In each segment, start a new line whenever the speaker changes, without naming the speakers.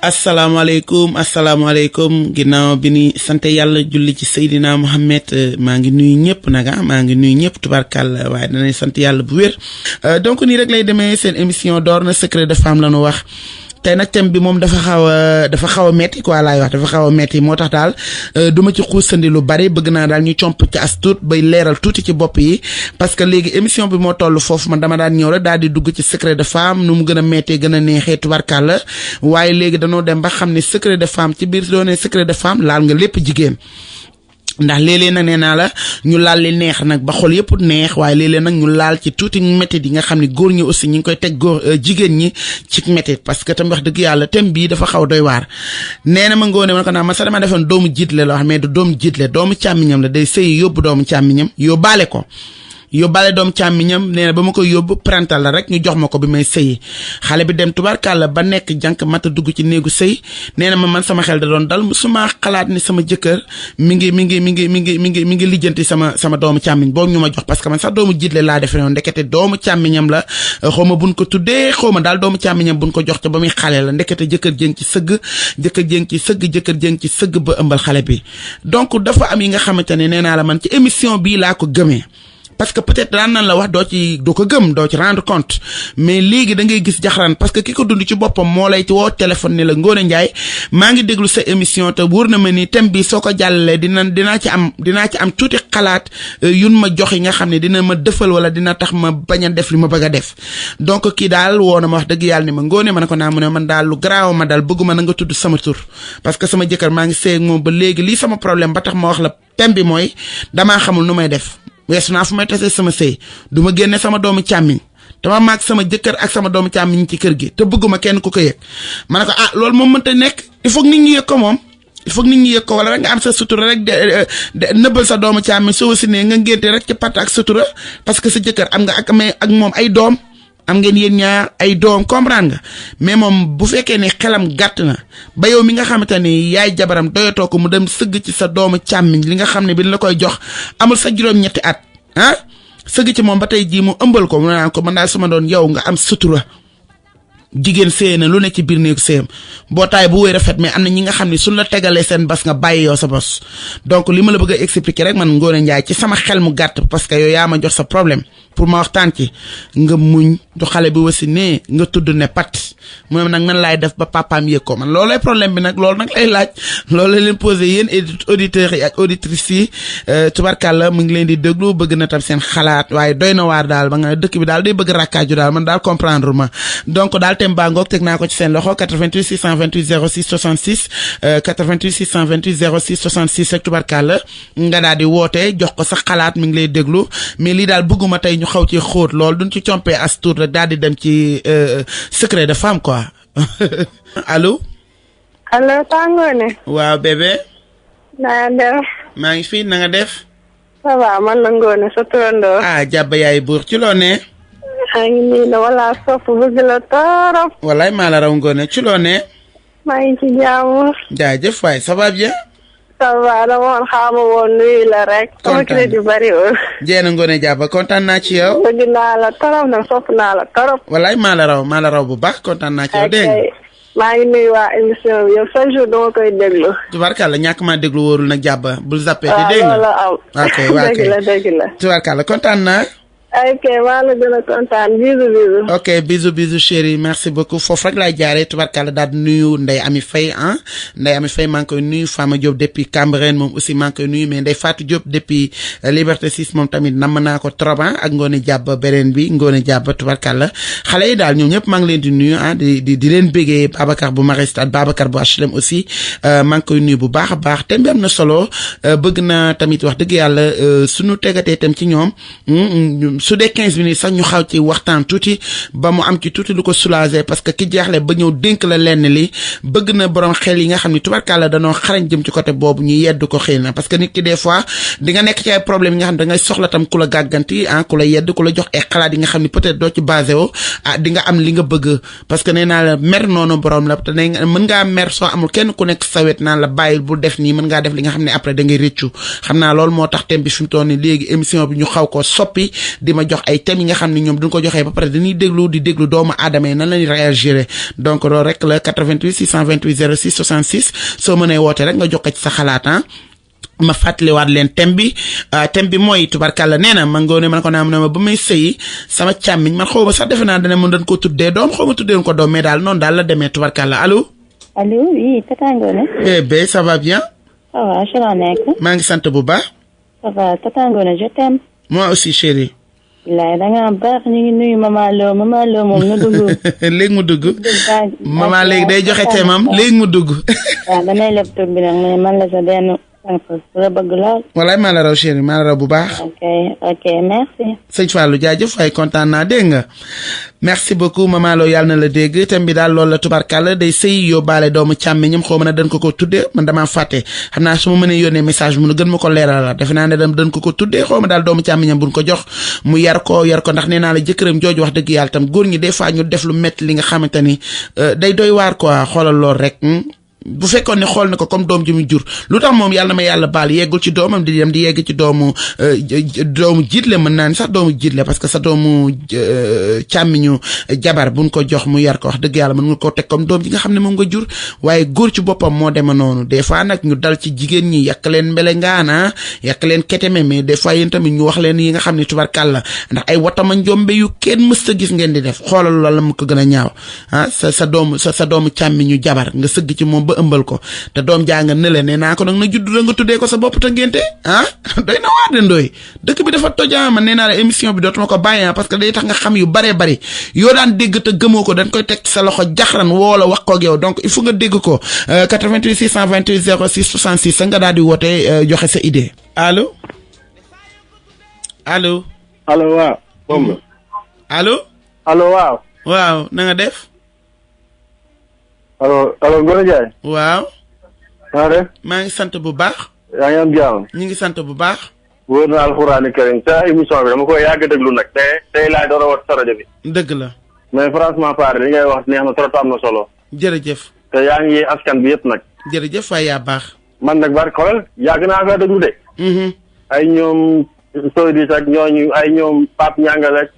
asalaamaaleykum ginnaaw bi ni sant yàlla julli ci Seydina Mohamed maa ngi nuyu ñëpp nag maa ngi nuyu ñëpp tubarkàlla waaye danañ sant yàlla bu wér donc nii rek lay demee seen émission door na secret de femme la ñu wax tey nag thème bi moom dafa xaw a metti quoi laay wax dafa xaw a metti moo tax daal duma ci xuusandi lu bari bëgg naa daal ñu comp ci as tuut bay leeral tuuti ci bopp yi parce que léegi émission bi moo toll foofu man dama daan ñëw rek daal di dugg ci secret de femme nu mu gën a mettee gën a neexee tubarkàlla waaye léegi danoo dem ba xam ne secret de femme ci biir doonee secret de femme laal nga lépp jigéen ndax léeg-léeg nag nee naa la ñu laal li neex nag ba xol yëpp neex waaye léeg-léeg nag ñu laal ci tuuti métit yi nga xam ne góor ñi aussi ñu ngi koy teg góor jigéen ñi ci métit parce que tam wax dëgg yàlla thème bii dafa xaw doy waar nee na ma ngoone man ko naa man sax dama defoon doomu jiitle la wax mais du doomu jiitle doomu càmmiñam la day sëy yóbbu doomu càmmiñam yóbbaale ko yóbbaale doom càmmiñam nee na ba ma koy yóbbu parental la rek ñu jox ma ko bi may sëyi xale bi dem tubaarkàlla ba nekk jànk mata dugg ci néegu sëy nee na ma man sama xel da doon dal musuma xalaat ni sama jëkkër mi ngi lijjanti sama doomu càmmiñ boobu ñu ma jox parce que man sax doomu jiitle laa defe noonu ndekete doomu càmmiñam la xawma buñ ko tuddee xawma daal doomu càmmiñam buñ ko jox te ba muy xale la ndekete jëkkër jéng ci sëgg jëkkër jéng ci sëgg ba ëmbal xale bi donc dafa am yi nga xamante ne nee naa la man ci émission bii laa ko gëmee parce que peut-être daan nan la wax doo ko gëm doo ci rendre compte mais léegi da ngay gis jaxaraan parce que ki ko dund ci boppam moo lay woo téléphone ni la Ngoné Ndiaye maa ngi déglu sa émission te wóor na ma ni thème bi soo ko jàllalee dinaa ci am tuuti xalaat yun ma jox yi nga xam ne dina ma dëfal wala dina tax ma bañ a def li ma bëgg a def donc kii daal woo na ma wax dëgg yàlla ni ma Ngoné ma ne ko naa mu ne man daal lu garaaw ma daal bëgguma na nga tudd sama tur parce que sama jëkkër maa ngi seey ak moom ba léegi lii sama problème ba tax ma wax la thème bi mooy damaa xamul nu may def weesu naa fu may tasee sama sëy du ma génne sama doomu càmmiñ dama maag sama jëkkër ak sama doomu càmmiñ ci kër gi te bëgguma kenn ku ko yëg ma ne ko loolu moom mënta nekk il faut que nit ñi yëg ko moom il faut que nit ñi yëg ko wala rek nga am sa sutura rek de nëbbal sa doomu càmmiñ soo si ne nga ngénte rek ci patt ak sutura parce que sa jëkkër am nga ak moom ay doom am ngeen yéen ñaar ay doom comprendre nga mais moom bu fekkee ne xelam gàtt na ba yow mi nga xamante ni yaay jabaram doyatoo ko mu dem sëgg ci sa doomu càmmiñ li nga xam ne bi la koy jox amul sa juróom-ñetti at sëgg ci moom ba tey jii mu ëmbal ko mu naan ko man daal sama doon yow nga am sutura jigéen séy na lu ne ci biir néegu séyam bootaay bu wéy rafet mais am na ñi nga xam ne suñ la tegalee seen bas nga bàyyi yow sa bos donc li ma la bëgg a expliquer rek man Ngoné Ndiaye ci sama xel mu gàtt parce que yow yaa ma jox sa problème pour ma waxtaan ci nga muñ du xale bi wasi ne nga tudd ne pat moom nag nan laay def ba papaam yëg ko man loolay problème bi nag loolu nag lay laaj loolu la leen posé yéen auditeurs yi ak auditrices yi tubarkàlla mu ngi leen di déglu bëgg na tam seen xalaat waaye doy na waar daal ba nga dëkk bi daal day bëgg rakkaaju daal man daal comprendre ma donc daal thème baa ngoog teg naa ko ci seen loxo 88 628 06 66 88 628 06 66 ak tubarkàlla nga daal di woote jox ko sa xalaat mi ngi lay déglu mais lii daal bëgguma tey ñu xaw ci xóot lool duñ ci compee as tuut rek daal di dem ci secret de femme quoi allo.
allo Ngoné.
waaw bébé.
na nga def.
maa ngi fii na nga def.
ça va man la Ngoné sa turandoo.
jàbb yaay buur ci loo ne.
maa ngi nii la wala sopp bëgg la torop.
walaay maa la raw Ngoné ci loo ne.
maa ngi ci jàmm.
jaajëf waay ça va bien.
ça va dama woon xaama woon nuyu la rek. sama crédit bariwul.
jeena Ngoné jàpp kontaan naa ci yow.
bëgg naa la torop nag sopp naa la torop.
walaay maa la raw bu baax kontaan naa ci yow dégg nga.
maa ngi nuyu waa émission bi yow chaque jour dama koy déglu.
tubarkàlla ñàkk maa déglu wóorul nag jàpp bul zappé te dégg nga.
waaw dëgg la.
tubarkàlla kontaan naa.
ok maa la gën a kontaan bisous.
ok bisous chérie merci beaucoup foofu rek laay jaaree tubarkàlla daal di nuyu Ndeye Ami Faye Ndeye Ami Faye maa ngi koy nuyu Fama Diop depuis Cambérène moom aussi maa ngi koy nuyu mais Ndeye Fatou Diop depuis Liberté 6 moom tamit namm naa ko trop ak Ngoné Diab beneen bi Ngoné Diab tubarkàlla xale yi daal ñoom ñëpp maa ngi leen di nuyu di leen bégee Babacar bu Maristes Babacar bu HLM aussi maa ngi koy nuyu bu baax a baax thème bi am na solo bëgg naa tamit wax dëgg yàlla suñu tegatee tam ci ñoom su dee 15 minutes sax ñu xaw ci waxtaan tuuti ba mu am ci tuuti lu ko soulager parce que ki jeexle ba ñëw dénk la lenn li bëgg na borom xel yi nga xam ni tubarkàlla danoo xarañ jëm ci côté boobu ñu yedd ko xëy na parce que nit ki des fois di nga nekk ci ay problème yi nga xam ne da ngay soxla tam ku la gàgganti ku la yedd ku la jox ay xalaat yi nga xam ni peut-être doo ci basé woo di nga am li nga bëgg parce que nee naa la mer noonu borom la te mën ngaa mer soo amul kenn ku nekk sa wet naan la bàyyil bu def nii mën ngaa def li nga xam ne après da ngay réccu xam naa loolu moo tax thème bi fi mu toll nii léegi émission bi ñu xaw ko soppi di di ma jox ay thèmes yi nga xam ne ñoom duñ ko joxee ba pare dañuy di déglu doomu aadama yi nan lañuy réagir donc loolu rek la 88 628 06 66 soo mënee woote rek nga jox ko ci sa xalaat ma fàttaliwaat leen thème bi mooy tubarkàlla nee na ma ngoone man ko naa ne ma ba may sëyi sama càmmiñ man xaw ma sax defe naa dana mën dañ ko tuddee doom xaw ma tuddee ko doom mais daal noonu daal la demee tubarkàlla allo.
allo oui Tata Ngoné.
bébé ça va bien.
ça va je la nekk.
maa ngi sant bu baax.
ça va Tata Ngoné je t'aime.
moi aussi chérie.
bilaay da ngaa baax ñu ngi nuyu Mama Lo moom na dugg.
léegi mu dugg. Mama léegi day joxe teemam léegi mu dugg.
waaw damay leb tur bi nag mais man la sa benn. la bëgg lool.
walaay maa la raw chérie maa la raw bu baax.
ok merci.
sëñ Fallou jaajëf waaye kontaan naa dégg nga merci beaucoup Mama Lo yàlla na la dégg thème bi daal loolu la tubarkàlla day sëy yóbbaale doomu càmmiñam xaw ma ne dañ ko tuddee man damaa fàtte xam naa su ma mënee yónnee message mu gën ma ko leeral la defe naa ne dañ ko tuddee xaw ma daal doomu càmmiñam buñ ko jox mu yar ko ndax nee naa la jëkkëram jooju wax dëgg yàlla tam góor ñi des fois ñu def lu métti li nga xamante ni day doy waar quoi xoolal lool rek. bu fekkoon ne xool na ko comme doom ji mu jur lu tax moom yàlla na ma yàlla baal yeggul ci doomam di dem di yegg ci doomu jiitle mën naa ni sax doomu jiitle parce que sa doomu càmmiñu jabar buñ ko jox mu yar ko wax dëgg yàlla mën nga koo teg comme doom ji nga xam ne moom nga jur waaye góor ci boppam moo dema noonu des fois nag ñu dal ci jigéen ñi yàq leen mbelengaana yàq leen keteme mais des fois yéen tamit ñu wax leen yi nga xam ne tubarkàlla ndax ay watama njombe yu kenn mës a gis ngeen di def xoolal loolu la mu ko gën a ñaaw sa doomu càmmiñu jabar nga sëgg ci moom ëmbal ko te doom jàng ne leen nee naa ko nag na judd da nga tuddee ko sa bopp te ngénte doy na waar de ndooy dëkk bi dafa toja man nee naa la émission bi dootuma ko bàyyi parce que day tax nga xam yu baree bari yoo daan dégg te gëmoo ko dañ koy teg sa loxo jaxran woo la wax ko ak yow donc il faut nga dégg ko 88 628 06 66 sa nga daal di woote joxe sa idée allo
waaw moom la allo
waaw na nga def
allo Ngoné Ndiaye.
waaw.
maa def.
maa ngi sant bu baax.
yaa ngi am jàmm.
ñu ngi sant bu baax.
wóor na alxuraani karim sa émission bi dama koy yàgg déglu nag. tey laay door a wat sa rajo bi.
dëgg la.
mais franchement parlé li ngay wax neex na trop am na solo.
jërëjëf.
te yaa ngi askan bi yëpp nag.
jërëjëf waaye yaa baax.
man nag bari xoolal yàgg naa faa déglu de. ay ñoom Soy di ak ñooñu ay ñoom Pape Ñangal ak.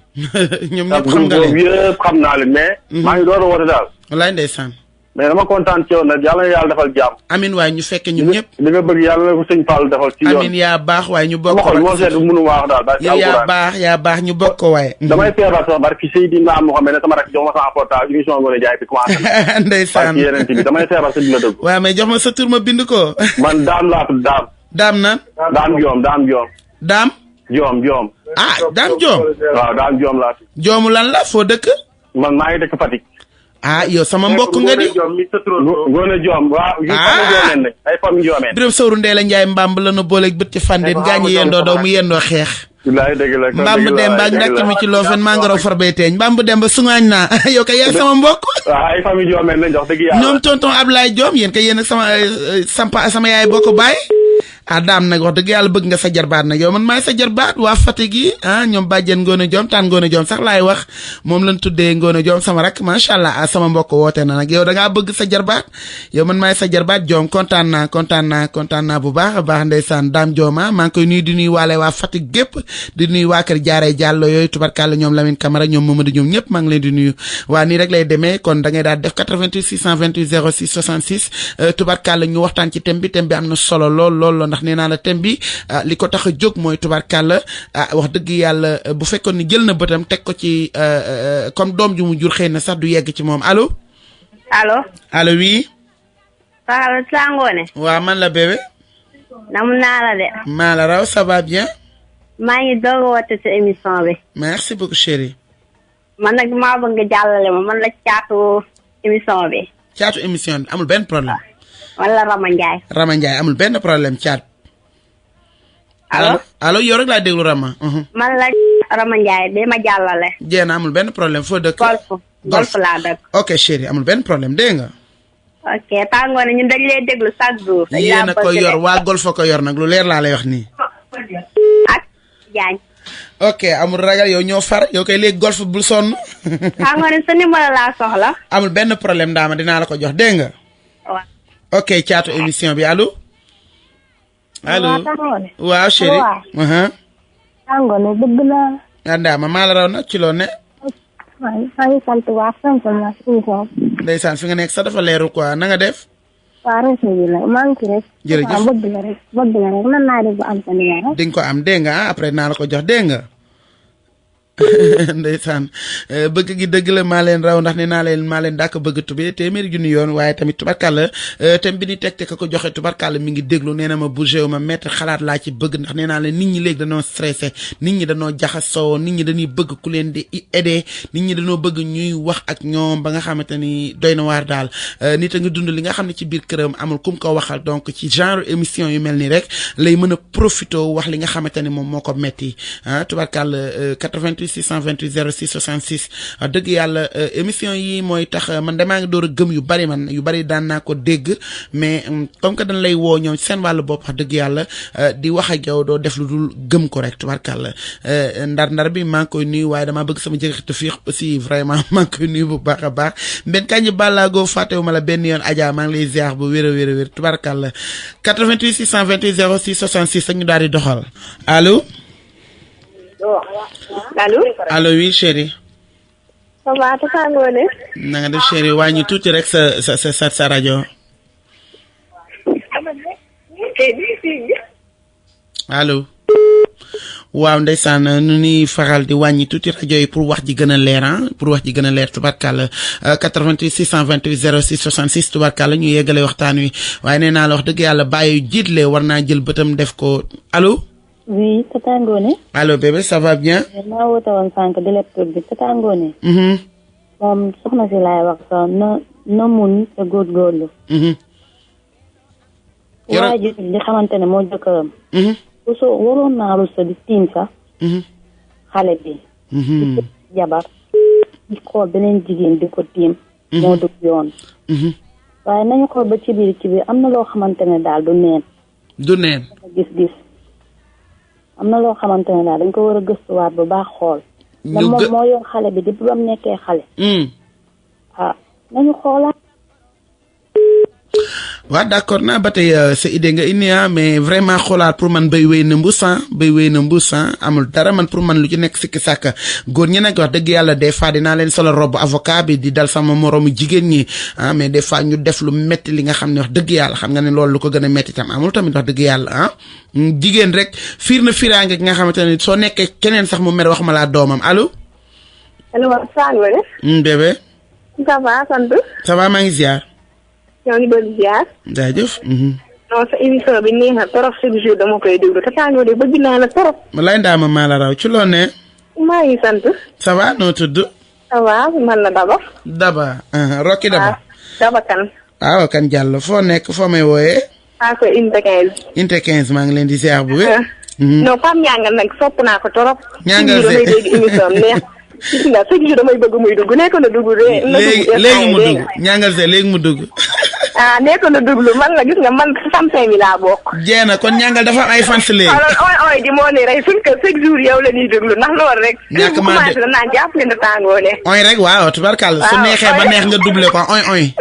ñoom ñëpp xam nga leen
yëpp xam naa leen mais. maa ngi door a woote daal.
wallaay ndeysaan.
mais dama kontaan ci yow nag yàlla na yàlla defal jàmm.
amin waaye ñu fekke ñun ñëpp.
li nga bëgg yàlla na ko sëñ Fall defal. ci yoon
amin yaa baax waaye ñu bokk.
moo seet mënu wax daal.
yow yaa baax ñu bokk ko waaye.
damay feebar sax barki Seydina Mohamed ne sama rek jox ma sama portable émission Ngoné Ndiaye bi commencé na.
ndeysaan
yeneen bi damay feebar sa di la dëgg.
waaw mais jox ma sa tur ma bind ko.
man Daam laa tudd Daam.
Daam nan.
Daam Joom.
Daam.
Joom.
Daam Joom.
waaw Daam Joom laa tudd.
Joomu lan la foo dëkk.
man maa ngi dëkk Fatick.
yow sama mbokk nga di.
Ngoné Joom waaw. ay famille Joomeen.
Birame Sowru Ndeela Njaay mbamb la nu booleeg bët ci fandeen gaañu yendoo daw mu yendoo xeex.
bilaay dëgg la
mbamb demba ak ñàkk mi ci loofen maa nga raw far bay teeñ mbamb demba sungaañ naa yow kay yéen sama mbokk.
waaw ay famille Joomeen lañ jox dëgg yàlla.
ñoom tonton Ablaye Diom yéen kay yéen ak sama yaay bokk baay. Daam nag wax dëgg yàlla bëgg nga sa jarbaat nag yow man maay sa jarbaat waa Fatick yi ñoom bàjjen Ngoné Diom taan Ngoné Diom sax laay wax moom lañ tuddee Ngoné Diom sama rak macha allah sama mbokk woote na nag yow da ngaa bëgg sa jarbaat yow man maay sa jarbaat Diom kontaan naa bu baax a baax ndeysaan Daam Diom maa ngi koy nuyu di nuyu waale waa Fatick gépp di nuyu waa kër Jaaree Jàllo yooyu tubarkàlla ñoom Lamine Camara ñoom Mamadou ñoom ñëpp maa ngi leen di nuyu waa nii rek lay demee kon da ngay daal def 88 628 06 66 tubarkàlla ñu waxtaan ci thème bi am na solo lool ndax nee naa la thème bi li ko tax a jóg mooy tubarkàlla wax dëgg yàlla bu fekkoon ni jël na bëtam teg ko ci comme doom ju mu jur xëy na sax du yegg ci moom allo. oui.
waaw Tata Ngoné.
waaw man la bébé.
nam naa la de.
maa la raw ça va bien.
maa ngi doog a woote ci émission bi.
merci beaucoup chérie.
man nag maa bëgg nga jàllale ma man la caatu émission bi.
caatu émission bi amul benn problème.
wala Rama Ndiaye
amul benn problème caat. allo yow rek laa déglu Rama.
man la Rama Ndiaye de ma jàllale.
jéem amul benn problème foo dëkk.
golf laa dëkk.
ok chérie amul benn problème dégg nga.
ok Tata Ngoné ñun dañ lay déglu chaque jour.
yéen a ko yor waa golf ko yor nag lu leer laa lay wax nii.
ak Diagne.
ok amul ragal yow ñoo far yow kay léegi golf bul sonn.
Tata Ngoné sa numéro laa soxla.
amul benn problème daama dinaa la ko jox dégg nga.
waaw.
ok caatu émission bi allo. waaw chérie.
Tata Ngoné bëgg naa.
Ndaama maa la raw nag ci loo ne.
maa ngi sant waa sant naa si émission bi.
ndeysaan fi nga nekk sax dafa leeru quoi na nga def.
waa réseau bi la maa ngi ci rek.
jërëjëf
waaw bëgg la rek nan naa def ba am sa numéro.
di nga ko am dégg nga après naa la ko jox dégg nga. ndeysaan bëgg gi dëgg la maa leen raw ndax nee naa leen maa leen dàkk bëgg tubé téeméeri junni yoon waaye tamit tubarkàlla thème bi ni teg te ka ko joxe tubarkàlla mi ngi déglu nee na ma bougé wu ma mettre xalaat laa ci bëgg ndax nee naa leen nit ñi léegi dañoo stressé nit ñi dañoo jaxasoo nit ñi dañuy bëgg ku leen di aider nit ñi dañoo bëgg ñuy wax ak ñoom ba nga xamante ni doy na waar daal nit a ngi dund li nga xam ne ci biir këram amul kum ko waxal donc ci genre émission yu mel nii rek lay mën a profité wax li nga xamante ni moom moo ko metti ah tubarkàlla 88 628 06 66 dëgg yàlla émission yi mooy tax man damaa ngi door a gëm yu bari man yu bari daan naa ko dégg mais comme que dañ lay woo ñoom seen wàllu bopp wax dëgg yàlla di wax ak yow doo def lu dul gëm ko rek tubarkàlla ndar bi maa ngi koy nuyu waaye damaa bëgg sama jëkkër fiix aussi vraiment maa ngi koy nuyu bu baax a baax mbenn kañ bàllaagoo fàttewuma la benn yoon Adja maa ngi lay ziar bu wér a wér a wér tubarkàlla 88 628 06 66 ak ñu daal di doxal allo. allo oui chérie.
ça va Tata Ngoné.
na nga def chérie wàññi tuuti rek sa rajo. allo. waaw ndeysaan nu ñuy faral di wàññi tuuti rajo yi pour wax ji gën a leer pour wax ji gën a leer tubarkàlla 88 628 06 66 tubarkàlla ñu yeggale waxtaan wi waaye nee naa la wax dëgg yàlla bàyyi jiitle war naa jël bëtam def ko allo.
oui Tata Ngoné.
allo bébé ça va bien.
maa woote woon sànq di lecture bi Tata Ngoné. moom soxna si laay wax sax na mun te góorgóorlu. waa ji di xamante ne moo jëkkëram. soo waroon naa rusa di tiim sax. xale bi. di jabar di xool beneen jigéen di ko tiim. moo dugg yoon. waaye nañu xool ba ci biir am na loo xamante ne daal du neen.
du neen.
gis-gis. am na loo xamante ne daal dañ ko war a gëstuwaat bu baax xool. ñu moom moo yor xale bi depuis ba mu nekkee xale. nañu xoolaat.
waaw d'accord naa ba tey sa idée nga indi mais vraiment xoolaat pour man bay wéy na mbuus amul dara man pour man lu ci nekk sikki sàkk góor ñi nag wax dëgg yàlla des fois dinaa leen solo robe avocat bi di dal sama moroomu jigéen ñi mais des fois ñu def lu metti li nga xam ne wax dëgg yàlla xam nga ne loolu lu ko gën a metti tam amul tamit wax dëgg yàlla jigéen rek fiir na fiiraange nga xamante ne soo nekkee keneen sax mu mer wax ma laa doomam allo.
allo waaw Sane.
bébé.
ça va sant.
ça va maa ngi ziar.
ñoo ngi doon ziar.
jaajëf.
non sa émission bi neex na trop chaque jour dama koy déglu Tata Ngoné bëgg naa la trop.
lay ndaama maa la raw ci loo ne.
maa ngi sant.
ça va noo tudd.
ça va man la Daba.
Daba Rocky Daba.
Daba kan.
waaw kan Diallo foo nekk foo may wooyee.
ko Inte 15.
Inte 15 maa ngi leen di ziar bu wér.
non Pam Ñangal nag sopp naa ko trop.
Ñangal
damay dégg émission neex. gis nga chaque jour damay bëgg muy dugg nekk na dugg de.
léegi mu dugg Ñangal see léegi mu dugg.
nekk na dugg man la gis nga man samsin mi laa bokk.
jeena kon Ñangal dafa am ay fans léegi.
alors ooy di moo ni rey suñ ko chaque jour yow la ñuy déglu ndax loolu rek.
ñàkk maa de
naan jàppale na Tata Ngoné.
oy rek waaw tubarkàlla su neexee ba neex nga doublé ko oy.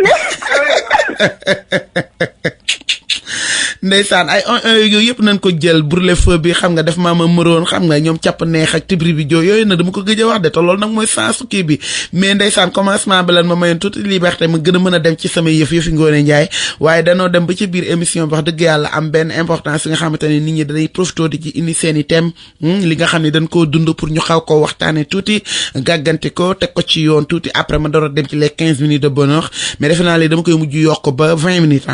ndeysaan ay yooyu yëpp nañ ko jël brûler feu bi xam nga def maama mëroon xam nga ñoom càpp neex ak tibri bi joo yooyu na dama ko gëj a wax de te loolu nag mooy sensu kii bi mais ndeysaan commencement bi lan ma mayoon toute liberté ma gën a mën a dem ci sama yëfi Ngoné Ndiaye waaye danoo dem ba ci biir émission bi wax dëgg yàlla am benn importance nga xamante ne nit ñi dañuy profité di ci indi seen i thème li nga xam ne dañ koo dund pour ñu xaw koo waxtaane tuuti gàggante ko teg ko ci yoon tuuti après ma door a dem ci les 15 minutes de bonheur mais defe naa léegi dama koy mujj yokk ba 20 minutes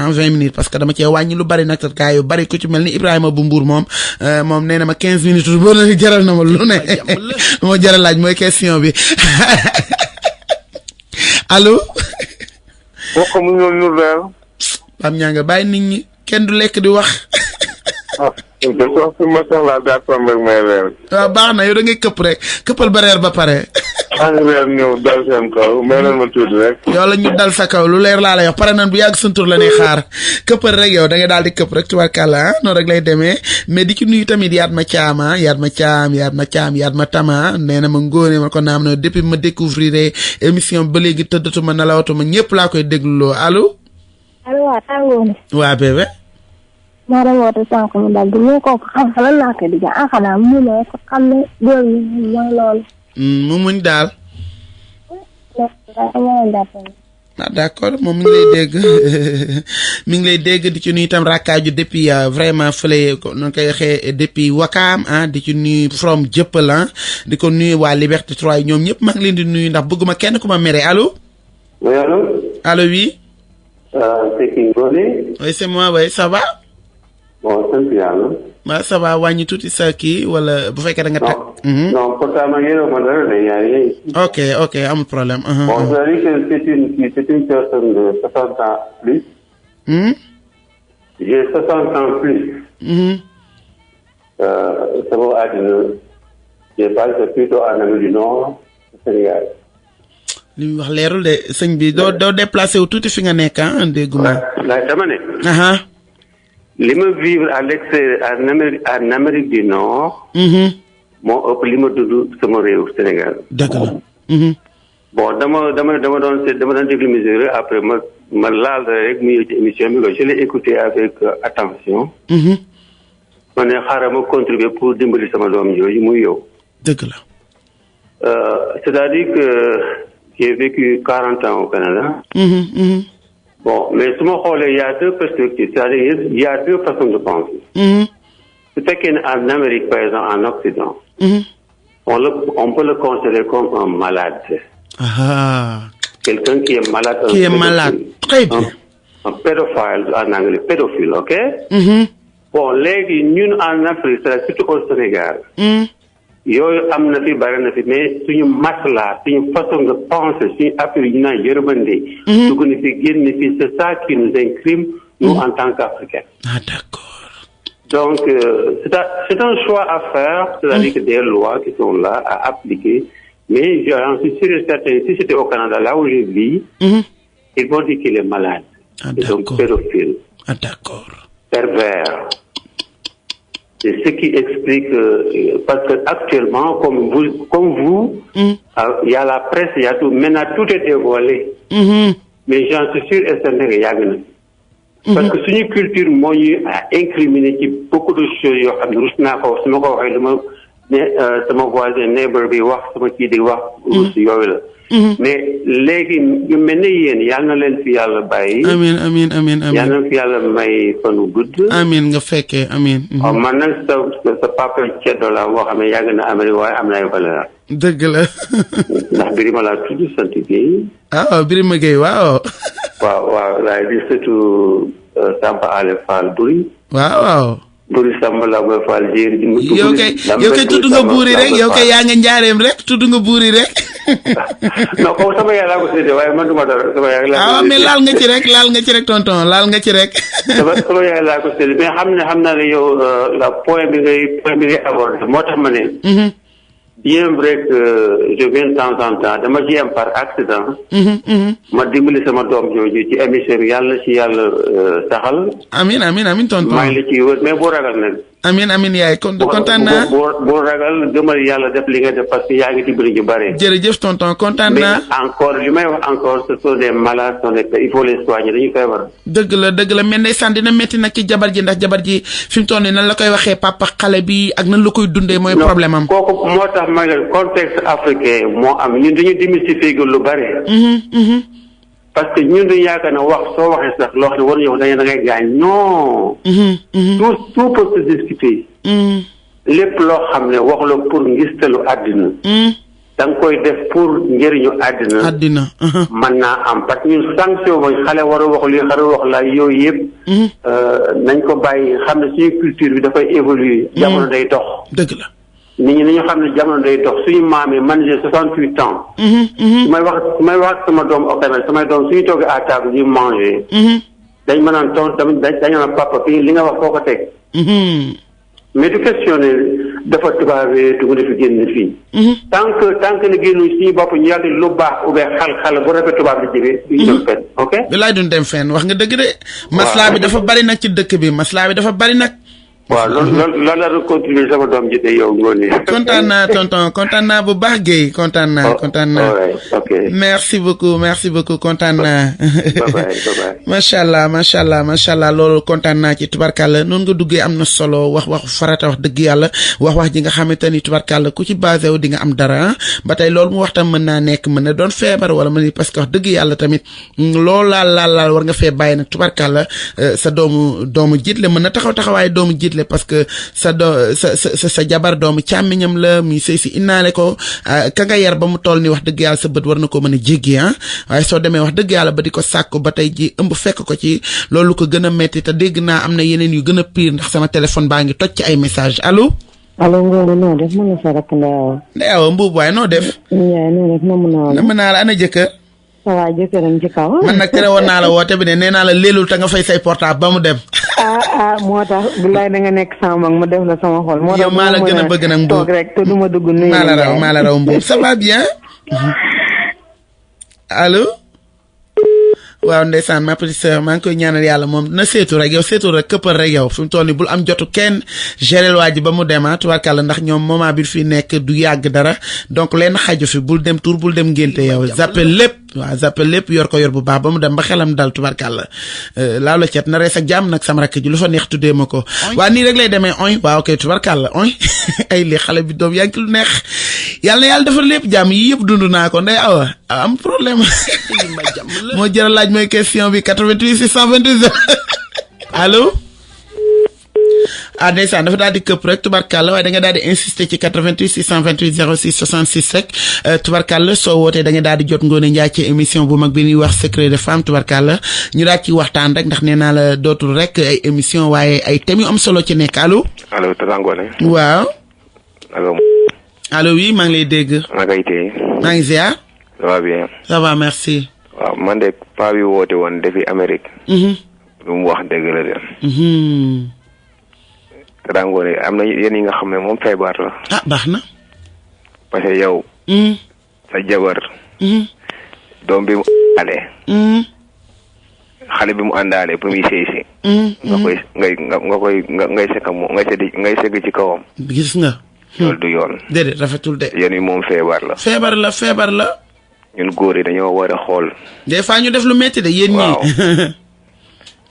parce que dama cee wàññi lu bari nag te gaa yu bari ku ci mel ni Ibrahima bu Mbour moom nee na ma 15 minutes boo na jaral na ma lu ne moo jaral laaj mooy question bi allo.
bokk mu ñoom ñu leer.
Pam Ñanga bàyyi nit ñi kenn du lekk di wax. waaw baax na yow da ngay këpp rek këppal ba reer ba pare.
maa ngi leer ñëw dal seen kaw may leen ma tuuti rek.
yow la ñu dal sa kaw lu leer laa lay wax pare nan bu yàgg suntur la ne xaar këppal rek yow da ngay daal di këpp rek tubarkàlla noonu rek lay demee mais di ci nuyu tamit yaat ma tama nee na ma Ngoné ma ko naam na depuis ma découvrir émission ba léegi tëddatuma nelawatuma ñëpp laa koy dégluloo allo.
allo waaw Tata Ngoné.
waa bébé.
maa doon woote sànq mu dal ñu ko xam lan laa koy digga xanaa mu ne ko xam ne góor ñi mooy loolu.
mu muñ daal. D'accord moom mi ngi lay dégg mi ngi lay dégg di ci nuyu itam rakkaaju depuis vraiment fële noonu koy waxee depuis Wakaam di ci nuyu from Jëppal di ko nuyu waa Liberté 3 ñoom ñëpp maa ngi leen di nuyu ndax bëgguma kenn ku ma mere allo.
Oui allô.
Allô oui.
C'est qui Ngoné.
Oui c'est moi oui ça va.
Bon sant yàlla.
waaw ça va wàññi tuuti sa kii wala bu fekkee da nga teg.
Non pourtant ma ngi ma dara de yaa
ok amul problème.
Bon c'est-à-dire que c'est une personne de 60 ans plus. J'ai 60 ans plus. Sama àddina j'ai passé plutôt en Amérique du Nord Sénégal.
li mu wax leerul de sëñ bi doo déplacé wu tuuti fi nga nekk dégguma.
dama ne. li ma vivre à l'extérieur en Amérique du Nord. moo ëpp li ma dund sama réew Sénégal.
dëgg la.
bon dama doon déglu musique rek après ma laal rek mu ñëw ci émission bi je l'ai écouté avec attention. ma ne xaaral ma contribuer pour dimbali sama doom yooyu muy yow.
dëgg la.
C'est-à-dire que j'ai vécu 40 ans au Canada. Bon, mais su ma xoolee il y a deux perspectives, c'est-à-dire il y a deux façons de penser. Su fekkee ne en Amérique, par exemple, en Occident, on peut le considérer comme un malade. Quelqu'un qui est malade.
Qui est malade, très bien.
Un pédophile en anglais, pédophile, ok? Bon, léegi ñun en Afrique, c'est surtout au Sénégal. yooyu am na fi bari na fi mais suñu masla suñu façon de penser suñu affaire yi ñu naan yërmande. dugg na fi génn fi c'est ça qui nous incrime nous en tant qu'Africains.
D'accord.
Donc c'est un choix à faire, c'est-à-dire que des lois qui sont là à appliquer, mais j'en suis sûr et certain, si c'était au Canada là où je vis, ils vont dire qu'il est malade. C'est un pédophile.
D'accord.
Pervers. C'est ce qui explique parce que actuellement, comme vous, il y a la presse, il y a tout. Maintenant, tout est dévoilé. Mais j'en suis sûr et certain qu'il y a parce que c'est une culture moo ñu incriminé ci beaucoup de choses yoo xam ne rus naa ko su ma ko waxee dama ne sama voisin neighbor bi wax sama kii di wax rus yooyu la. mais léegi ñu mel ne yéen yal na leen fi yàlla bàyyi.
amiin
yal na fi yàlla may fanu gudd.
amiin nga fekkee amiin.
man nag sa papa Ceddo la boo xam ne yàgg na Amérique waaye am na ay valeur.
dëgg la.
ndax Birima laa tudd sant Guèye.
Birima Guèye waaw.
waaw laay di surtout Samba Ale Fall Buri.
waaw.
Buri Samba la mooy Fall jéeri.
yow kay tudd nga buuri rek yow kay yaa nga njaareem rek tudd nga buuri rek.
non comme sama yaay laa ko séddee waaye man duma dara sama yaay laa ko
mais laal nga ci rek tonton laal nga ci rek.
sama yaay laa ko séddee mais xam naa ne yow la point bi ngay aborder moo tax ma ne. bien vrai que je viens de temps en temps dama ci am par accident. ma dimbali sama doom jooju ci émission bi yàlla ci yàlla saxal. amiin tonton maa ngi la ciy wër mais boo ragal nag. amiin yaay kontaan naa. boo ragal gëmal yàlla def li nga def parce que yaa ngi dimbali ñu bare.
jërëjëf tonton kontaan naa.
mais encore li may wax encore ce sont des malades il faut les soigner dañuy feebar.
dëgg la mais ndeysaan dina métti nag ci jabar ji ndax jabar ji fi mu toll nii nan la koy waxee papa xale bi ak nan la koy dundee mooy problème am.
kooku moo tax ma ne contexte africain moo am ñun dañuy démystifier lu bare. parce que ñun dañu yaakaar ne wax soo waxee sax loo xam ne war nañu wax da ngay gaañ non. tout peut se discuter. lépp loo xam ne wax la pour ngistalu àddina. da nga koy def pour njëriñu àddina. mën naa am parce que ñun sanction ba xale war a wax lii xale wax la yooyu yëpp. nañ ko bàyyi xam ne suñu culture bi dafay évoluer. jamono day dox.
dëgg la.
nit ñi nañu xam ne jamono day dox suñu maam yi man j'ai 68 ans. su may wax sama doom oxamel samay doom suñu toogee à table ñu manger. dañ mën naan toog tamit dañu naan papa fii li nga wax foo ko teg. mais du questionner dafa tubaabee dugg na fi génn fii. tant que ne génnuñ suñu bopp ñu yàlla lu baax ou bien xal bu rafet tubaab di jëlee. duñ dem fenn ok.
bilaay duñ dem fenn wax nga dëgg de. maslaa bi dafa bari nag ci dëkk bi maslaa bi dafa bari nag.
waaw loolu la doon continuer sama doom ji de yow ngoone.
kontaan naa tonton kontaan naa bu baax Guèye kontaan naa.
ok
merci beaucoup kontaan naa.
bye bye.
macha allah loolu kontaan naa ci tubarkàlla noonu nga duggee am na solo wax farata wax dëgg yàlla wax ji nga xamante ni tubarkàlla ku ci basé wu di nga am dara ba tey loolu mu wax tam mën naa nekk mën na doon feebar wala mën parce que wax dëgg yàlla tamit loolu laal war nga fee bàyyi nag tubarkàlla sa doomu jiitle mën na taxawaay doomu jiitle parce que sa jabar doomu càmmiñam la muy sëy si innaale ko ka nga yar ba mu toll ni wax dëgg yàlla sa bët war na ko mën a jéggi waaye soo demee wax dëgg yàlla ba di ko sàkku ba tey ji ëmb fekk ko ci loolu ko gën a metti te dégg naa am na yeneen yu gën a pire ndax sama téléphone baa ngi toj ci ay message allo
Ngoné noo def mën na sa rakk
Ndeye Awa Mbuub waaye noo def mën naa la ana jëkkër
ça va jëkkëram ci kaw
man nag tere woon naa la woote bi ne nee naa la léelul te nga fay say portable ba mu dem
moo tax billaay da nga nekk sama mag ma def la sama xol moo tax
yow maa la gën a bëgg nag Mbuub
toog rek te duma dugg nuyu
maa la raw Mbuub ça va bien allo waaw ndeysaan ma petite sœur maa ngi koy ñaanal yàlla moom na seetu rek yow seetu rek këppal rek yow fi mu toll nii bul am jotu kenn gérer waa ji ba mu dem tubaarkàlla ndax ñoom moment bi fi nekk du yàgg dara donc leen xaju fi bul dem tur bul dem ngénte yow zappel lépp yor ko yor bu baax ba mu dem ba xelam dal tubaarkàlla laaw la cet na rees ak jàmm nag sama rakk ji lu fa neex tuddee ma ko waa nii rek lay demee oy waaw ok tubaarkàlla oy ay li xale bi doom yàgg lu neex yàlla defar lépp jàmm yi yëpp dund naa ko Ndeye Awa am problème moo jëra laaj mooy question bi 88 628 allo ndeysaan dafa daal di këpp rek tubarkàlla waaye da nga daal di insister ci 88 628 06 66 rek tubarkàlla soo wootee da nga daal di jot Ngoné Ndiaye ci émission bu mag bi ñuy wax secret de femme tubarkàlla ñu daal ci waxtaan rek ndax nee naa la dootul rek ay émission waaye ay thèmes yu am solo ci nekk allo
Tata Ngoné
waaw allo oui maa ngi lay dégg
naka itee
maa ngi ziar
ça va bien
ça va merci
waaw man de paa bi woote woon defi Amérique lu mu wax dëgg la de Tata Ngoné am na yéen yi nga xam ne moom feebar la
baax na
parce que yow sa jabar doom bi mu àndaale xale bi mu àndaale pour muy sëy si ngay sëgg ci kawam
gis nga
loolu du yoon
déedéet rafetul de
yéen yi moom feebar la ñun góor yi dañoo war a xool
des fois ñu def lu metti de yéen ñii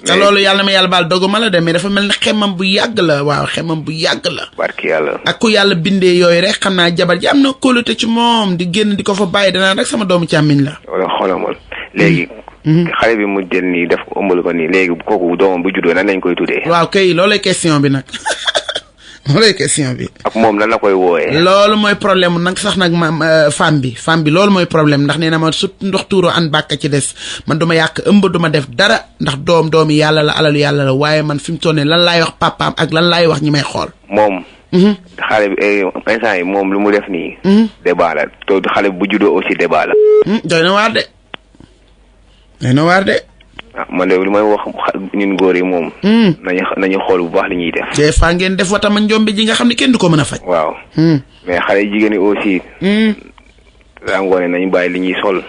te loolu yàlla ma yàlla baal doguma la de mais dafa mel ni xemam bu yàgg la waaw xemam bu yàgg la
barki yàlla ak
ku yàlla bindee yooyu rek xam naa jabar ji am na kóolute ci moom di génn di ko fa bàyyi danaa rek sama doomu càmmiñ la
wala xoolamal léegi xale bi mu jël nii def ko ëmbal ko nii léegi kooku doomam bu juddoo nan lañ koy tuddee
waaw kay loolay question bi nag loolay question bi
ak moom lan la koy wooyee
loolu mooy problème nag sax nag ma femme bi loolu mooy problème ndax nee na ma sut ndox tuuro an bàkka ci des man duma yàq ëmb duma def dara ndax doomi yàlla la alalu yàlla la waaye man fi mu toll nii lan laay wax papaam ak lan laay wax ñi may xool
moom xale bi instant yi moom lu mu def nii débat la to xale bu juddoo aussi débat la
doy na waar de
man de lu may wax ñun góor yi moom nañu xool bu baax li ñuy def
te fa ngeen def watama njombe ji nga xam ne kenn du ko mën a faj
waaw mais xale jigéen yi aussi daa ngoone nañu bàyyi li ñuy sol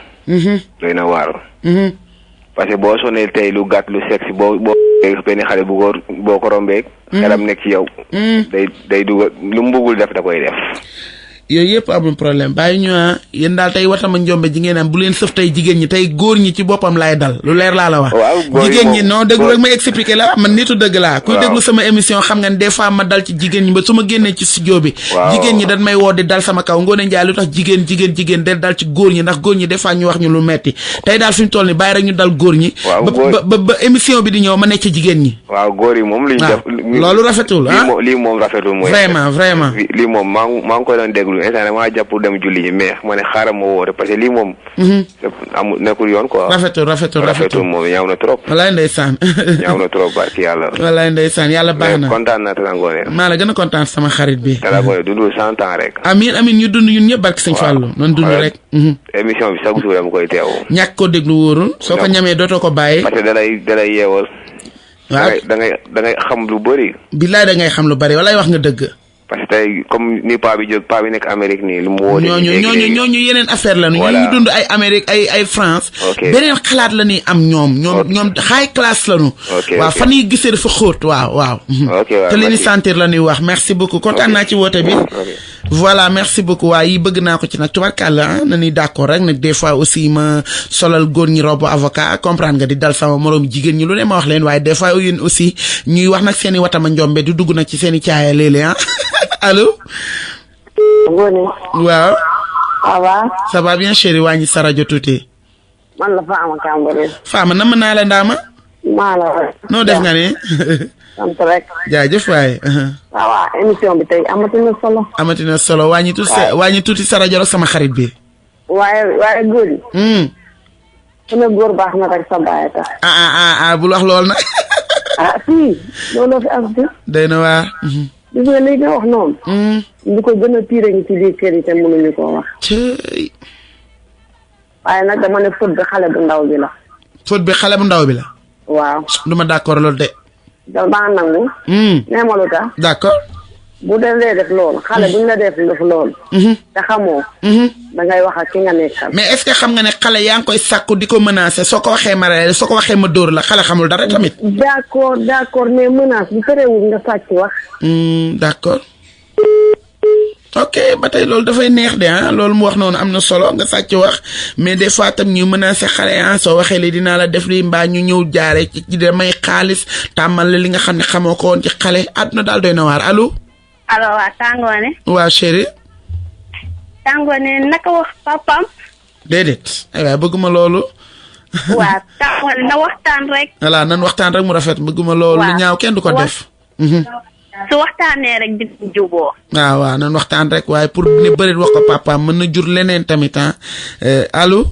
doy na waar parce que boo sonee tey lu gàtt lu sexy boo benn xale bu góor boo ko rombee xelam nekk ci yow day dugal lu mu bëggul def da koy def
yooyu yëpp amul problème bàyyi ñu yéen daal tey watama njombe ji ngeen am bu leen sëf tey jigéen ñi tey góor ñi ci boppam laay dal lu leer laa la wax jigéen ñi non déglu rek may expliquer la man nitu dëgg laa kuy déglu sama émission xam nga ne des fois ma dal ci jigéen ñi ba su ma génnee ci studio bi jigéen ñi dañ may woo di dal sama kaw Ngoné Ndiaye lu tax jigéen de dal ci góor ñi ndax góor ñi des fois ñu wax ñu lu metti tey daal fi ñu toll ni bàyyi rek ñu dal góor ñi ba émission bi di ñëw ma nekk ci jigéen ñi
waaw góor yi moom liñ def
loolu rafetul
lii moom rafetul mooy
vraiment
lii moom maa ngi koy doon déglu instant damaa jàpp dem julli ji mais ma ne xaaral ma woote parce que lii moom amul nekkul yoon quoi rafetul moom ñaaw na trop
wallaay ndeysaan
ñaaw na trop barki yàlla
wallaay ndeysaan yàlla baax na
kontaan na Tata Ngoné
maa la gën a kontaan sama xarit bi
Tata Ngoné dundul 100 ans rek
amiin ñu dund ñun ñëpp barki sëñ Fallou noonu dund rek
émission bi chaque jour dama koy teew
ñàkk ko déglu wóorul soo ko ñamee dootoo ko bàyyi
parce que dalay yeewal
waaw
da ngay xam lu bëri
billaay da ngay xam lu bëri walaay wax nga dëgg
parce que tey comme ni paa bi nekk Amérique nii lu mu woote.
ñooñu yeneen affaire la ñu. ñu dund ay Amérique ay France. beneen xalaat la ñuy am ñoom high class la ñu. waaw fan yii gisee dafa xóot waaw. te li ñu sentir la ñuy wax merci beaucoup kontaan naa ci woote bi. voilà merci beaucoup waaye yi bëgg naa ko ci nag tubarkàlla na ni d'accord rek nag des fois aussi ma solal góor ñi robu avocat comprendre nga di dal sama moroom jigéen ñi lu ne ma wax leen waaye des fois yéen aussi ñuy wax nag seen i watama njombe di dugg nag ci seen i caaya léeg-léeg allo.
Ngoné.
waaw.
ça va.
ça va bien chérie wàññi sa rajo tuuti.
man la Fama Cambérène.
Fama nam naa la ndaama.
maa la rek.
noo def nga ne.
sant rek.
jaajëf waay.
waaw émission bi tey amatina solo. wàññi tuuti sa rajo rek sama xarit bi. waaye góor yi. su ne góor baax na rek sa baay tax.
bul wax lool na.
si looloo fi am si.
day na waar.
gis nga li nga wax noonu. lu ko gën a tiire ngi ci biir kër yi te mënuñu koo wax.
cëy.
waaye nag dama ne faute bi xale bu ndaw bi la.
faute bi xale bu ndaw bi la.
waaw.
du ma d'accord loolu de.
damaa nangu. nee ma lu tax.
d'accord.
bu dee def loolu xale buñ la def loolu. te xamoo. da ngay wax ak ki nga nekkal.
mais est-ce que xam nga ne xale yaa ngi koy sàkku di ko menacer soo ko waxee ma rey soo ko waxee ma dóor la xale xamul dara tamit.
d'accord mais menace bu terewul nga sàcc wax.
d'accord. ok ba tey loolu dafay neex de loolu mu wax noonu am na solo nga sàcc wax mais des fois tam ñu menacer xale soo waxee li dinaa la def li mbaa ñu ñëw jaaree ci damay xaalis tàmmal la li nga xam ne xamoo ko woon ci xale àdduna daal doy na waar allo.
allo waa Tangone.
waa chérie.
Tangone naka wax papam.
déedéet aywa bëgguma loolu.
waa Tangone na waxtaan rek.
voilà nan waxtaan rek mu rafet bëgguma loolu. lu ñaaw kenn du ko def.
su waxtaanee rek di juboo.
waaw nan waxtaan rek waaye pour ne bëreet wax ko papaam mën na jur leneen tamit allo.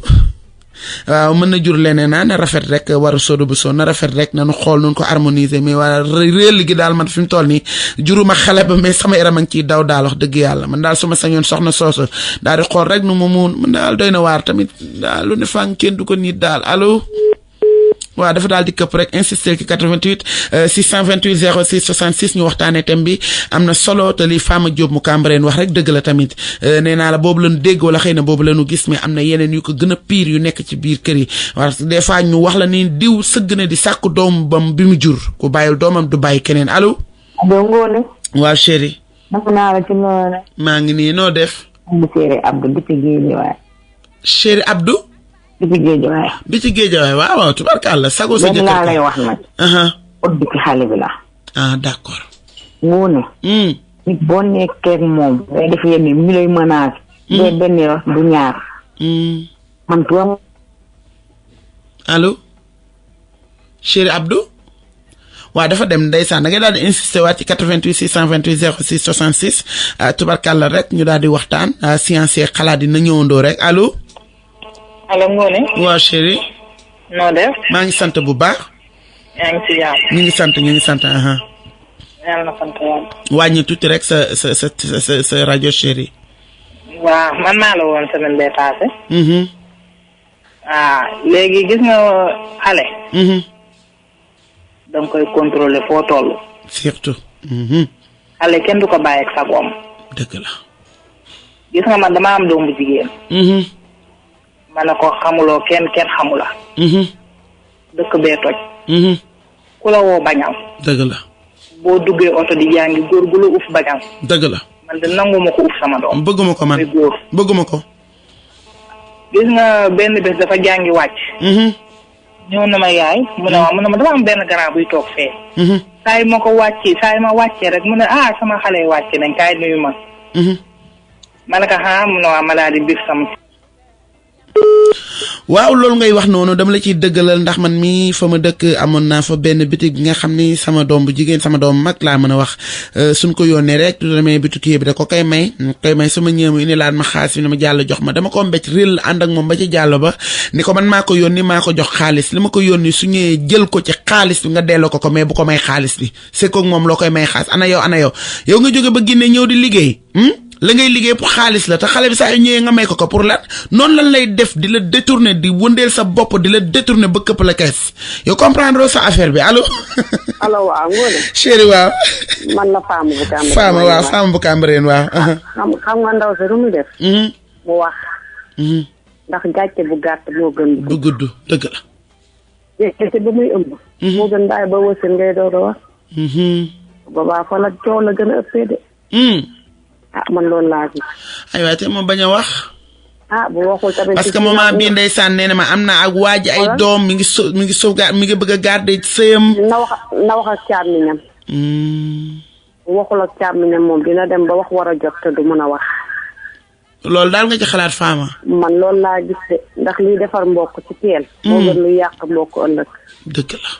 waaw mën na jur leneen na rafet rek war a sóodu bu soo na rafet rek nanu xool nun ko harmoniser mais waa réel gi daal man fi mu toll nii juruma xale ba mais sama yaram a ngi ciy daw daal wax dëgg yàlla man daal suma sañoon soxna soosu daal di xool rek nu mu mun man daal doy na waar tamit daal lu ne fang kenn du ko nit daal allo. waaw dafa daal di këpp rek insister ci 88 628 06 66 ñu waxtaanee thème bi am na solo te li Fama Diop mu Cambérène wax rek dëgg la tamit nee naa la boobu lañu dégg wala xëy na boobu lañu gis mais am na yeneen yu ko gën a pire yu nekk ci biir kër yi parce que des fois ñu wax la ni diw sëgg na di sàkku doom bam bi mu jur ku bàyyil doomam du bàyyi keneen allo.
allo Ngoné.
waaw chérie.
naka naa la ci noonu.
maa ngi nii noo def.
chérie Abdou depuis Guédiawaye.
chérie Abdou.
depuis Guédiawaye.
bi ci Guédiawaye waaw tubarkàlla sago sa jëkkër
laa lay wax nag. ot bi ci xale bi la.
d'accord.
Ngoné. nit boo nekkee ak moom. day def yenn ñu lay menace. day benn yoon du ñaar. man turam.
allo. chéri Abdou. waaw dafa dem ndeysaan da ngay daal di insister waat ci 88 628 06 66 tubarkàlla rek ñu daal di waxtaan science xalaat dina ñëwandoo rek allo.
allo Ngoné.
waaw chéri.
noo def.
maa ngi sant bu baax.
yaa ngi ci jàmm.
ñu ngi sant.
yàlla na sant yàlla.
wàññi tuuti rek sa rajo chéri.
waaw man maa la woon semaine bee passé. léegi gis nga xale. da nga koy contrôler foo toll.
surtout.
xale kenn du ko bàyyi ak sagoom.
dëgg la.
gis nga man dama am doom bu jigéen. ma ne ko xamuloo kenn xamula. dëkk bee toj. ku la woo bañal.
dëgg la.
boo duggee oto di jàngi góor gu la uf bañal.
dëgg la.
man de nanguma ko uf sama doom.
bëgguma ko man
góor
bëgguma ko.
gis nga benn bés dafa jàngi wàcc. ñëw na ma yaay mu ne ma dama am benn grand buy toog fee. saa yi ma wàccee rek mu ne sama xale yi wàcce nañ kaay nuyu ma. ma ne ko mu ne ma daal di biir sama.
waaw loolu ngay wax noonu dama la ciy dëggalal ndax man mii fa ma dëkk amoon naa fa benn bitig bi nga xam ni sama doom bu jigéen sama doom mag laa mën a wax suñ ko yónnee rek du demee bitik bi da ko koy may sama ñëw indi laan ma xaalis bi ne ma jàll jox ma dama ko mbécc réel ànd ak moom ba ci jàll ba ni ko man maa ko yónni maa ko jox xaalis li ma ko yónni su ñëwee jël ko ci xaalis bi nga delloo ko mais bu ko may xaalis bi c'est que moom loo koy may xaalis ana yow yow nga jóge ba Guinée ñëw di liggéey la ngay liggéey pour xaalis la te xale bi saa yu ñëwee nga may ko pour lan noonu lan lay def di la détourner di wëndeel sa bopp di la détourner ba këpp la kees yow comprendre sa affaire bi allo.
allo waaw Ngoné.
chéri waaw.
man la Fama bu Cambérène.
Fama waaw Fama bu Cambérène waaw.
xam nga ndaw si lu mu def. mu wax. ndax gàcce bu gàtt moo gën.
bu gudd dëgg la.
gàcce ba muy ëmb. moo gën bàyyi ba wësën ngay door a wax. boobaa fa la coow la gën a ëppee de. man loolu laa gis.
aywa te ma bañ a wax.
bu waxul tamit.
parce que moment bii ndeysaan nee na ma am na ak waa ji ay doom mi ngi sauvegarde mi ngi bëgg a garder sëyam.
na wax ak càmmiñam. waxul ak càmmiñam moom dina dem ba wax war a jot te du mën a wax.
loolu daal nga ci xalaat Fama.
man loolu laa gis de ndax liy defar mbokk ci teel. moo gën lu yàq mbokk ëllëg.
dëgg la.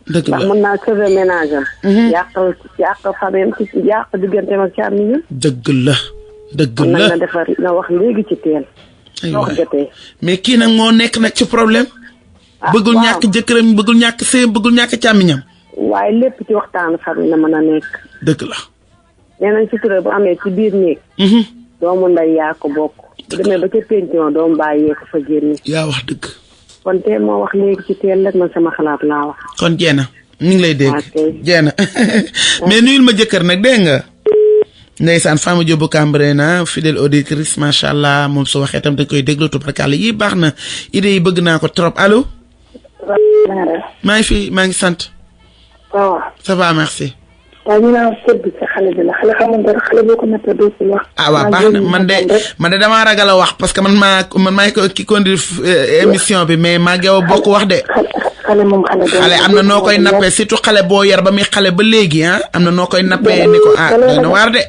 dëgg la ndax mën naa sauver ménage am. yàq famille ci yàq digganteem ak càmmiñam.
dëgg la. dëgg la
na defar na wax léegi ci teel. wax jotee.
mais kii nag moo nekk nag ci problème. bëggul ñàkk jëkkëram bëggul ñàkk sëyam bëggul ñàkk càmmiñam.
waaye lépp ci waxtaanu famille la mën a nekk.
dëgg la.
nee nañ sutura bu amee ci biir néeg. doomu nday yaa ko bokk. bu demee ba ca pension doomu bàyyee ko fa génne.
yaa wax dëgg.
kon teel moo wax léegi ci teel rek man sama xalaat laa wax.
kon jeena ñu ngi lay dégg. jeena mais nuyul ma jëkkër nag dégg nga. ndeysaan Fama Diop bu Cambérène fidèle auditrice macha allah moom su waxee tam dañ koy déglu tubarkàlla yi baax na idée yi bëgg naa ko trop allo. maa ngi fi maa ngi sant. ça va merci.
waaw ñu naan sëb bi sa xale bi la xale xamul dara xale boo ko nattee doo ci wax.
waaw baax na man de damaa ragal a wax parce que man maay ko ki conduire émission bi mais maa ngi bokk wax de.
xale moom
xale am na noo koy nappee surtout xale boo yar ba muy xale ba léegi am na noo koy nappee ni ko day na waar de.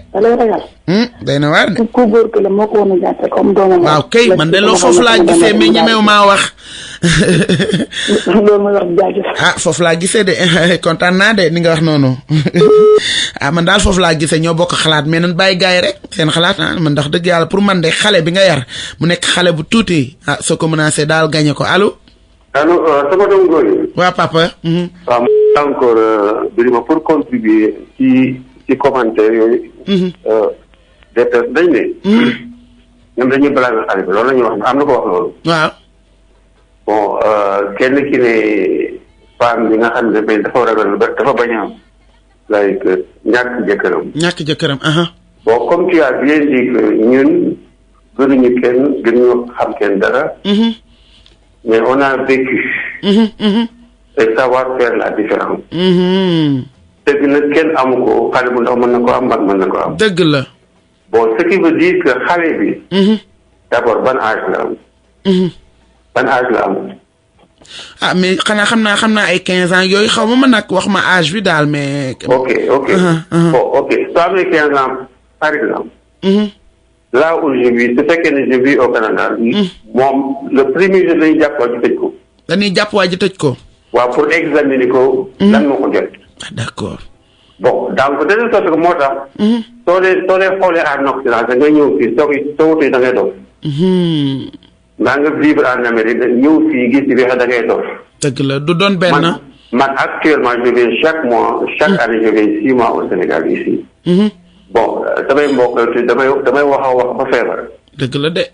day na waar de.
ku góor ki la moo ko woon a jàppe comme doomam.
waaw kay man de loo foofu laa gisee mais ñemewu maa wax.
loolu mooy wax jaajëf.
foofu laa gisee de kontaan naa de ni nga wax noonu man daal foofu laa gisee ñoo bokk xalaat mais nan bàyyi gars yi rek seen xalaat man ndax dëgg yàlla pour man de xale bi nga yar mu nekk xale bu tuuti soo ko menacé daal gagné ko allo.
allo sama doom góor yi.
waa papa.
waaw encore Birima pour contribuer ci commentaire yooyu. dañ ne. ñoom dañuy blâmer xale bi loolu la ñuy wax am na ko wax loolu.
waaw.
bon kenn ki ne femme bi nga xam ne dafa ragal dafa bañ a like ñàkk jëkkëram.
ñàkk jëkkëram.
bon comme tu as bien dit que ñun gënuñu kenn gënuñu xam kenn dara. mais on a vécu. et savoir faire la différence. dëgg nag kenn amu ko xale bu ndaw mën na ko am mag mën na ko am.
dëgg la.
bon ce qui veut dire que xale bi. d'abord ban âge la am. ban âge la am.
mais xanaa xam naa ay 15 ans yooyu xaw ma nag wax ma âge bi daal mais.
ok. bon ok soo amee 15 ans par exemple. là où je vis su fekkee ne je vis au Canada. moom le premier jour dañuy jàpp waa ji tëj ko.
dañuy jàpp waa ji tëj ko.
waaw pour examiner ko. lan moo ko jot.
d'accord.
bon donc de telle sorte que moo tax. soo dee xoolee en Occident da nga ñëw fii soo wutee da ngay dof. maa nga vivre en Amérique ñëw fii gis bi da ngay dof.
dëgg la du doon benn.
man actuellement je vais chaque année je vais 6 mois au Sénégal ici. bon damay mbokk damay wax a wax ba feebar. dëgg
la de.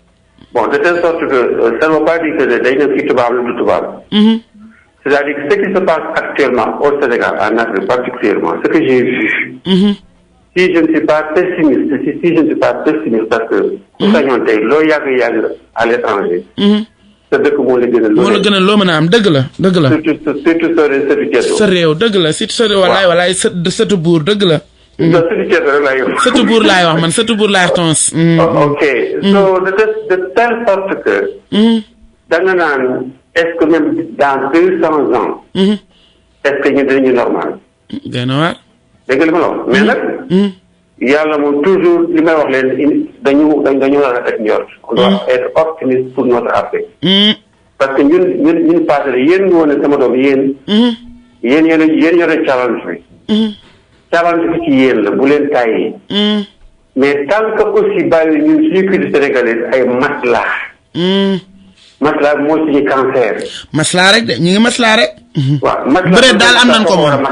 bon de telle sorte que ça ne veut pas dire que day na fi tubaab la du tubaab. c'est-à-dire que ce qui se passe actuellement au Sénégal en Afrique particulièrement ce que j'ai vu. si je ne suis pas pessimiste si je ne suis pas pessimiste parce que. su sañoon tey loo yàgg à l'étranger. sa dëkk moo la gënal.
moo la gënal loo mën a am dëgg la.
surtout
sa réew dëgg la surtout sa réew. walaay sëtu buur dëgg la. sëtu buur laay wax man sëtu buur laay wax tons.
ok so de telle sorte que. da nga naan est-ce que même dans 200 ans. est-ce que ñu dinañu normal.
dana waar.
dégg nga li ma la wax mais nag. yàlla moom toujours li may wax leen dañu la rafet njort. on doit être optimiste pour notre Afrique. parce que ñun passé la yéen nga woon ne sama doom yéen. yéen yore challenge bi. challenge bi ci yéen la bu leen tàyyi. mais tant que aussi bàyyi ñun suñu culture sénégalaise ay maslaa. maslaa mooy suñu cancer.
maslaa rek de ñu ngi maslaa rek.
waaw maslaa
bëreet daal am nañ ko moom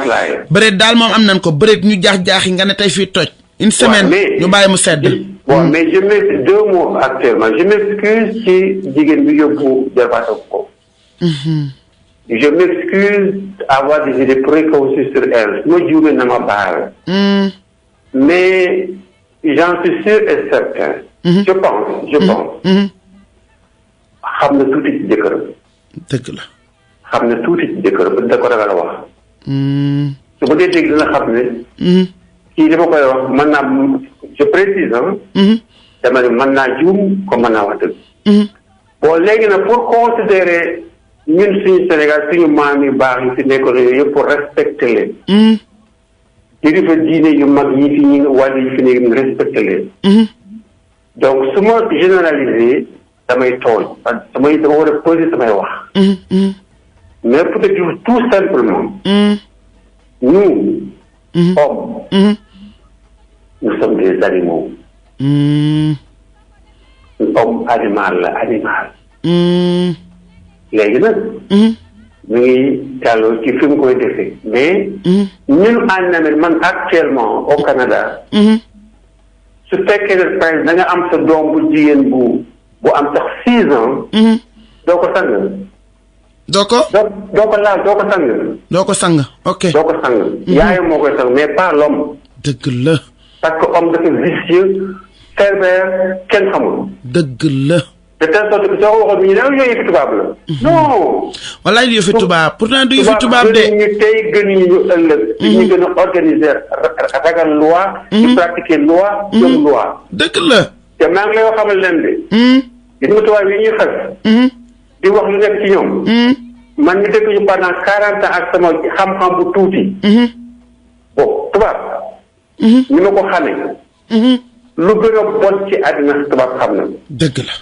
bëreet daal moom am nañ ko bëreet ñu jaax-jaax yi nga ne tey fii toj. une semaine ñu bàyyi mu sedd.
bon mais je mets 2 mots actuellement je m'excuse ci jigéen bi yóbbu jarbaatam ko. Je m'excuse d'avoir des idées préconçues sur elle. Moi, je ne m'en parle. Mais j'en suis sûr et certain. Je pense. xam na tuuti ci jëkkëram.
dëgg la.
xam na tuuti ci jëkkëram da ko ragal a wax. su ko dee dégg dina xam ne. kii li ma koy wax mën naa je précise dama ne mën naa juum comme mën naa wax dëgg. bon léegi nag pour considérer ñun suñu Sénégal suñu maam yu baax yi fi nekkoon yooyu yëpp pour respecter leen. kilifa diine yu mag yi fi ñu wàll yi fi nekk ñu respecter leen. donc su ma généraliser damay tooñ parce que dama war a poser samay wax. mais peut-être tout simplement. nous. hommes. nous sommes des animaux. homme animal la animal. léegi nag. ñu ngi jàlloo ci fi mu koy defee mais. ñun en Amérique man actuellement au Canada. su fekkee ne par exemple da nga am sa doom bu jigéen bu am sax 6 ans. doo ko sang.
doo ko.
doo ko laal doo ko sang.
doo ko sang ok.
doo ko sang. yaayam moo koy sang mais pas l'homme.
dëgg la.
parce que homme dafa vicieux pervers kenn xamul.
dëgg la.
de telle sorte que soo waxoon ñu ne yooyu yëfi tubaab la. non.
walaay du yëfi tubaab pourtant du yëfi tubaab de.
ñu tey gën ñu ëllëg. ñu gën a organiser ragal loi. di pratiquer loi. gëm loi.
dëgg la.
te maa ngi lay xamal leen de. gis nga tubaab yi ñuy xas. di wax lu nekk ci ñoom. man mi dëkk ñu pendant 40 ans ak sama xam-xam bu tuuti. bon tubaab. ñu ma ko xamee. lu gën a bon ci àddina tubaab xam na ko.
dëgg la.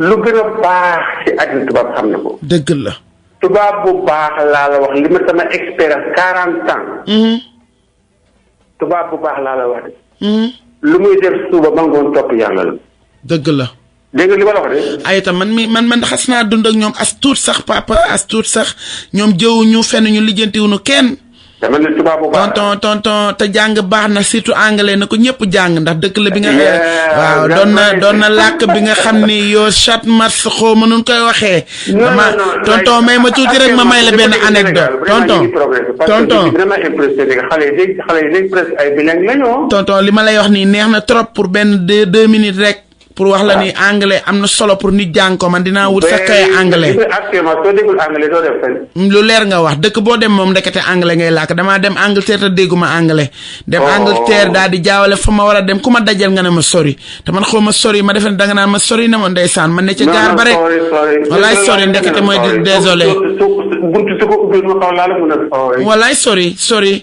lu gën a baax ci àddina tubaab xam na ko.
dëgg la.
tubaab bu baax laa la wax li ma sama expérience 40 ans. tubaab bu baax laa la wax de. lu muy def suba ba ngoon topp yàlla la.
dëgg la.
dégg nga li ma la wax de.
ay itam man xas naa dund ak ñoom as tuut sax papa as tuut sax ñoom jëwuñu fenn ñu lijjantiwuñu kenn.
dama ne tubaab bu baax
tonton te jàng baax na surtout anglais na ko ñëpp jàng ndax dëkk la bi nga. waaw doon na làkk bi nga xam ni yoo chat mars xaw ma nun koy waxee. dama tonton may ma tuuti rek ma may la benn anecdote tonton
vraiment impressionné xale yi léegi presque ay bilingue lañu.
tonton li ma lay wax nii neex na trop pour benn 2 minutes rek. pour wax la ni anglais am na solo pour nit jàng ko man dinaa wut sax kay anglais.
actuellement soo déggul anglais doo def fenn.
lu leer nga wax dëkk boo dem moom ndekete anglais ngay làkk damaa dem Angleterre te dégguma anglais. dem Angleterre daal di jaawale fa ma war a dem ku ma dajal nga ne ma sori te man xaw ma sori ma defe ne danga naan ma sori na ma ndeysaan man ne ca gaar ba rek. walaay sori ndekete mooy désolé.
buntu su ko ubbi ma xaw laa la mun a sori.
walaay sori.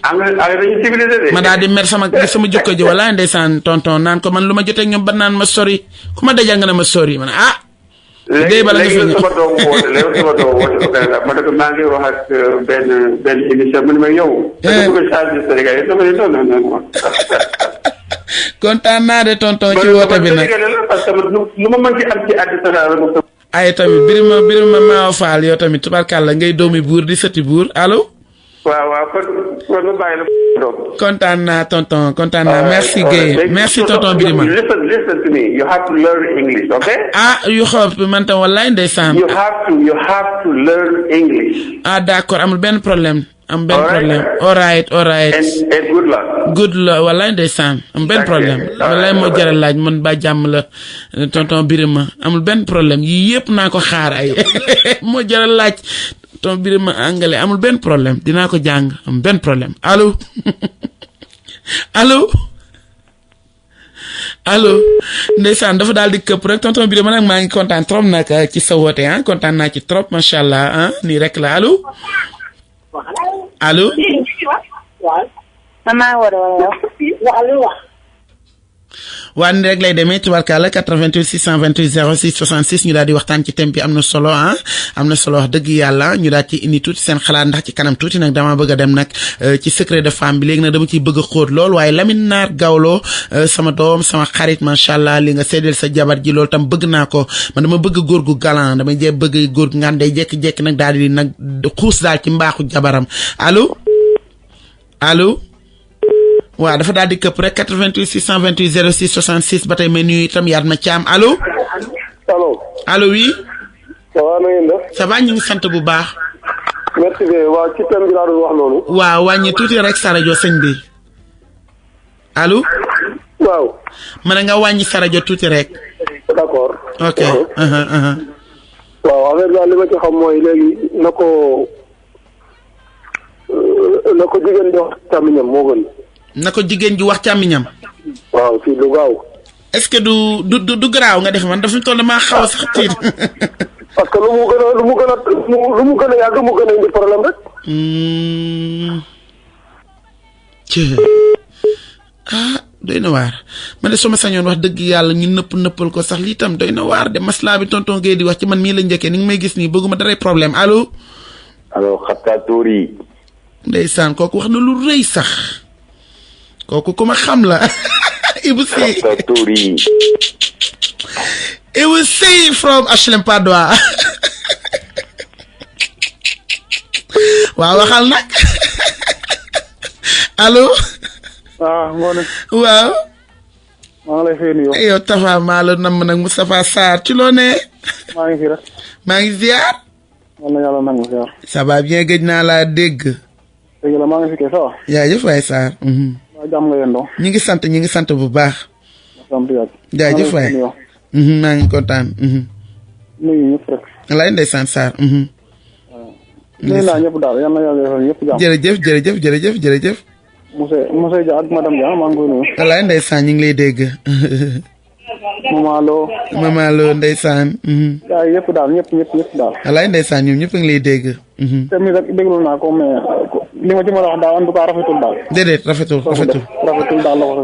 anglais dañuy civilisé de.
ma daal di mer sama jukko ji walaay ndeysaan tonton naan ko man lu ma jotee ñoom ba naan ma sori. ku ma dajal nga ne ma sori man
léegi sama doom woote ma ne ko maa ngi wax ak benn émission mu ne ma yow. da nga bëgg a changer Sénégal yi dama ne non.
kontaan naa de tonton ci woote bi nag.
parce que lu ma mën ci am ci àddina
ay tamit birima maa faal yow tamit tubarkàlla ngay doomi buur di sëti buur allo.
waaw kon ma bàyyi la doom.
kontaan naa tonton kontaan naa merci Guèye merci tonton Birima.
listen to me you have to learn English okay.
yu xob man tam wallaay ndeysaan.
you have to learn English.
d'accord amul benn problème. am benn problème all right.
and
good luck wallaay ndeysaan am benn problème wallaay moo jaral laaj man ba jàmm la tonton Birima amul benn problème yii yëpp naa ko xaar ay moo jaral laaj tonton Birima anglais amul benn problème dinaa ko jàng am benn problème allo allo ndeysaan dafa daal di këpp rek tonton Birima nag maa ngi kontaan trop nag ci sa woote kontaan naa ci trop macha allah nii rek la allo. waa ni rek lay demee tubarkalla 88 628 06 66 ñu daal di waxtaan ci thème bi am na solo am na solo wax dëgg yàlla ñu daal ci indi tuuti seen xalaat ndax ci kanam tuuti nag dama bëgg a dem nag ci secret de femme bi léegi nag dama ciy bëgg a xóot lool waaye Lamine Naar Gawlo sama doom sama xarit macha allah li nga seedeel sa jabar ji loolu tam bëgg naa ko man dama bëgg góor gu galant dama bëgg góor gu ngaan day jekki-jekki nag daal di nag xuus daal ci mbaaxu jabaram allo waaw dafa daal di këpp rek 88 628 06 66 ba tey may nuyu itam Yatma Thiam allo. allo oui.
ça va na ngeen def.
ça va ñu ngi sant bu baax.
merci bien waaw ci thème bi laa doon wax noonu.
waaw wàññi tuuti rek sa rajo sëñ bi allo.
waaw.
mën nga wàññi sa rajo tuuti rek.
d'accord.
ok.
waaw affaire daal li ma ci xam mooy léegi na ko jigéen di wax càmmiñam moo gën.
na ko jigéen ji wax càmmiñam.
waaw fii lu gaaw.
est-ce que du garaaw nga def man dafa toll damaa xaw a sax tiit.
parce que lu mu gën a yàgg mu gën a indi problème rek.
doy na waar man de suma sañoon wax dëgg yàlla ñu nëppal ko sax lii tam doy na waar de maslaa bi tonton Guèye di wax ci man mii la njëkkee ni nga may gis nii bëgguma daray problème allo.
allo Xattaatoori.
ndeysaan kooku wax na lu rëy sax kooku ku ma xam la. Ibou Sy
Xattaatoori.
Ibou Sy from HLM Padois. waaw waxal nag allo.
Ngoné.
waaw.
maa ngi lay fay nuyoo.
yow Tafa maa la namm nag Moustapha Sarr ci loo ne.
maa ngi fi rek.
maa ngi ziar.
man la yàlla nangu ziar.
ça va bien gëj naa laa dégg.
dëgg la maa ngi fi kay ça va.
jaajëf waay Sarr.
waa jàmm nga yendoo.
ñi ngi sant bu baax.
sant yàlla.
jaajëf waay. maa ngi kontaan.
nuyu ñëpp rek.
walaay ndeysaan Sarr.
nuyu naa ñëpp daal yal na yàlla defal ñëpp jàmm.
jërëjëf.
monsieur Dia ak madame Dia maa ngi koy nuyu.
walaay ndeysaan ñu ngi lay dégg. Mama Lo ndeysaan.
yaa yëpp daal ñëpp daal.
walaay ndeysaan ñoom ñëpp a ngi lay dégg.
te mi rek déglu naa ko mais li ma ci mën a wax daal en tout cas rafetul daal.
déedéet rafetul.
daal la ko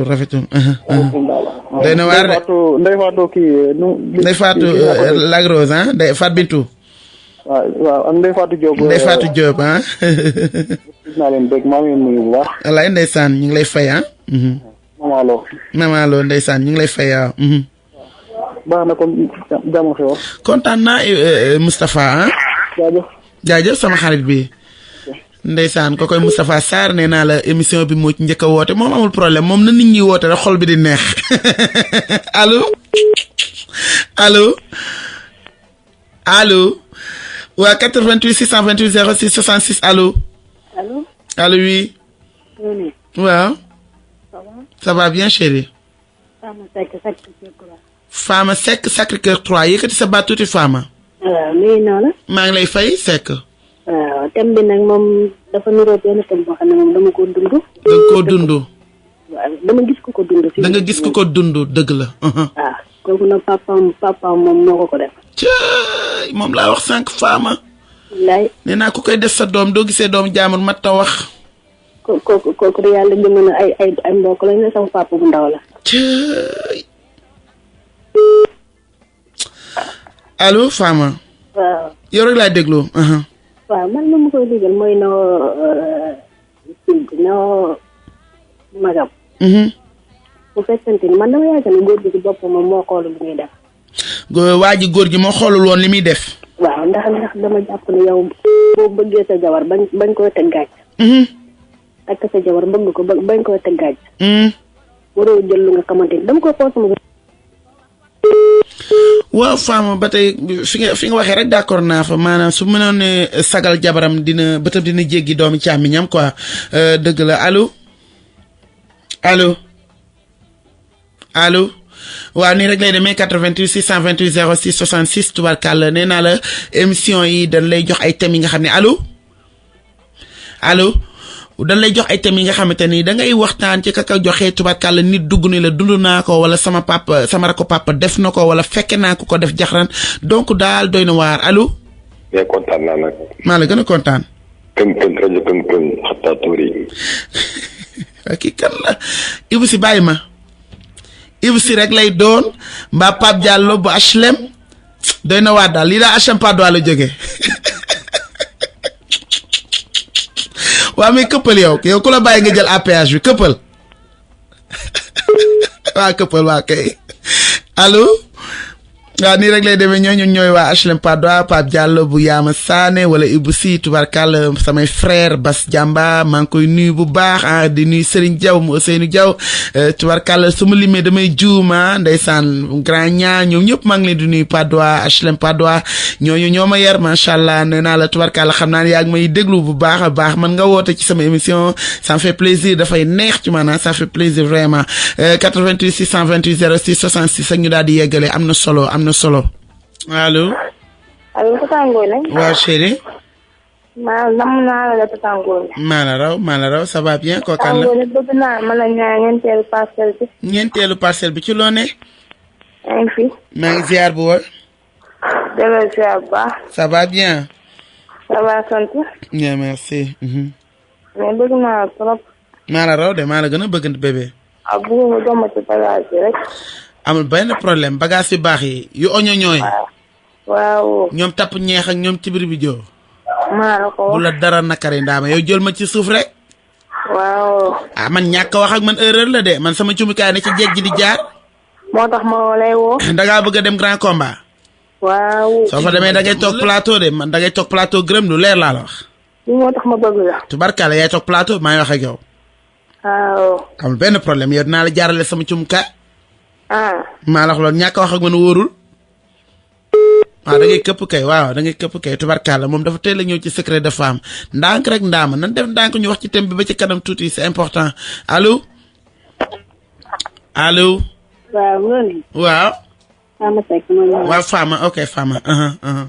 rafetul. doy na waar de
Ndeye Fatou kii.
Ndeye Fatou Lagrose ah Ndeye Fatou Bintou.
waaw ak Ndeye Fatou Diop. gis naa leen dégg maa ngi leen nuyu bu baax.
walaay ndeysaan ñu ngi lay fay ah. Mama Lo ndeysaan ñu ngi lay fay waaw.
baax na kon jàmm xew.
kontaan naa Moustapha ah. jaajëf sama xarit bi. ndeysaan ko koy Moustapha Sarr nee naa la émission bi moo ci njëkk a woote moom amul problème moom na nit ñi woote rek xol bi di neex. allo. waa 88 628 06 66 allo. allo oui. waaw. ça va bien chérie. Fama Seck Sacré-Cœur 3 yëkkati sa baat tuuti Fama.
waaw nuyu naa la.
maa ngi lay fay Seck.
waaw thème bi nag moom dafa niroo benn thème boo xam ne moom dama koo dund.
da nga koo dund.
waaw dama gis ku ko dund.
da nga gis ku ko dund dëgg la.
waaw kooku nag papaam moom moo ko def.
cëy moom laa wax sànq Fama.
wallaay.
nee naa ku koy def sa doom doo gisee doom jaamur mat ta wax.
kooku de yàlla jëm na ay mbokk lañ ne sama papa bu ndaw la.
cëy. allo Fama.
waaw.
yow rek laa déglu.
waaw man la ma koy digal mooy noo magam. bu fekkente ni man dama yaakaar ne góor gi ci boppam moom moo xoolul li muy def.
waa ji góor gi moo xoolul woon li muy def.
waaw ndax dama jàpp ne yow boo bëggee sa jabar bañ koy teg gàcc. takk sa jabar bëgg ko bañ koy teg gàcc. waroo jël lu nga xamante ni dama koy xool sama.
waaw Fama ba tey fi nga waxee rek d'accord naa fa maanaam su mënoon ne sagal jabaram dina bëtam dina jéggi doomi càmmiñam quoi dëgg la allo waaw nii rek lay demee 88 628 06 66 tubarkàlla nee naa la émission yi dañ lay jox ay thèmes yi nga xam ne allo dañ lay jox ay thèmes yi nga xamante ni da ngay waxtaan ci kaka joxee tubarkàlla nit dugg ni la dund naa ko wala sama rakko papa def na ko wala fekke naa ko def jaxran donc daal doy na waar allo.
mais kontaan naa nag.
maa la gën a kontaan.
rajo Xattaatoori.
waa kii kan la Ibou Sy bàyyi ma Ibou Sy rek lay doon mbaa Pape Diallo bu HLM doy na waar daal lii daal HLM Padois la jógee. waa mais këppal yow ku la bàyyi nga jël APH bi këppal waa këppal waa kay allo waaw nii rek lay demee ñooñu ñooy waa HLM Padois Pape Diallo bu Yaama Sané wala Ibou Sy tubarkal samay frère Bas Jamba maa ngi koy nuyu bu baax di nuyu Serigne Diaw mu Ousseynou Diaw tubarkal su ma limee damay juuma ndeysaan grand ñaa ñoom ñëpp maa ngi leen di nuyu Padois HLM Padois ñooñu ñoo ma yar macha allah nee naa la tubarkal xam naa ne yaa ngi may déglu bu baax a baax man nga woote ci sama émission ça me fait plaisir dafay neex ci maanaam ça fait plaisir vraiment 88 628 06 66 ak ñu daal di yeggale am na solo allo.
allo Tata Ngoné.
waaw chérie.
nam naa la Tata Ngoné.
maa la raw ça va bien. kooku kan la
Tata Ngoné bëgg naa ma la ñaan ñeenteelu parcelle bi.
ñeenteelu parcelle bi ci loo ne.
yaa ngi fi.
maa ngi ziar bu wër.
delloo ziar bu baax.
ça va bien.
ça va sant.
bien merci.
mais bëgg naa trop.
maa la raw de maa la gën a bëgg bébé.
bëgg nga jox ma ci bagage yi rek.
amul benn problème bagage yu baax yi yu oñoñooy.
waaw.
ñoom tapp ñeex ak ñoom cibir bi joo.
maa la ko wax
bu la dara nakari ndaama yow jël ma ci suuf rek.
waaw.
man ñàkk wax ak man erreur la de man sama cumikaay ne ci jeeg ji di jaar.
moo tax ma lay woo.
da ngaa bëgg a dem grand combat.
waaw.
soo fa demee da ngay toog plateau de man da ngay toog plateau gërëm lu leer laa la wax.
li moo tax ma bëgg la.
tubarkalla yaay toog plateau maa ngi wax ak yow.
waaw.
amul benn problème yow dinaa la jaarale sama cumikaay. maa la wax loolu ñàkk wax ak man wóorul. waaw da ngay këpp kay waaw da ngay këpp kay tubarkalla moom dafa teel a ñëw ci secret de femme ndànk rek ndaama nan def ndànk ñu wax ci thème bi ba ci kanam tuuti c'est important allo. allo.
waaw loolu.
waaw.
Fama Seck man.
waaw Fama ok Fama.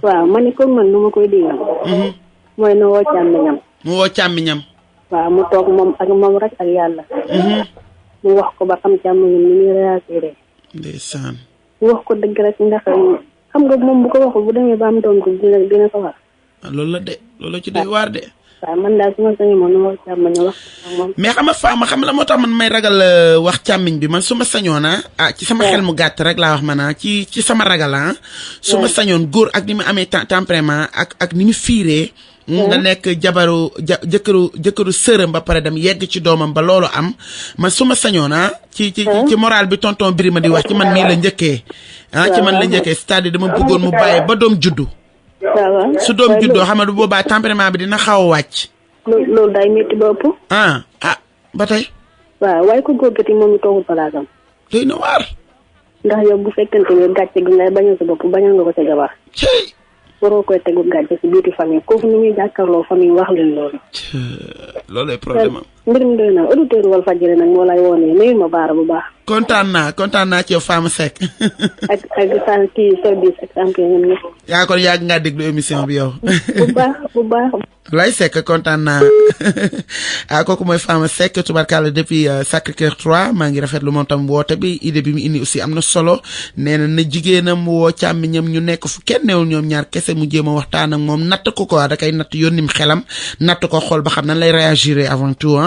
waaw man ni comme man nu ma koy digal. mooy na woo càmmiñam.
mu woo càmmiñam.
waaw mu toog moom rek ak yàlla. mu wax ko ba xam càmmiñam ni muy réagir.
ndeysaan.
mu wax ko dëgg rek ndax xam nga moom bu ko waxul bu demee ba am doom ko dina ko wax.
loolu la de loolu ci doy waar de.
waaw man daal su ma sañoon moom nu ma càmmiñ wax moom.
mais xam nga Fama xam la moo tax man may ragal wax càmmiñ bi man su ma sañoon ci sama xel mu gàtt rek laa wax man ci sama ragal su ma sañoon góor ak ni mu amee tempérament ak ni mu fiiree. nga nekk jabaru jëkkëru sërëm ba pare dem yegg ci doomam ba loolu am man su ma sañoon ci moral bi tonton Birima di wax ci man mii la njëkkee ci man la njëkkee c'est-à-dire dama bëggoon mu bàyyi ba doom juddu. su doom juddoo xam nga du boobaa tempérament bi dina xaw a wàcc.
loolu day métti ba ëpp.
ba tey.
waaw waaye ko góor gati moom ñu toogul palaasam.
doy na waar.
ndax yow bu fekkente ne gàcce gi ngay bañal sa bopp bañal nga ko sa jabar. waroo koy tegu gàcce si biiti famille kooku ni muy jàkkaarloo famille wax leen loolu.
loolu ay problème am.
mbir mi doy na auditeur Walfadjri nag moo lay woonee nuyu ma baara bu baax.
kontaan naa ci yow Fama Seck.
ak kii service ak sant ñoom ñëpp.
yaa kon yàgg ngaa déglu émission bi yow.
bu baax.
lay Seck kontaan naa kooku mooy Fama Seck tubarkalla depuis Sacré-Cœur 3 maa ngi rafetlu moom tam woote bi idée bi mu indi aussi am na solo nee na jigéenam woo càmmiñam ñu nekk fu kenn newul ñoom ñaar kese mu jéem a waxtaan ak moom natt ko quoi da kay natt yónnim xelam natt ko xool ba xam nan lay réagir avant tout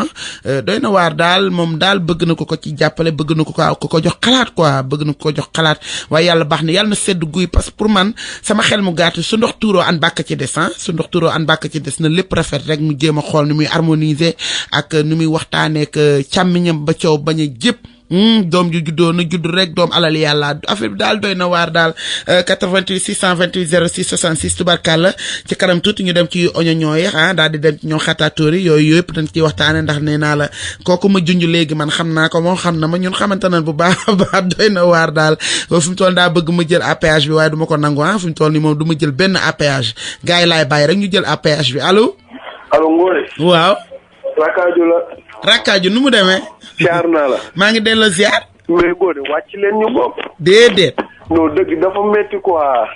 doy na waar daal moom daal bëgg na ko ci jàppale bëgg na ko jox xalaat quoi bëgg na ko jox xalaat waaye yàlla baax na yàlla na sedd guy parce que pour man sama xel mu gàtt su ndox tuuroo an bàkk ci des su ndox tuuroo an bàkk ci des na lépp rafet rek mu jéem a xool ni muy harmoniser ak ni muy waxtaaneek càmmiñam ba coow bañ a jëpp doom ju juddoo na judd rek doom alal yàlla affaire bi daal doy na waar daal 88 628 06 66 tubarkalla ci kanam tuuti ñu dem ci oñoñooy daal di dem ci ñoom xataatoori yooyu yëpp dañ ciy waxtaane ndax nee naa la kooku ma junj léegi man xam naa ko moom xam na ma ñun xamante nañ bu baax a baax doy na waar daal fi mu toll daa bëgg ma jël APH bi waaye du ma ko nangu fi mu toll ni moom du ma jël benn APH gars yi laay bàyyi rek ñu jël APH bi allo.
allo Ngoné.
waaw.
Rakkaaju la.
Rakkaaju nu mu demee.
ziar naa la.
maa ngi delloo ziar.
mais Ngoné wàcc leen ñu bopp.
déedéet.
non dëgg dafa metti quoi.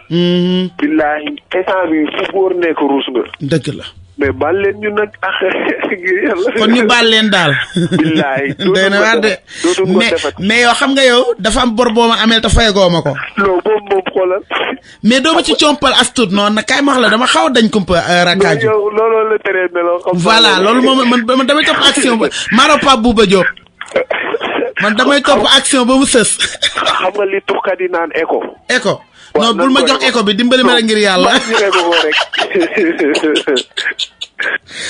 billaahi instant bi fu góor nekk ruus nga.
dëgg la.
mais baal leen ñu nag ngir yàlla.
kon ñu baal leen daal.
billaahi
doy na waar de mais yow xam nga yow dafa am bor boo ma ameel te fayagoo ma ko.
non boobu moom xoolal.
mais doo ma ci compal astut noonu nag kaay ma wax la dama xaw a dañ kumpa Rakkaaju.
yow looloo la teree meloo xam.
voilà loolu moom man damay topp action ba Maro Pape Bouba Diop man damay topp action ba mu sës.
xam nga li tuxkat yi naan écho.
non bul ma jox écho bi dimbali ma rek ngir yàlla.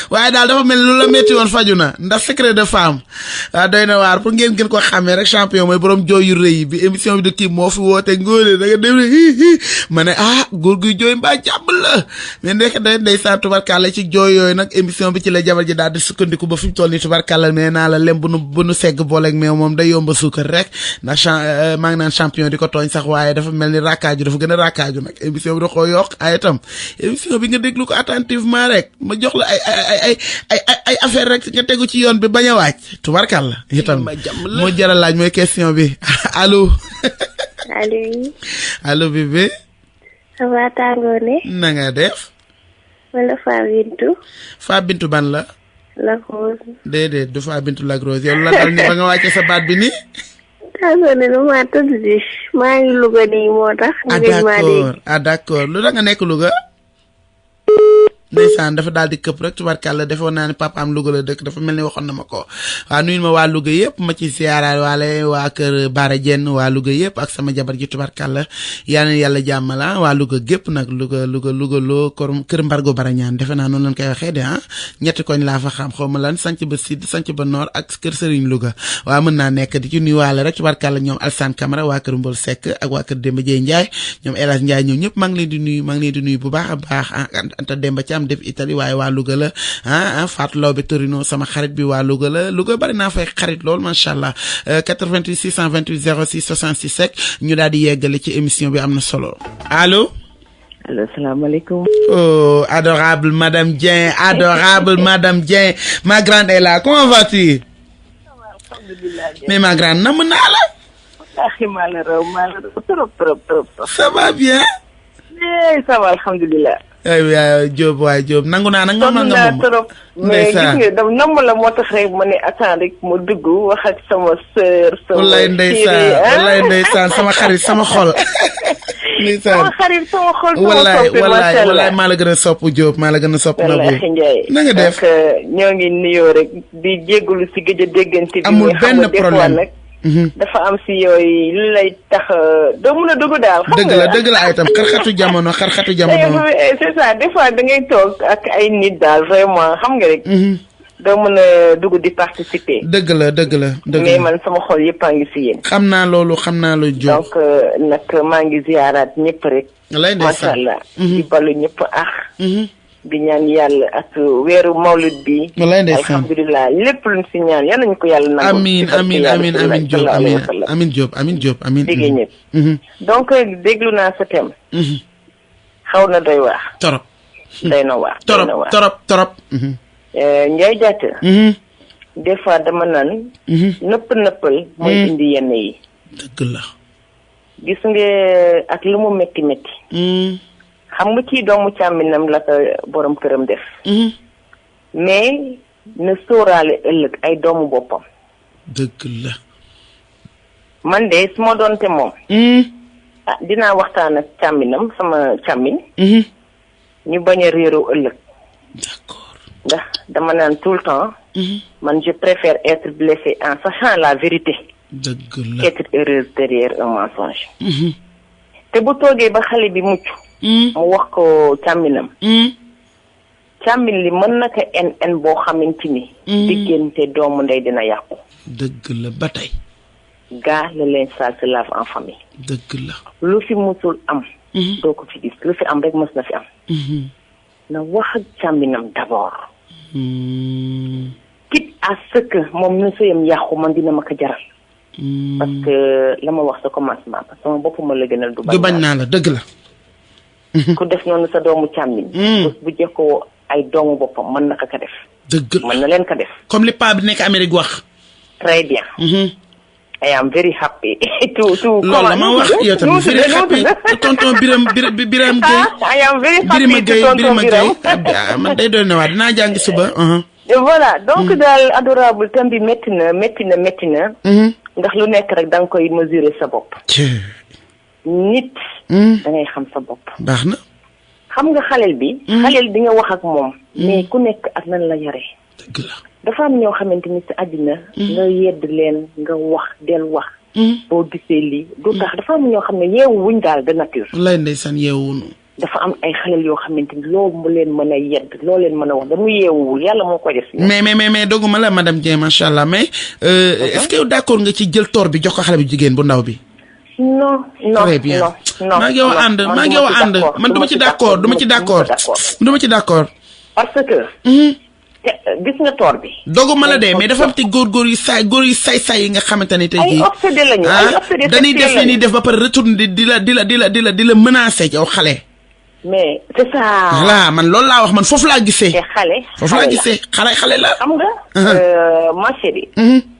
waaye daal dafa mel lu la metti woon faju na ndax secret de femme waaw doy na waar pour ngeen gën ko xàmmee rek champion mooy borom jooy yu rëy bi émission bi de kii moo fi woote ngóone da nga dem ne ma ne góor guy jooy mbaa jàmm la mais ndek day ndeysaan tubarkàlla ci jooy yooyu nag émission bi ci la jabar ji daal di sukkandiku ba fi mu toll nii tubarkàlla mais naa la lem bu nu segg booleeg mais moom day yomba suukar rek ndax maa ngi naan champion di ko tooñ sax waaye dafa mel ni rakkaaju dafa gën a rakkaaju nag émission bi da koo yokk ay itam émission bi nga déglu ko attentivement rek ma jox la ay affaire rek nga tegu ci yoon bi bañ a wàcc tubarkàlla itam moo jara laaj mooy question bi allo allo bébé
ça va tàngoone
na nga def
wala Fa Bintu
ban la
Lac Rose
déedéet du Fa Bintu Lac Rose yow la dal ni ba nga wàcce sa baat bi ni
tàngoone lu ma tëdd di maa ngi Louga nii moo tax
d'accord lu da nga nekk Louga ndeysaan dafa daal di këpp rek tubarkàlla defoon naa ne papaam Louga la dëkk dafa mel ni waxoon na ma ko waaw nuyu ma waa Louga yëpp ma ci siyaara waale waa kër Bara Dieng waa Louga yëpp ak sama jabar ji tubarkàlla yal na yàlla jàmmala waa Louga gépp nag Louga loo kër Mbargo Barañaan defe naa noonu lañ koy waxee de ñetti koñ laa fa xam xaw ma lan sanc ba sud sanc ba nord ak kër Serigne Louga waaw mën naa nekk di ci nuyuwaale rek tubarkàlla ñoom Alsane Camara waa kër Mbol Seck ak waa kër Demba Dieye Ndiaye ñoom El Hadj Ndiaye ñoom ñëpp maa ngi leen di nuyu bu baax a baax Anta Demba Thiam def Italie waaye waa Louga la Fatou Lawbe Torino sama xarit bi waa Louga la Louga bari naa fay xarit lool macha allah 88 628 06 66 ñu daal di yeggale ci émission bi am na solo allo.
allo salaamaaleykum.
oh adorable madame Dieng ma grande est là comment vas-tu. mais ma grande namm naa la.
maa la raw trop.
ça va bien.
ça va alhamdulilah.
waay Diop nangu naa nag. moom nga moom
trop mais gis nga dam namm la moo tax rek ma ne attends rek ma dugg wax ak sama sœur.
wallaay ndeysaan sama xarit sama xol.
sama xarit sama xol.
wallaay maa la gën a sopp Diop maa la gën a sopp na bu na nga def
ñoo ngi nuyoo rek di jégalu si gëj a déggante bi.
amul benn problème
dafa am si yooyu li lay tax doo mën a dugg daal. xam nga
dëgg la ay tam xarxatu jamono.
c'est ça des fois da ngay toog ak ay nit daal vraiment xam nga rek. doo mën a dugg di participer.
dëgg la.
mais man sama xol yëpp a ngi si yéen.
xam naa loolu Diop.
donc nag maa ngi ziaraat ñëpp rek. macha allah. di balu ñëpp di ñaan yàlla ak weeru mawlud bi. alhamdulilah lépp luñ si ñaan yal nañu ko yàlla nangu.
amiin Diop.
dégg ñëpp. donc déglu naa sa thème. xaw na doy waar.
torop.
doy na waar.
torop.
Ndiaye Diatta. des fois dama naan. nëppal. mooy indi yenn yi.
dëgg la.
gis nga ak lu mu métti. xam nga ci doomu càmminam la ko borom këram def. mais na sóoraale ëllëg ay doomu boppam.
dëgg la.
man de su ma doonte moom. dinaa waxtaan ak càmminam sama càmmin. ñu bañ a réeroo ëllëg.
d'accord.
ndax dama naan tout le temps. man je préfère être blessé en sachant la vérité.
dëgg la
qu'être heureuse derrière un mensonge. te bu toogee ba xale bi mucc. mu wax ko càmminam. càmmin li mën na ko en boo xamante ni. diggante doomu ndey dina yàqu.
dëgg la ba tey.
gaa le linge sale se lave en famille.
dëgg la.
lu fi musul am. doo ko fi gis lu fi am rek mës na fi am. na wax ak càmminam d'abord. quitte à ce que moom na sëyam yàqu man dina ma ko jaral. parce que la ma wax sa commencement parce que sama bopp ma la gënal.
du bañ naa la dëgg la.
ku def noonu sa doomu càmmiñ. bu jekkoo ay doomu boppam mën na ko def.
dëgg la
mën na leen ko def.
comme li paa bi nekk Amérique wax.
très bien. I am very happy.
loolu la ma wax yow tamit very happy tonton Biram Gueye.
I am very happy to tonton Biram.
man day doon na waa dinaa jàng suba.
voilà donc daal adorable thème bi métti na. ndax lu nekk rek da nga koy mesurer sa bopp. nit. da ngay xam sa bopp.
baax na.
xam nga xaleel bi. xaleel di nga wax ak moom. mais ku nekk ak nan la yare.
dëgg la.
dafa am ñoo xamante ni si àddina. nga yedd leen nga wax del wax. boo gisee lii du tax dafa am ñoo xam ne yeewu wuñ daal de nature.
wallaay ndeysaan yeewuñu.
dafa am ay xalel yoo xamante ni loo mu leen mën a yedd loo leen mën a wax damu yeewuwul yàlla moo ko def.
mais doguma la madame Dieng macha allah mais est-ce que yow d'accord nga ci jël toor bi jox ko xale bu jigéen bu ndaw bi.
non.
très bien maa ngi yow ànd man duma ci d'accord
parce que. gis nga toor bi.
doguma la de mais dafa am te góor yu say yi nga xamante ne tey jii.
ay obsédé lañu ay obsédé
dañuy def li ñuy def ba pare retourner di la menacer yow xale.
mais c'est ça.
voilà man loolu laa wax man foofu laa gisee.
te xale la. xam nga. ma chérie.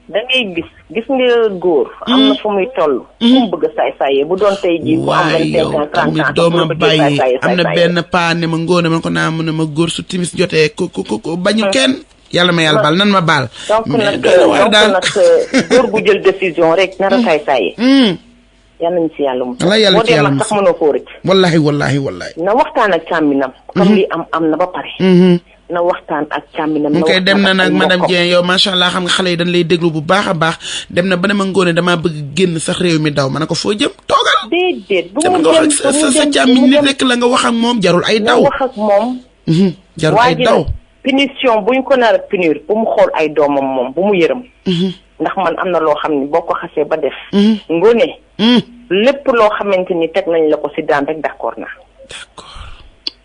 da ngay gis nga góor. am na fu muy toll. fu mu bëgg a saay bu doon tey jii. bu am 25 ans 30 ans
dooma bàyyi am na benn paa ne ma ngóone man ko naa mu ne ma góor su timis jotee ku bañu kenn. yàlla ma yàlla baal nan ma baal.
donc nag góor bu jël décision rek nar a saay. yàlla nañu si yàlla mu.
yàlla ci yàlla mu
sax mënoo koo rëcc.
wallahi.
na waxtaan ak càmminam. comme li am na ba pare. na waxtaan ak càmminam.
mu koy dem na nag madame Dieng yow macha allah xam nga xale yi dañ lay déglu bu baax a baax dem na ba ne ma ngoone damaa bëgg génn sax réew mi daw ma ne ko foo jëm toogal.
déedéet bu
mu dem sa càmmiñ nit rek la nga wax ak moom jarul ay daw.
wax ak moom.
jarul ay daw.
punition buñ ko nar a punir bu mu xool ay doomam moom bu mu yërëm. ndax man am na loo xam ne boo ko xasee ba def. ngoone. lépp loo xamante ni teg nañ la ko si daan rek d'accord na.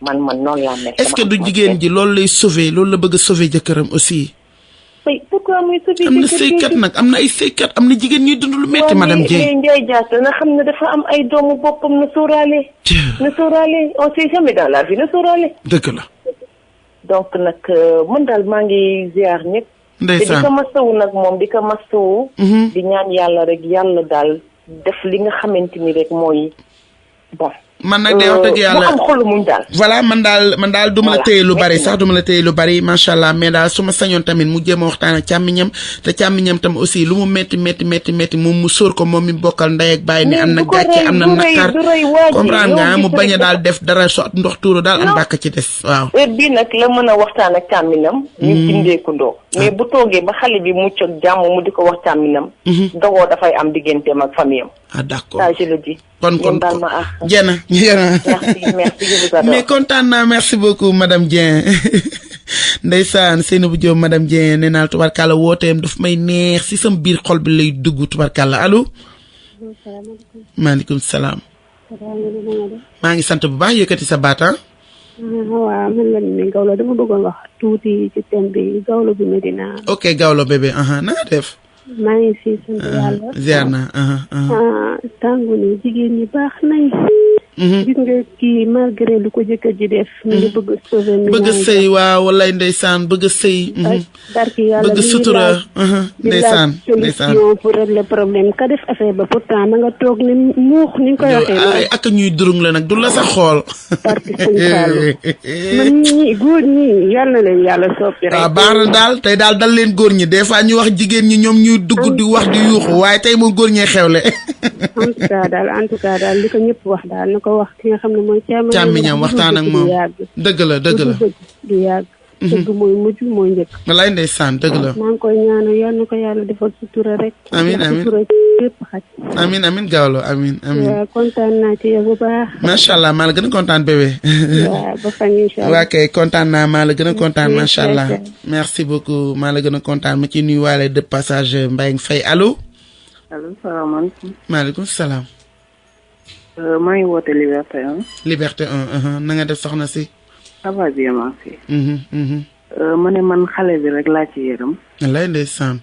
man noonu laa mel.
est-ce que du jigéen ji loolu lay sauver loolu la bëgg a sauver jëkkëram aussi.
oui pourquoi muy sauver
am na sëykat nag am na ay sëykat am na jigéen ñuy dund lu metti madame Dieng.
Ndiaye Diatta na xam ne dafa am ay doomu boppam na sóoraale. on sait jamais dans la vie na sóoraale.
dëgg la.
donc nag man daal maa ngi ziar ñëpp.
ndeysaan
te di ko masawu nag moom di ko masawu. di ñaan yàlla rek yàlla daal def li nga xamante ni rek mooy bon.
man nag de wax dëgg yàlla
am xolu muñ daal.
voilà man daal duma la téye lu bari sax duma la téye lu bari macha allah mais daal su ma sañoon tamit mu jéem a waxtaan ak càmmiñam te càmmiñam tam aussi lu mu métti moom mu sóor ko moom mi bokkal ndey ak bàyyi ni am na gàcce am na nakar comprendre nga mu bañ a daal def dara so ndox tuuru daal am bàkk ci des waaw.
heure bii nag la mën a waxtaan ak càmminam. ñu gindeeku ndoo mais bu toogee ba xale bi mucc ak jàmm mu di ko wax càmminam. dogoo dafay am digganteem ak famille am.
ah d'accord
ça je le dis.
kon jena
merci
mais kontaan naa merci beaucoup madame Dieng ndeysaan Seynabou Diop madame Dieng nee naa tubarkalla wooteem daf may neex si sam biir xol bi lay dugg tubarkalla allo. maaleykum salaam. maa ngi sant bu baax yëkkati sa baata.
waaw man la ne Gawlo dama bëggoon wax tuuti ci thème bi Gawlo bi Medina.
ok Gawlo bébé na nga def.
maa ngi fi sant yàlla.
ziar naa.
tàngu ni jigéen ñi baax nañ. gis nga kii malgré lu ko jëkkër ji def. mi ngi bëgg a sauver.
bëgg a sëy waaw wallaay ndeysaan bëgg a sëy.
barki yàlla
bëgg sutura. ndeysaan
solution pour régler problème ka def affaire ba pourtant na nga toog ni muux ni nga koy waxee.
ay ak ñuy durung la nag du la sa xool.
barki sëñ Fallou man ñi góor ñi yàlla na leen yàlla soppi rek.
baax na daal tey daal dal leen góor ñi des fois ñu wax jigéen ñi ñoom ñuy dugg di wax di yuuxu waaye tey moom góor ñee xewle.
en tout cas daal li ko ñëpp wax daal na ko wax ki nga xam ne mooy
càmmiñam waxtaan ak moom dëgg la
du yàgg dëgg mooy mujj mooy njëkk
walaay ndeysaan dëgg la
maa ngi koy ñaanal yal na ko yàlla defal sutura rek
amiin
sutura yëpp xaj
amiin Gawlo amiin
waaw kontaan naa ci yow bu baax
macha allah maa la gën a kontaan bébé
waaw ba fan incha allah
waa kay kontaan naa maa la gën a kontaan macha allah merci beaucoup maa la gën a kontaan ma ci nuyuwaale de passage Mbaye Faye allo
salaamaaleykum
maaleykum salaam
maa ngi woote Liberté 1.
Liberté 1 na nga def soxna si.
ça va bien merci. ma ne man xale bi rek laa ci yërëm.
lay ndeysaan.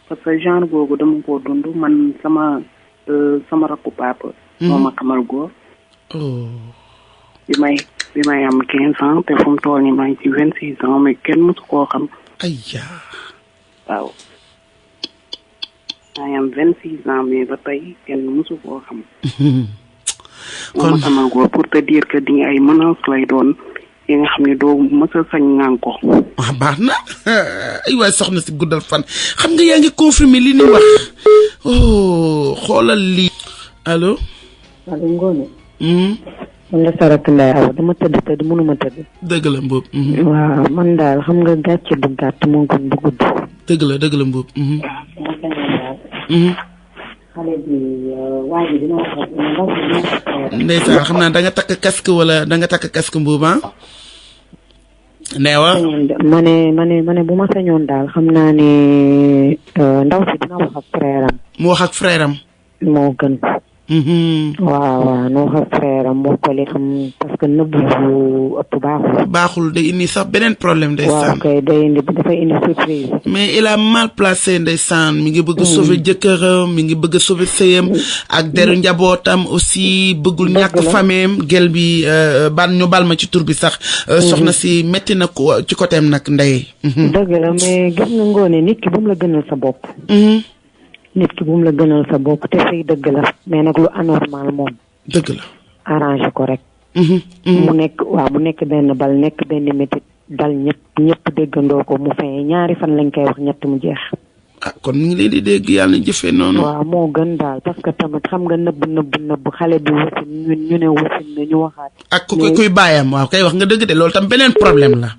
parce que genre boobu dama koo dund man sama rakku papa. moo ma xamal góor. bi may am 15 ans te fu mu toll nii maa ngi ci 26 ans mais kenn mësu koo xam.
ayya.
waaw. maa ngi am 26 ans mais ba tey kenn mësu koo xam. kon ma xamal góor pour te dire que di ay menaces lay doon yi nga xam ne doo mës a sañ ngaan ko.
baax na ay waay soxna si guddal fan xam nga yaa ngi confirmer li ni wax xoolal lii allo.
allo Ngoné. man la Sarata Ndeye Awa dama tëdd mënuma tëdd.
dëgg la Mboob.
waaw man daal xam nga gàcce bu gàtt moo gën bu gudd.
dëgg la Mboob.
xale bi waa ji dina wax ak ndaw si dina wax ak
ndeysaan xam naa da nga takk casque wala da nga takk casque mbuuba neewa
ma ne bu ma sañoon daal xam naa ne ndaw si dina wax ak frère am
mu wax ak frère am
moo gën waaw noo wax ak frère am wax ko li xam parce que nëbb bu ëpp baaxul day indi sax beneen problème ndeysaan
waaw
kay dafay indi surprise
mais il a mal placé ndeysaan mi ngi bëgg sauver jëkkëram mi ngi bëgg sauver sëyam ak deru njabootam aussi bëggul ñàkk fameem gel bi ñu bal ma ci tur bi sax soxna si metti na ko ci côté am nag ndey
dëgg la mais gis nga ngoone nit ki bu mu la gënal sa bopp nit ki bu mu la gënal sa bopp te say dëgg la mais nag lu anormal moom
dëgg la
arrangé ko rek mu nekk benn bal nekk benn métit dal ñëpp déggandoo ko mu fay ñaari fan lañ koy wax ñett mu jeex
kon mi ngi leen di dégg yàlla jëfee noonu
waaw moo gën daal parce que tamit xam nga nëbb xale bi wasin ñu ne wasin na ñu waxaat
ak kuy bàyyam waaw kay wax nga dëgg de loolu tam beneen problème la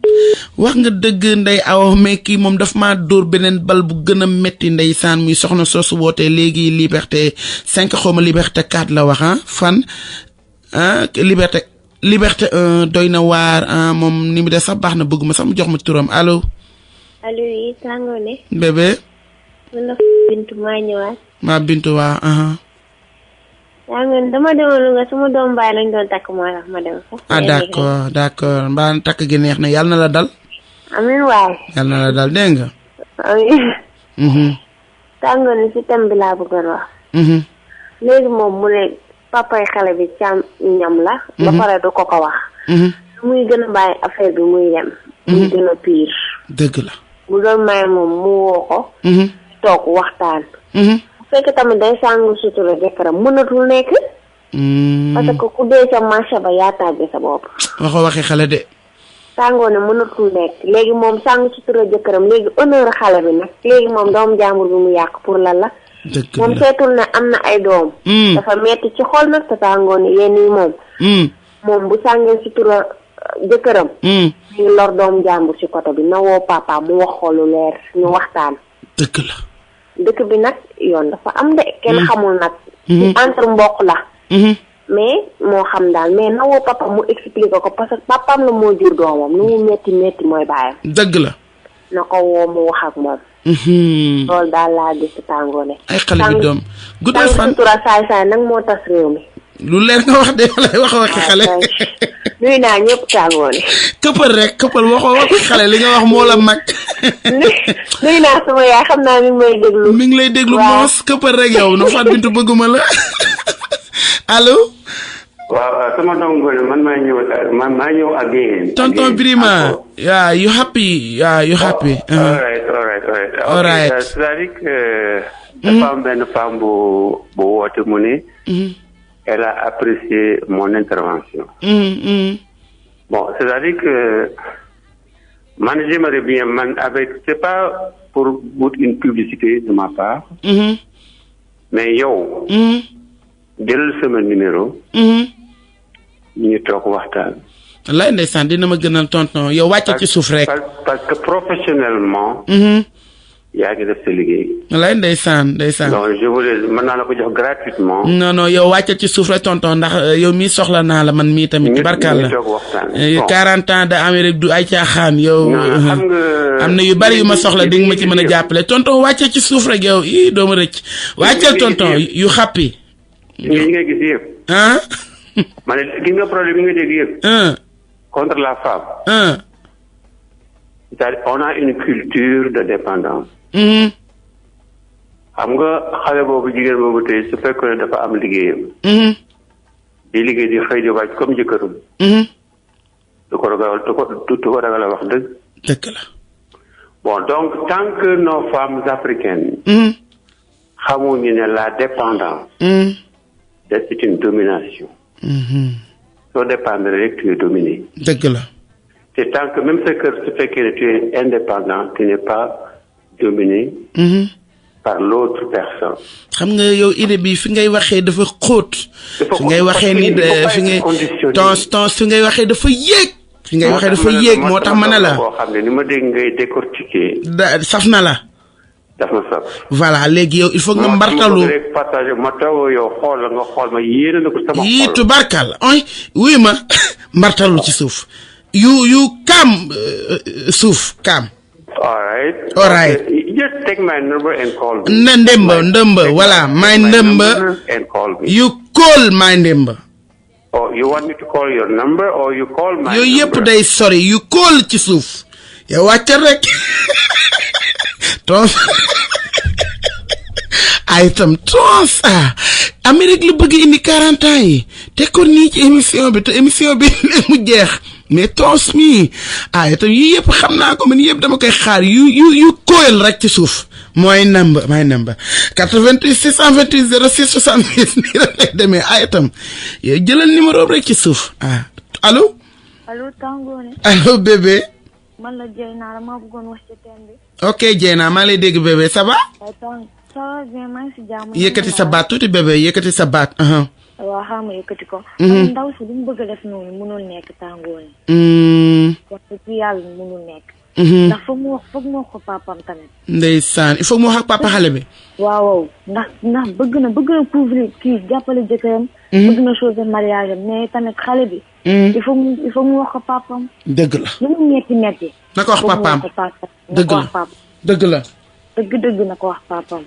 wax nga dëgg Ndeye Awa mais kii moom daf maa dóor beneen bal bu gën a metti ndeysaan muy soxna soosu wootee léegi liberté 5 xawma liberté 4 la wax fan liberté 1 doy na waar moom ni mu de sax baax na bëgguma sax mu jox ma turam allo
yi tàngoone
bébé
man la Bintu maa ñëwaat
maa Bintu waa
tàngoone dama demoon nga sama doom baay lañ doon takk moo tax ma dem sax
d'accord mbaa takk gi neex na yàlla na la dal
amiin waay
yàlla na la dal dégg nga
amiin tàngoone si thème bi laa bëggoon wax léegi moom mu ne papay xale bi càmm ñam la ba pare du ko wax muy gën a bàyyi affaire bi muy dem muy gën a pire
dëgg la
bu doon may moom mu woo ko toog waxtaan bu fekk tamit day sàngu sutura jëkkëram mënatul nekk parce que ku dee ca marché ba yaa tàgge sa bopp
waxi xale de
sàngoo ne mënatul nekk léegi moom sàngu sutura jëkkëram léegi honneur xale bi nag léegi moom doom jàmbur bi mu yàq pour lan la moom seetul ne am na ay doom dafa metti ci xol nag te sàngoo ne yéen yi moom bu sàngee sutura jëkkëram ñu ngi lor doom jàmbur ci côté bi na woo papa mu wax ko lu leer ñu waxtaan
dëgg la
dëkk bi nag yoon dafa am de kenn xamul nag entre mbokk la mais moo xam daal mais na woo papa mu expliqué ko parce que papaam la moo jur doomam nu mu metti mooy baayam
dëgg la
na ko woo mu wax ak moom loolu daal laa gis tàngoone
ay xale bi doom guddal fan
sutura saay nag moo tas réew mi
lu leer nga wax de lay waxi xale
nuy naa ñëpp tàngoone
këppal waxi xale li nga wax moo la mag
nuy naa sama yaay xam naa mi
ngi lay déglu moos këppal rek yow no Fatou Bintou bëgguma la allo
waaw sama doom ngoone man maa ñëw ak yéen
tonton Birima you happy all right
c'est-à-dire que dafa am benn femme bu woote mu ne elle a apprécié mon intervention. Bon, c'est-à-dire que j'aimerais bien, c'est pas pour une publicité de ma part, mais yo, jël sama numéro, ñu toog waxtaan.
Lay ndeysaan dina ma gënal tonton yow wàcc ci suuf rek.
Parce que professionnellement, yaa ngi def sa liggéey.
lay ndeysaan.
donc je voulais mën naa la ko jox gratuitement.
non yow wàccal ci suuf rek tonton ndax yow mii soxla naa la man mii tamit. barkalla 40 ans de Amérique du ay caaxaan yow.
xam nga
am na yu bari yu ma soxla di nga ma ci mën a jàppale tonton wàccal ci suuf rek yow doo ma rëcc. wàccal tonton yu happy.
yi nga gis yëpp. ma ne gis nga problème yi nga dégg yëpp. contre la femme. c'est-à-dire on a une culture de dépendance. xam nga xale boobu jigéen boobu tey su fekkoon ne dafa am liggéeyam. di liggéey di xëy di wàcc comme jëkkëram. du ko ragal a wax dëgg.
dëgg la.
bon donc tant que nos femmes africaines. xamuñu ne la dépendance. c'est une domination. soo dépendre rek tu es dominé.
dëgg la.
c'est tant que même sa kër su fekkee ne tu es indépendant tu n'es pas dominé. par l'autre personne.
xam nga yow idée bi fi ngay waxee dafa xóot. fi ngay waxee ni fi ngay tons fi ngay waxee dafa yéeg. fi ngay waxee dafa yéeg moo tax ma ne la.
boo xam ne ni ma dégg ngay décortiquer.
saf na la.
daf na saf.
voilà léegi yow il faut nga mbartalu.
ma rek partager ma taw yow xool la nga xool ma yéene na ko sama xol.
yii tubarkal oy wuy ma mbartalu ci suuf. you calm suuf calm.
all right. Just take my number and call me.
Ndemba, voilà, my number
and call me.
You call my number.
Oh, you want me to call your number or you call my number?
You yep day sorry, you call ci suuf. Ya wàcc rek. Tons. Ay tam tons. Amérique lu bëgg indi 40 ans yi. Te ko nii ci émission bi te émission bi mu jeex. Mais tons mi itam yi yëpp xam naa ko man yëpp dama koy xaar yu koyal rek ci suuf mooy number my number 88 628 06 70 nii rek lay demee itam yow jëlal numéro rek ci suuf allo
Tangone
allo bébé
man la Dieyna dama bëggoon wax ci thème bi
ok Dieyna maa lay dégg bébé ça va yëkkati sa baat tuuti bébé yëkkati sa baat
waaw xam nga yëkkati ko. ndaw si li mu bëgg a def noonu mënul nekk Tangone. wax dëgg yàlla mënul nekk. ndax foog mu wax ko papam tamit.
ndeysaan il faut mu wax ak papa xale bi.
waaw ndax bëgg na couvrir kii jàppale jëkkëram. bëgg na chose de mariage am mais tamit xale bi. il faut mu wax ko papam.
dëgg la.
lu mu metti.
na ko wax papaam dëgg la dëgg la.
dëgg na ko wax papam.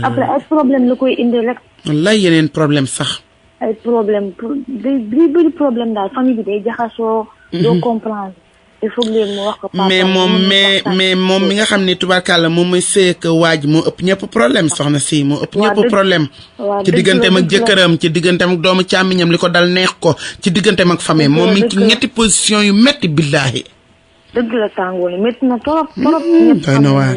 après ay problème la koy indi rek.
wallaay yeneen problème sax.
ay problème day bëri problème daal famille bi day jaxasoo. doo comprendre il faut que mu wax ko papa
mais moom mi nga xam ne tubaarkàlla moom mooy sëy ak waaj moo ëpp ñëpp problème soxna si moo ëpp ñëpp problème. ci digganteem ak jëkkëram ci digganteem ak doomu càmmiñam li ko dal neex ko ci digganteem ak famille moom mi ci ñetti position yu metti billaahi.
dëgg la Tangone métti na trop.
doy na waar.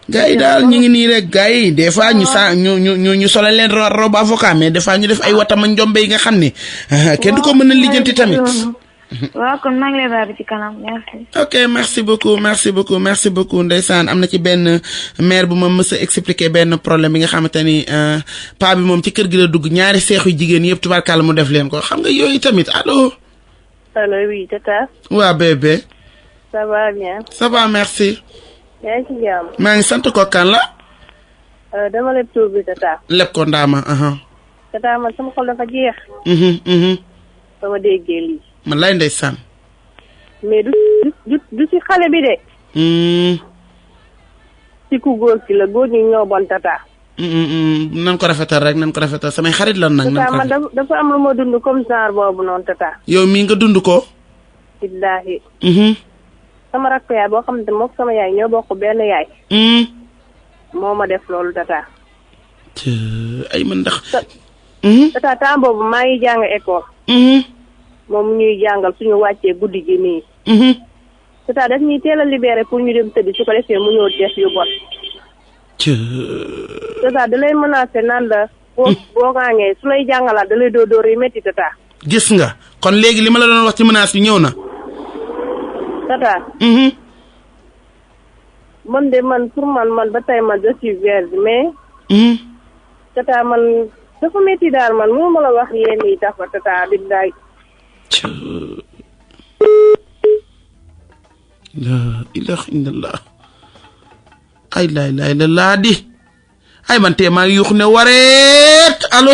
gars yi daal ñu ngi nii rek gars yi des fois ñu solo leen robe avocat mais des fois ñu def ay watama njombe yi nga xam ne kenn du ko mën a lijjanti tamit.
waaw kon maa ngi lay bàyyi ci kanam merci.
ok merci beaucoup ndeysaan am na ci benn maire bu ma mës a expliquer benn problème bi nga xamante ni paa bi moom ci kër gi la dugg ñaari seexu jigéen yëpp tubaarkàlla mu def leen ko xam nga yooyu tamit allo.
allo oui tata.
waa bébé.
ça va bien.
ça va merci.
yaa ngi ci jàmm.
maa ngi sant ko kan la.
dama leb tur bi tata.
leb ko ndaama.
tata man sama xol dafa jeex. sama déggee lii.
man lay ndeysaan.
mais du ci xale bi de. ci ku góor ki la góor ñi ñoo bon tata.
nan ko rafetal rek nan ko rafetal samay xarit lan nag.
tata man dafa am lu ma dund comme genre boobu noonu tata.
yow mii nga dund ko.
billaahi. sama rakk yaay boo xam ne moom sama yaay ñoo bokk benn yaay. moo ma def loolu tata.
ay man ndax.
tata temps boobu maa ngi jàng école. moom ñuy jàngal suñu wàccee guddi gi nii. tata daf ñuy teel a libéré pour ñu dem tëdd su ko defee mu ñëw def yu bon. tata da lay menacé naan la. boo gaañee su lay jàngalaat da lay dóor yu métti tata.
gis nga kon léegi li ma la doon wax ci menace bi ñëw na.
tata. man de man pour man ba tey man je suis vierge mais. tata man dafa métti daal man moo ma la wax yéen yi tax ba tata billaay.
la ilaha illallah ay la ilaha illallah di ay man tee maa ngi yuux ne wareet allo.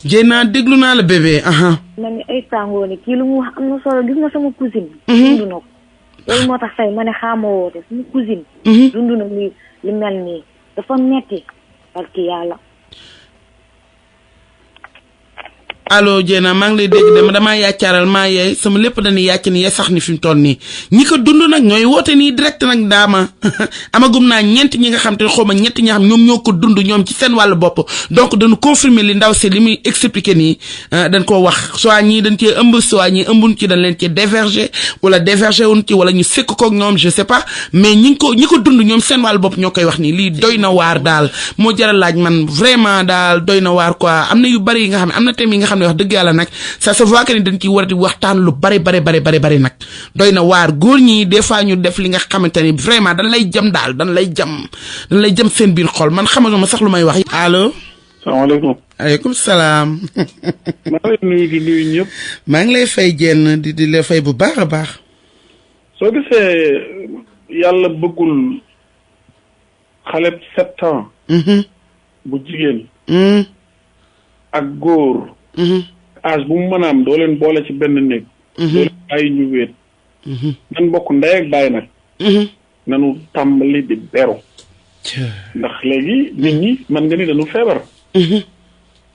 Dieyna déglu naa la bébé.
man ni ay Tangone kii lu mu wax am na solo gis nga sama cousine. dund na ko loolu moo tax tey ma ne xaama woote sama cousine. dund na li mel nii dafa metti parce que yàlla.
allo Dieyna maa ngi lay dégg de damaa yaacaaral maa yeey sama lépp dañuy yàcc ni yee sax ni fi mu toll nii ñi ko dund nag ñooy woote nii direct nag daama amagum naa ñeent ñi nga xam te xaw ma ñett ñi nga xam ñoom ñoo ko dund ñoom ci seen wàllu bopp donc dañu confirmer li ndaw si li muy expliquer nii dañ koo wax soit ñii dañ cee ëmb soit ñii ëmbuñ ci dañ leen ci déverger wala déverger wuñ ci wala ñu sekk koog ñoom je sais pas mais ñi ko dund ñoom seen wàllu bopp ñoo koy wax nii lii doy na waar daal moo jar a laaj man vraiment daal doy na waar quoi am na yu bari yi nga xam ne am na thème yi nga xam ne wax dëgg yàlla nag ça se voit que ni dañ ci war di waxtaan lu bari nag doy na waar góor ñi des fois ñu def li nga xamante ni vraiment dañ lay jam daal dañ lay jam seen biir xol man xamatuma sax lu may wax. allo.
salaamaaleykum.
aleykum salaam.
maa ngi lay nuyu di nuyu ñëpp.
maa ngi lay fay jenn di la fay bu baax a baax.
soo gisee yàlla bëggul xale 7 ans. bu jigéen. ak góor. âge bu mu mën a am doo leen boole ci benn néeg. doo leen bàyyi ñu wéet. nan bokk ndey ak bàyyi nag. nanu tàmbali di beru. ndax léegi nit ñi mën nga ni dañu feebar.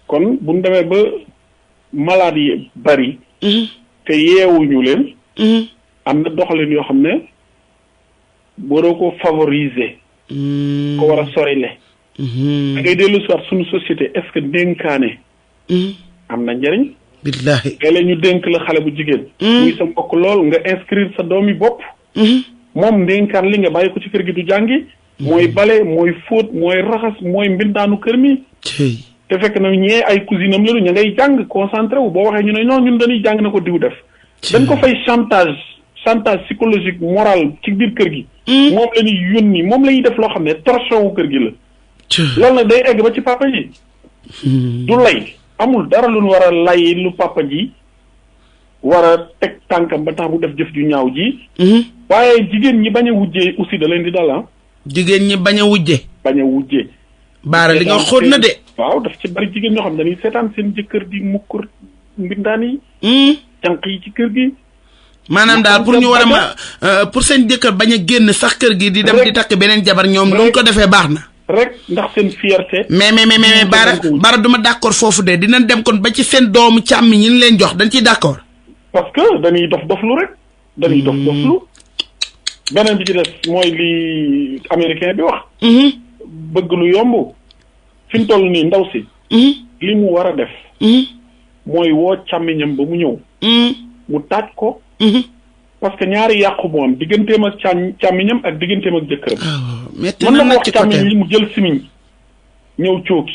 kon bu ñu demee ba malade yi bari. te yeewuñu leen. am na doxalin yoo xam ne waroo ko favoriser. ko war a sorile. da ngay dellu si waat suñu société est-ce que dénkaane. am na njëriñ.
billahi
léeg-léeg ñu dénk la xale bu jigéen. muy sa mbokk lool nga inscrire sa doomi bopp. moom dénkaan li nga bàyyi ko ci kër gi du jàngi. mooy bale mooy fóot mooy raxas mooy mbindaanu kër mi. te fekk na ñee ay cousine am lañu ña ngay jàng concentré wu boo waxee ñu ne non ñun dañuy jàng na ko diw def. dañ ko fay chantage psychologique moral ci biir kër gi. moom la ñuy yónni moom la ñuy def loo xam ne torsion wu kër gi la. loolu nag day egg ba ci papa ji. du lay amul dara lu ñu war a lay lu papa ji war a teg tànkam ba tax bu def jëf ju ñaaw ji. waaye jigéen ñi bañ a wujjee aussi da leen di dal ah.
jigéen ñi bañ a wujje.
bañ a wujjee.
baara li nga xóot na de.
waaw daf ci bari jigéen ñoo xam dañuy seetaan seen jëkkër di mukkur mbindaan yi. jànq yi ci kër gi.
maanaam daal pour ñu war a ma pour seen jëkkër bañ a génn sax kër gi di dem di takk beneen jabar ñoom lu ñu ko defee baax na.
rek ndax seen fierté.
mais baara duma d'accord foofu de dinañ dem kon ba ci seen doomu càmmi ñi leen jox dañ ciy d'accord.
parce que dañuy dof-doflu rek. dañuy dof-doflu. beneen bi ci des mooy li américain bi wax. bëgg lu yomb. fi mu toll nii ndaw si. li mu war a def. mooy woo càmmiñam ba mu ñëw. mu taaj ko. parce que ñaari yàqu moo am digganteem ak càmmiñam ak digganteem ak jëkkëram. mën na ko wax càmmiñ li mu jël simiñ ñëw cooki.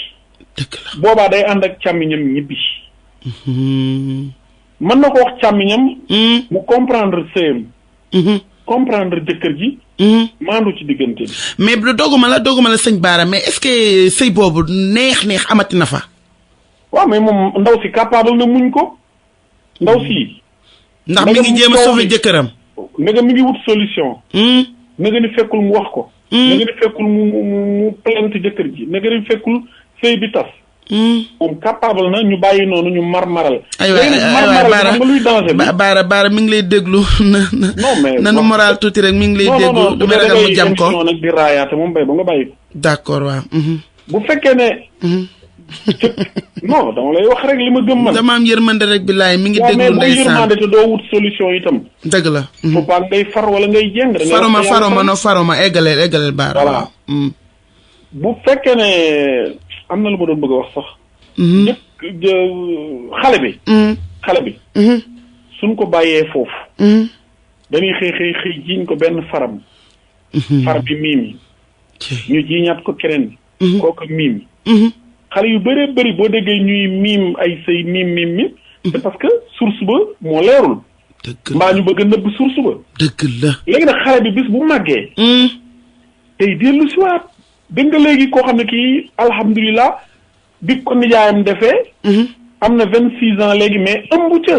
boobaa day ànd ak càmmiñam ñibbi. mën na ko wax càmmiñam. mu comprendre sëyam. comprendre jëkkër ji. maandu ci diggante bi.
mais dogguma la sëñ Bara mais est-ce que sëy boobu neex amati na fa.
waaw mais moom ndaw si capable na muñ ko. ndaw si.
ndax mi ngi jéem a sauver jëkkëram.
nga mi ngi wut solution. nga ni fekkul mu wax ko. nga ni fekkul mu plainte jëkkër ji nga ni fekkul sëy bi tas. moom capable na ñu bàyyi noonu ñu marmaral.
aywa Bara mi ngi lay déglu nanu moral tuuti rek mi ngi lay déglu. du may ragal mu jam ko
non nag di raayaate moom bay ba nga bàyyi ko.
d'accord waaw.
bu fekkee ne. non dama lay wax rek li ma gëm man.
dama am yërmande rek billaay mi ngi déglu ndeysaan.
mais bu yërmande te doo wut solution itam.
dëgg la.
faut pas ngay far wala ngay jéng.
faruma eggaleel Bara.
voilà bu fekkee ne am na lu ma doon bëgg a wax sax. xale bi. xale bi. suñ ko bàyyee foofu. dañuy xëy jiiñ ko benn faram. far bi miim. ñu jiiñaat ko keneen. kooku miim. xale yu bëree bëri boo déggee ñuy miim ay say miim c'est parce que source ba moo leerul. mbaa ñu bëgg a nëbb source ba.
dëgg la
léegi nag xale bi bis bu màggee. tey dellu si waat dégg nga léegi koo xam ne kii alhamdulilah bi ko nijaayam defee. am na 26 ans léegi mais ëmb ca.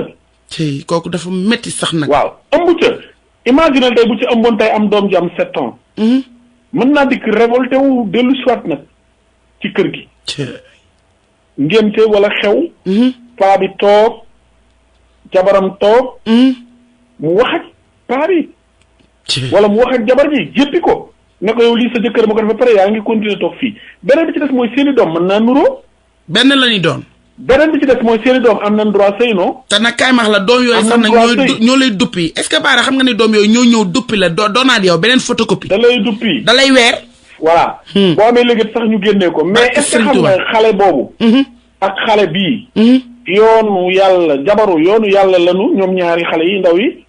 tey kooku dafa metti sax nag.
waaw ëmb ca imagine tey bu ci ëmboon tey am doom ji am 7 ans. mën naa dikk révolté wu dellu si waat nag ci kër gi. ngénte wala xew. paa bi toog jabaram toog. mu wax ak paa bi. wala mu wax ak jabar ji jéppi ko. ne ko yow lii sa jëkkër ma ko def ba pare yaa ngi continuer toog fii beneen bi ci des mooy seeni doom mën naa nuroo.
benn la ñuy doon.
beneen bi ci des mooy seeni doom am nañ droit sëy non.
te nag kaay max la doom yooyu sax nag ñoo lay duppi est-ce que Bara xam nga ne doom yooyu ñoo ñëw duppi la doonaat yow beneen photocopie.
da lay duppi
da lay weer.
voilà. boo amee léegi sax ñu génnee ko. mais est-ce que xam nga xale boobu. ak xale bii. yoonu yàlla lanu ñoom ñaari xale yi ndaw yi.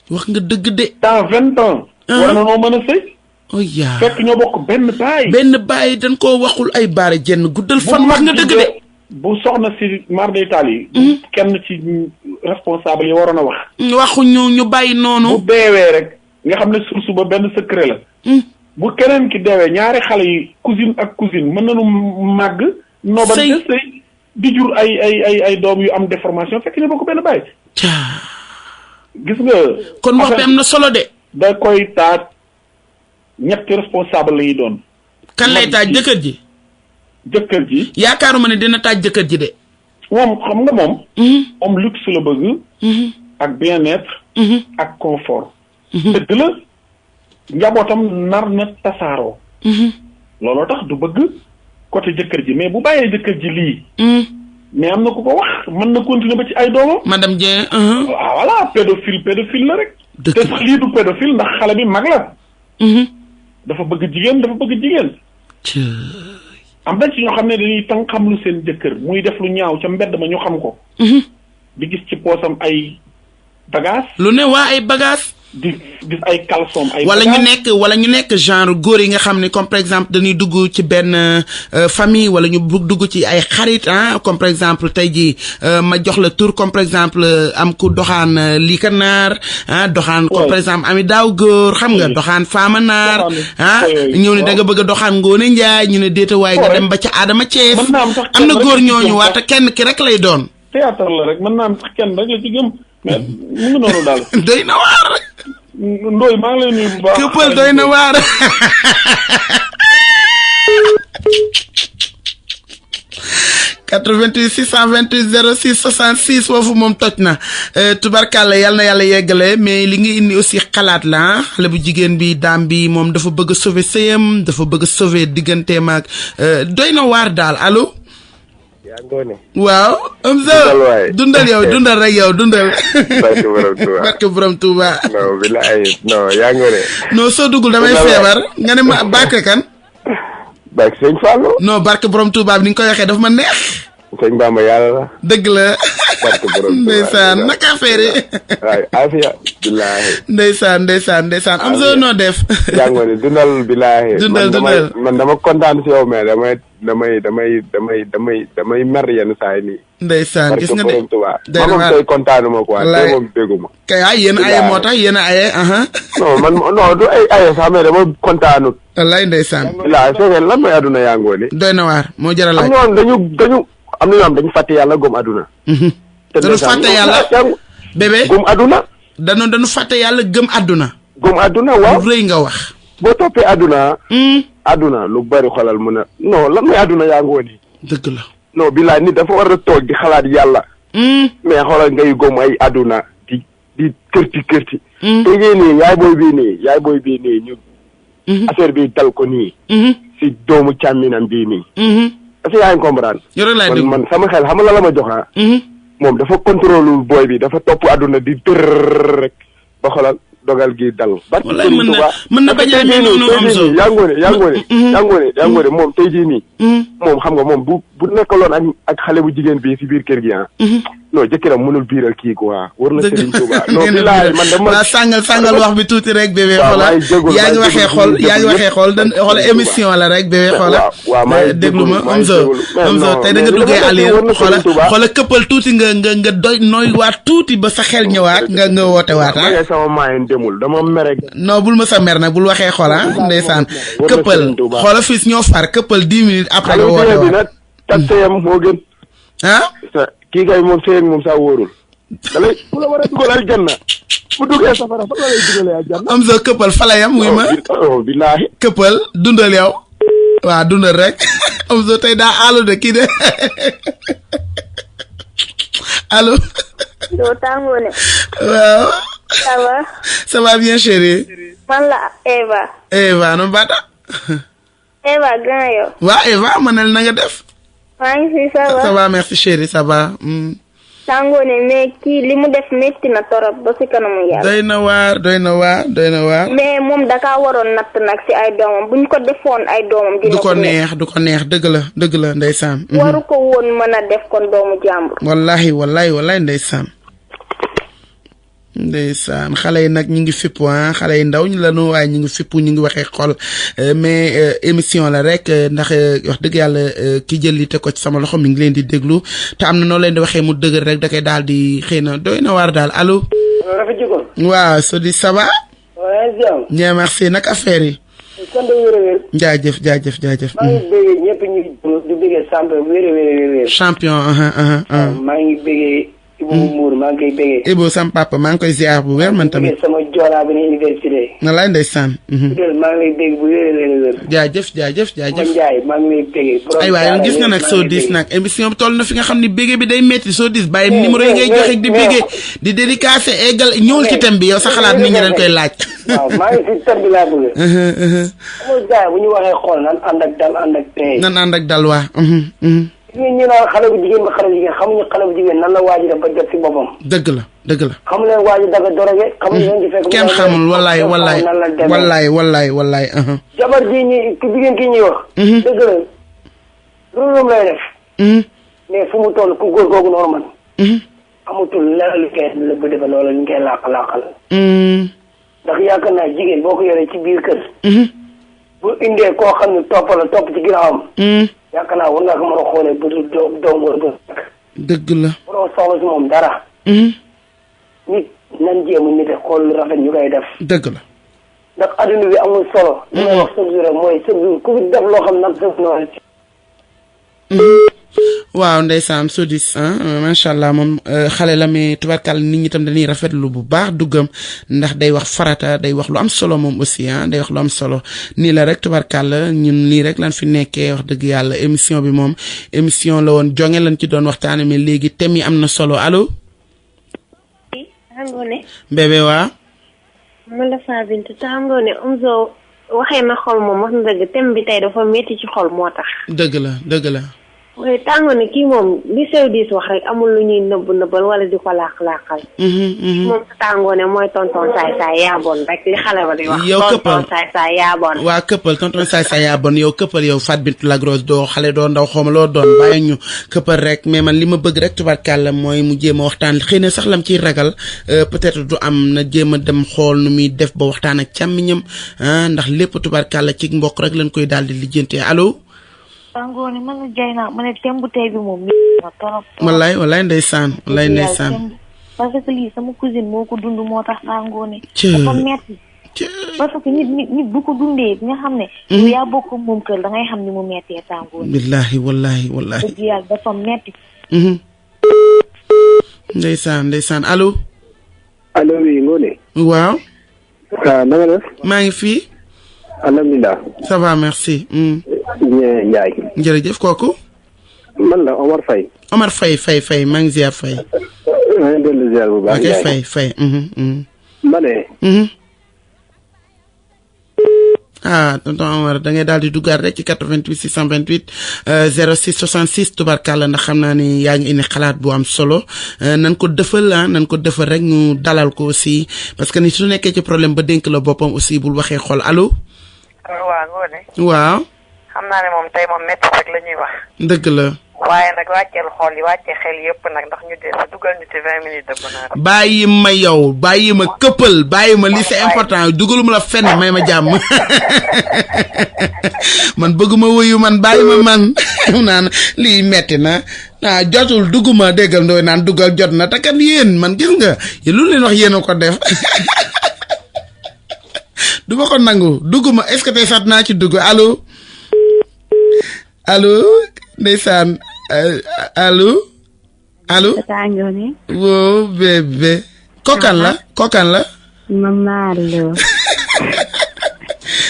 wax nga dëgg de.
dans 20 ans. war na noo mën a sëy.
yaa
fekk ñoo bokk benn baay.
dañ koo waxul ay Bara jenn guddal fan. wax nga dëgg de.
bu soxna si mar day taal yi. kenn ci responsable yi waroon a wax.
waxuñu ñu bàyyi noonu.
bu deewee rek nga xam ne source ba benn secret la. bu keneen ki deewee ñaari xale yi cousine ak cousine mën nañu màgg. noobante sëy di jur ay doom yu am déformation fekk ñu bokk benn baay. gis nga.
kon wax bi am na solo de.
da koy taaj ñetti responsable la ñuy doon.
kan lay taaj jëkkër ji.
jëkkër ji.
yaakaaruma ne dina taaj jëkkër ji de.
moom xam nga moom. moom luxe la bëgg. ak bien-être. ak confort. dëgg la njabootam nar na tasaaroo. looloo tax du bëgg côté jëkkër ji mais bu bàyyee jëkkër ji lii. mais am na ku ko wax mën na continuer ba ci ay doomam.
madame Dieng.
waaw voilà pédophile la rek. te sax lii du pédophile ndax xale bi mag la. dafa bëgg jigéen. am na ci ñoo xam ne dañuy tàng xam lu seen jëkkër muy def lu ñaaw ca mbedd ma ñu xam ko. di gis ci poosam ay bagages.
lu ne waa ay bagages.
di gis ay caleçon ay.
wala ñu nekk genre góor yi nga xam ne comme par exemple dañuy dugg ci benn famille wala ñu dugg ci ay xarit comme par exemple tey jii ma jox la tur comme par exemple am ku doxaan lii ka naar doxaan comme par exemple ami daaw góor xam nga doxaan faama naar ñëw ne da nga bëgg a doxaan Ngoone Njaay ñu ne déeta waaye nga dem ba ca Adama Thiès am na góor ñooñu waata kenn ki rek lay doon.
théâtre la rek mën naa am sax kenn rek la ci gëm mais mu ngi noonu daal.
doy na waar.
Ndoye maa ngi lay nuyu bu baax.
këppal doy na waar. 88 628 06 66 foofu moom toj na tubarkàlla yal na yàlla yeggale mais li nga indi aussi xalaat la xale bu jigéen bi daam bi moom dafa bëgg a sauver sëyam dafa bëgg a sauver digganteem ak doy na waar daal allo.
yaa ngoone.
waaw. dundal yow dundal rek yow dundal. barke borom Touba.
non bilaay non yaa ngoone.
non soo duggul damay feebar nga ne ma barke kan.
barke sëñ Fallou.
non barke borom Touba bi ni nga koy waxee dafa ma neex.
sëñ Bamba yàlla la.
dëgg la.
barke borom Touba
ndeysaan naka affaire yi.
waay afiya bilaay.
ndeysaan am soo noo def.
yaa ngoone dundal bilaay.
dundal
man dama kontaan si yow mais damay mer yenn saa yi nii.
ndeysaan gis nga de
man moom tey kontaanuma quoi tey moom dégguma.
kay ay yéen aye moo tax yéen aye
non man non du ay aye sax mais dama kontaanut.
wallaay ndeysaan.
bilaay fekkee lan mooy aduna yaa ngoone.
doy na waar moo jaral laaj.
am na ñoom dañu fàtte yàlla gëm aduna.
dañu fàtte yàlla bébé
gëm aduna.
dañu fàtte yàlla gëm aduna.
gëm aduna waaw
lu rëy nga wax.
boo toppee aduna. aduna lu bari xolal mën a non lan mooy aduna yaa ngoone.
dëgg la.
non bilaay nit dafa war a toog di xalaat yàlla. mais xoolal ngay gëm ay aduna di kërti. te nii yaay booy bii nii ñu. affaire bi dal ko nii. si doomu càmminam bii nii. est-ce que yaa ngi comprendre. man sama xel xam nga la ma jox moom dafa contrôle booy bi dafa topp aduna di tër rek ba xoolal dogal gi dal.
wallaay mën na bañ a noonu am solo
yaa ngoone moom tey jii nii. moom xam nga moom bu nekkaloon ak xale bu jigéen bi si biir kër gi non jëkkëram mënul biiral kii quoi war na Serigne Touba. non bilaay man dama.
waaw sàngal wax bi tuuti rek bébé. xoolal yaa ngi waxee xool xool émission la rek bébé xoolal. waaw déglu ma am so tey da nga duggee Aliou xoolal këppal tuuti nga doy nooy waat tuuti ba sa xel ñëwaat nga woote waat
sama maayen demul dama mere.
non bul ma sa mer nag bul waxee xoola ndeysaan këppal xoola fii ñoo far këppal 10 minutes après nga woote waat.
tak sëyam moo gën. kii kay moom sëy ak moom saa wóorul. dalay bu la war a dugal aljanna bu duggee safara fa la lay dugalee aljanna.
am sa këppal fa la yam muy ma.
billaahi
këppal dundal yow. waaw dundal rek am sa tey daa àllu de kii de allo.
doo tàngoo ne.
waaw.
ça va.
ça va bien chérie.
man la Eva.
Eva no bata.
Eva grand yow.
waaw Eva manel na nga def.
maa ngi fi ça va.
ça va merci chérie ça va.
tàngoo ne mais kii li mu def métti na torop ba si kanamu yàlla.
doy na waar.
mais moom dakaa waroon natt nag si ay doomam buñ ko defoon ay doomam. dina
du ko neex dëgg la ndeysaan.
waru ko woon mën a def kon doomu jàmbur.
wallahi ndeysaan xale yi nag ñu ngi fippu xale yi ndaw ñu lanu waaye ñu ngi fippu ñu ngi waxee xol mais émission la rek ndax wax dëgg yàlla ki jël li te ko ci sama loxo mi ngi leen di déglu te am na noo leen di waxee mu dëgër rek da koy daal di xëy na doy na waar daal allo. waaw so di ça va. bien merci nag affaire yi. jaajëf.
maa ngi bëggee ñëpp ñu di bëggee champion wér.
champion.
maa ngi bëggee Ibou Mour maa ngi koy bégee.
Ibou sam papa maa ngi koy ziar bu wér man tamit.
sama joolaa bi ne université.
na lay ndeysaan.
maa ngi lay bégg bu wér.
jaajëf.
maa ngi lay bégee.
ay waay gis nga nag soo dis nag émission bi toll na fi nga xam ni bégee bi day metti soo dis bàyyi numéro yi ngay joxe di bégee di dédicacé égal ñëwul ci thème bi yow sa xalaat nit ñi dañ koy laaj.
waaw maa ngi si thème bi laa bëgg. amul gars bu ñu waxee xool nan ànd ak dal waa. ñu naan xale bu jigéen ba xale bu jigéen xamuñu xale bu jigéen nan la waaj def ba jot si boppam.
dëgg la.
xamu leen waaj dafa doroge. xamuñu leen ci fekk
kenn xamul wallaay.
jabar ji ku jigéen ki ñuy wax. dëgg la loolu lay def. mais fu mu toll ku góor googu noonu man. amatul lenn lu koy la ba defal wala ñu koy làqal. ndax yaakaar naa jigéen boo ko yoree ci biir kër. bu indee koo xam ne topp ci ginnaawam. yaakaar naa war ngaa ko mën a xoolee bu dul doom wala bu
dëgg la.
waroo soxla si moom dara. nit nan jéem a nit xool lu rafet ñu koy def.
dëgg la.
ndax adduna bi amul solo. li may wax chaque jour rek mooy chaque jour ku def loo xam nag sa noonu.
waaw ndeysaan Sodis macha allah moom xale la mais tubarkal nit ñi tam dañuy rafetlu bu baax duggam ndax day wax farata day wax lu am solo moom aussi day wax lu am solo nii la rek tubarkal ñun lii rek lan fi nekkee wax dëgg yàlla émission bi moom émission la woon jonge lañ ci doon waxtaane mais léegi thème yi am na solo allo. bébé waa.
man la Fabintu te xam nga ne Omzo waxee na xol moom wax na dëgg thème bi tey dafa metti ci xol moo tax.
dëgg la.
waaye tàngoor ne kii moom li sew diis wax rek amul lu ñuy nëbbal wala di ko laaxal. moom sa tàngoor ne mooy tonton saay yaaboon rek li xale ba di wax.
yow këppal
tonton saay yaaboon.
waa këppal tonton saay yaaboon yow këppal yow Fat Bintou Lagrosse doo xale doo ndaw xawma loo doon bàyyi ñu këppal rek mais man li ma bëgg rek tubarkàlla mooy mu jéem a waxtaan xëy na sax lam ciy ragal peut-être du am na jéem a dem xool nu muy def ba waxtaan ak càmmiñam ndax lépp tubarkàlla ci mbokk rek lañ koy daal di lijjantee allo.
Tangoone man la jay naa ma ne thème bu tey bi moom na torop.
wallaay ndeysaan
parce que lii sama cousine moo ko dund moo tax Tangoone. dafa metti parce que nit bu ko dundee nga xam ne. yow yaa bokk moom kër da ngay xam ni mu mettee Tangoone.
billaahi wallahi.
dëgg yàlla dafa metti.
ndeysaan allo.
allo oui Ngoné.
waaw.
na nga def.
maa ngi fii.
alhamdulilah.
ça va merci.
Ndiaye.
jërëjëf kooku.
man la Omar Faye.
Omar Faye maa ngi ziar Faye.
maa ngi dellu ziar bu baax.
ok Faye.
ma ne.
tonton Omar da ngay daal di duggaat rek ci 88 628 06 66 tubarkàlla ndax xam naa ni yaa ngi indi xalaat bu am solo nan ko defal rek ñu dalal ko aussi parce que ni su nekkee ci problème ba dénk la boppam aussi bul waxee xol allo.
waaw Ngoné.
waaw.
xam naa ne moom tey moom métti rek la ñuy wax.
dëgg la.
waaye nag wàcceel xool yi wàccee xel yëpp nag ndax ñu dee sa dugal ñu ci 20 minutes de bonheur.
bàyyi ma yow bàyyi ma këppal bàyyi ma li c'est important dugaluma la fenn may ma jàmm man bëgguma wuyu man bàyyi ma man naan lii metti na jotul dugguma déggal ndooy naan dugal jot na te kat yéen man gis nga lu leen wax yéen a ko def du ma ko nangu dugguma est-ce que tey sax naa ci dugg allo ndeysaan allo. woo bébé. kokan la.
Mama Lo.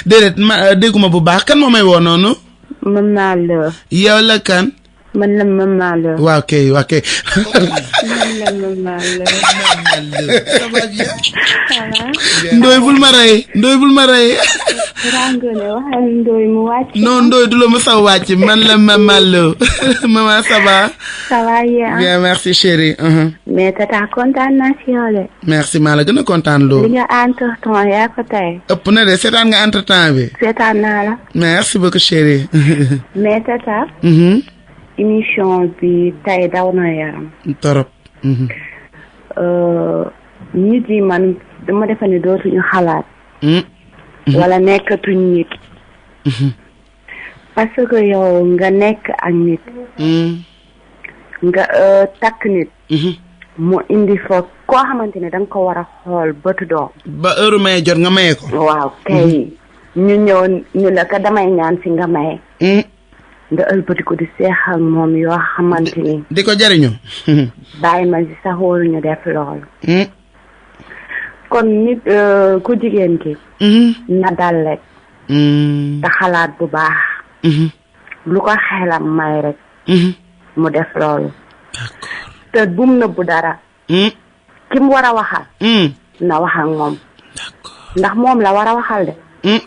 déedéet dégguma bu baax kan moo may woo noonu.
Mama Lo.
yow la kan.
man la Mama Lo.
waaw kay.
man la Mama Lo.
Ndoy bul ma rey.
Rangone waxal Ndoy mu wàcc.
non Ndoy du la ma sa wàcc man la Mama Lo. maman ça va.
ça va
bien merci chérie.
mais tata kontaan naa si yow de.
merci maa la gën a kontaan loo.
li nga entre-temps yaa ko tey.
ëpp na de seetaan nga entre-temps bi.
seetaan naa la.
merci beaucoup chérie.
mais tata. émission bi tey daw na yaram.
torop.
nit yi man dama defe ne dootuñu xalaat. wala nekkatuñ nit. parce que yow nga nekk ak nit. nga takk nit. mu indi fa koo xamante ne da nga ko war a xool bëtu doom.
ba heure maye jot nga maye ko.
waaw kay. ñu ñëw ñu la ka damay ñaan si nga maye.
nga ëlbati ko di seex ak moom yoo xamante ni
di ko jariñu
bàyyi ma si sax ñu def loolu kon nit ku jigéen ki na dal rek te xalaat bu baax lu ko xelam may rek mu def loolu te bum nëbbu dara ki mu war a waxal na wax ak moom ndax moom la war a waxal de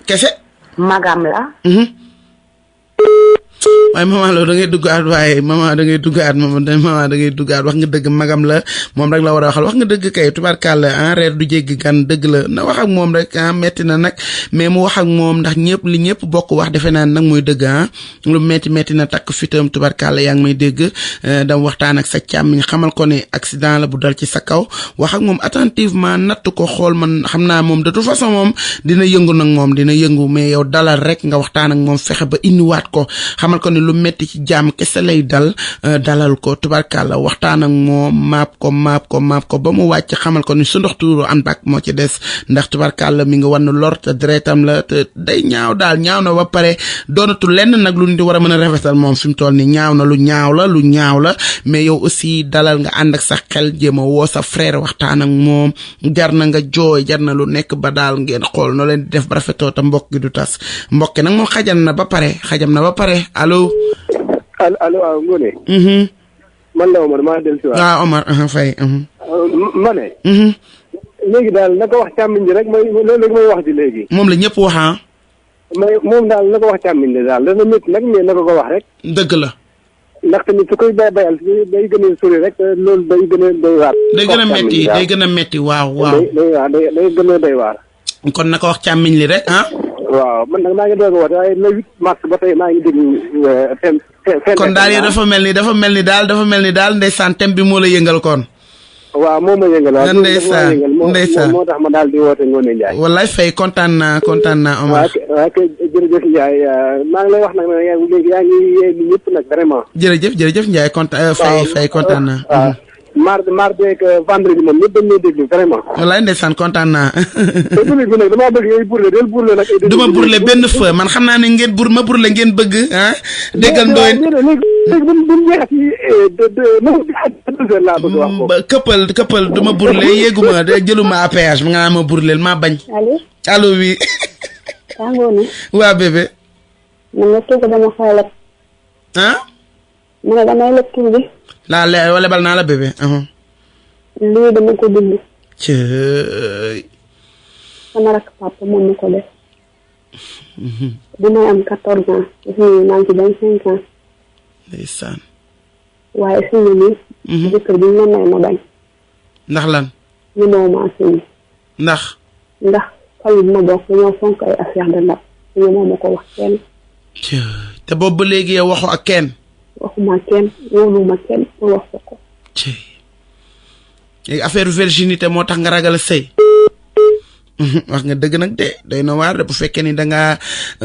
kese
magam la
waaye maman loolu da ngay duggaat waaye maman da ngay duggaat wax nga dëgg magam la moom rek la war a waxal wax nga dëgg kay tubaarkàlla reer du jéggi gan dëgg la na wax ak moom rek metti na nag mais mu wax ak moom ndax ñëpp li ñëpp bokk wax defe naa nag mooy dëgg lu metti na takk fitam tubaarkàlla yaa ngi may dégg dam waxtaan ak sa càmmiñ xamal ko ne accident la bu dal ci sa kaw wax ak moom attentivement natt ko xool man xam naa moom de toute façon moom dina yëngu nag moom dina yëngu mais yow dalal rek nga waxtaan ak moom fexe ba indiwaat ko xamal ko ne lu metti ci jaam kese lay dalal ko tubarkàlla waxtaan ak moom maap ko ba mu wàcc xamal ko ni su ndox tuuru àndak moo ci des ndax tubarkàlla mi ngi wan lor te deretam la te day ñaaw daal ñaaw na ba pare doonatul lenn nag lu ñu di war a mën a rafetal moom fi mu toll ni ñaaw na lu ñaaw la mais yow aussi dalal nga ànd ak sa xel jéem a woo sa frère waxtaan ak moom jar na nga jooy jar na lu nekk ba daal ngeen xool noo leen di def ba rafetoo te mbokk gi du tas mbokk nag moom xajam na ba pare allo
waaw Ngoné. man la Omar maa dellu si waat.
waaw Omar Faye.
ma ne. léegi daal na ko wax càmmiñ ji rek loolu mooy wax ji léegi.
moom la ñëpp wax
moom daal na ko wax càmmiñ ji daal dana métti nag mais na ko wax rek.
dëgg la.
ndax tamit su koy bayal day gën a sori rek loolu day gën a doy waar.
day gën a metti waaw.
day gën a doy waar.
kon na ko wax càmmiñ li rek
waaw man nag maa ngi doog a woote waaye le 8 mars ba tey maa ngi déglu
kon daal yow dafa mel ni daal ndeysaan thème bi moo la yëngal kon.
waaw moo ma yëngal waaw
ndeysaan
moo tax ma daal di woote Ngoné Ndiaye.
wallaay Faye kontaan naa Omar.
waaw kay jërëjëf Ndiaye maa ngi lay wax nag léegi yaa ngi yee ni ñëpp nag vraiment.
jërëjëf Ndiaye kontaan Faye kontaan naa.
waaw mardi ak vendredi moom ñëpp dañ lay déglu vraiment.
wallaay ndeysaan kontaan naa.
te public bi nag damaa bëgg ngay burle del burle nag.
du ma burle benn feu man xam naa ne ngeen ma burle ngeen bëgg déggal ndooy.
léegi bu ñu jeexee laa bëgg wax ko.
këppal du ma burle yéeguma jëluma à péage ma nga naa ma burleel maa bañ. allo oui.
Ngoné.
waa bébé.
man nga tugg dama xaw lekk. man damay lekk tur bi.
wala bal naa la bébé.
lii dama ko dund.
cëy.
sama rakk papa moom na ko def. bi may am 14 ans. maa ngi ci 25 ans.
ndeysaan.
waaye suñu nii. jëkkër bi ñu may ma bañ.
ndax lan.
ñu moo maa suñu.
ndax
xol bi ma bokk dañoo fonk ay affaire de ndab suñu moo ma ko wax kenn.
te boobu ba léegi yow waxu ak kenn.
waxuma kenn wóoluma kenn ma wax ko.
léegi affaire virginité moo tax nga ragal a sëy. wax nga dëgg nag de doy na waar de bu fekkee ni dangaa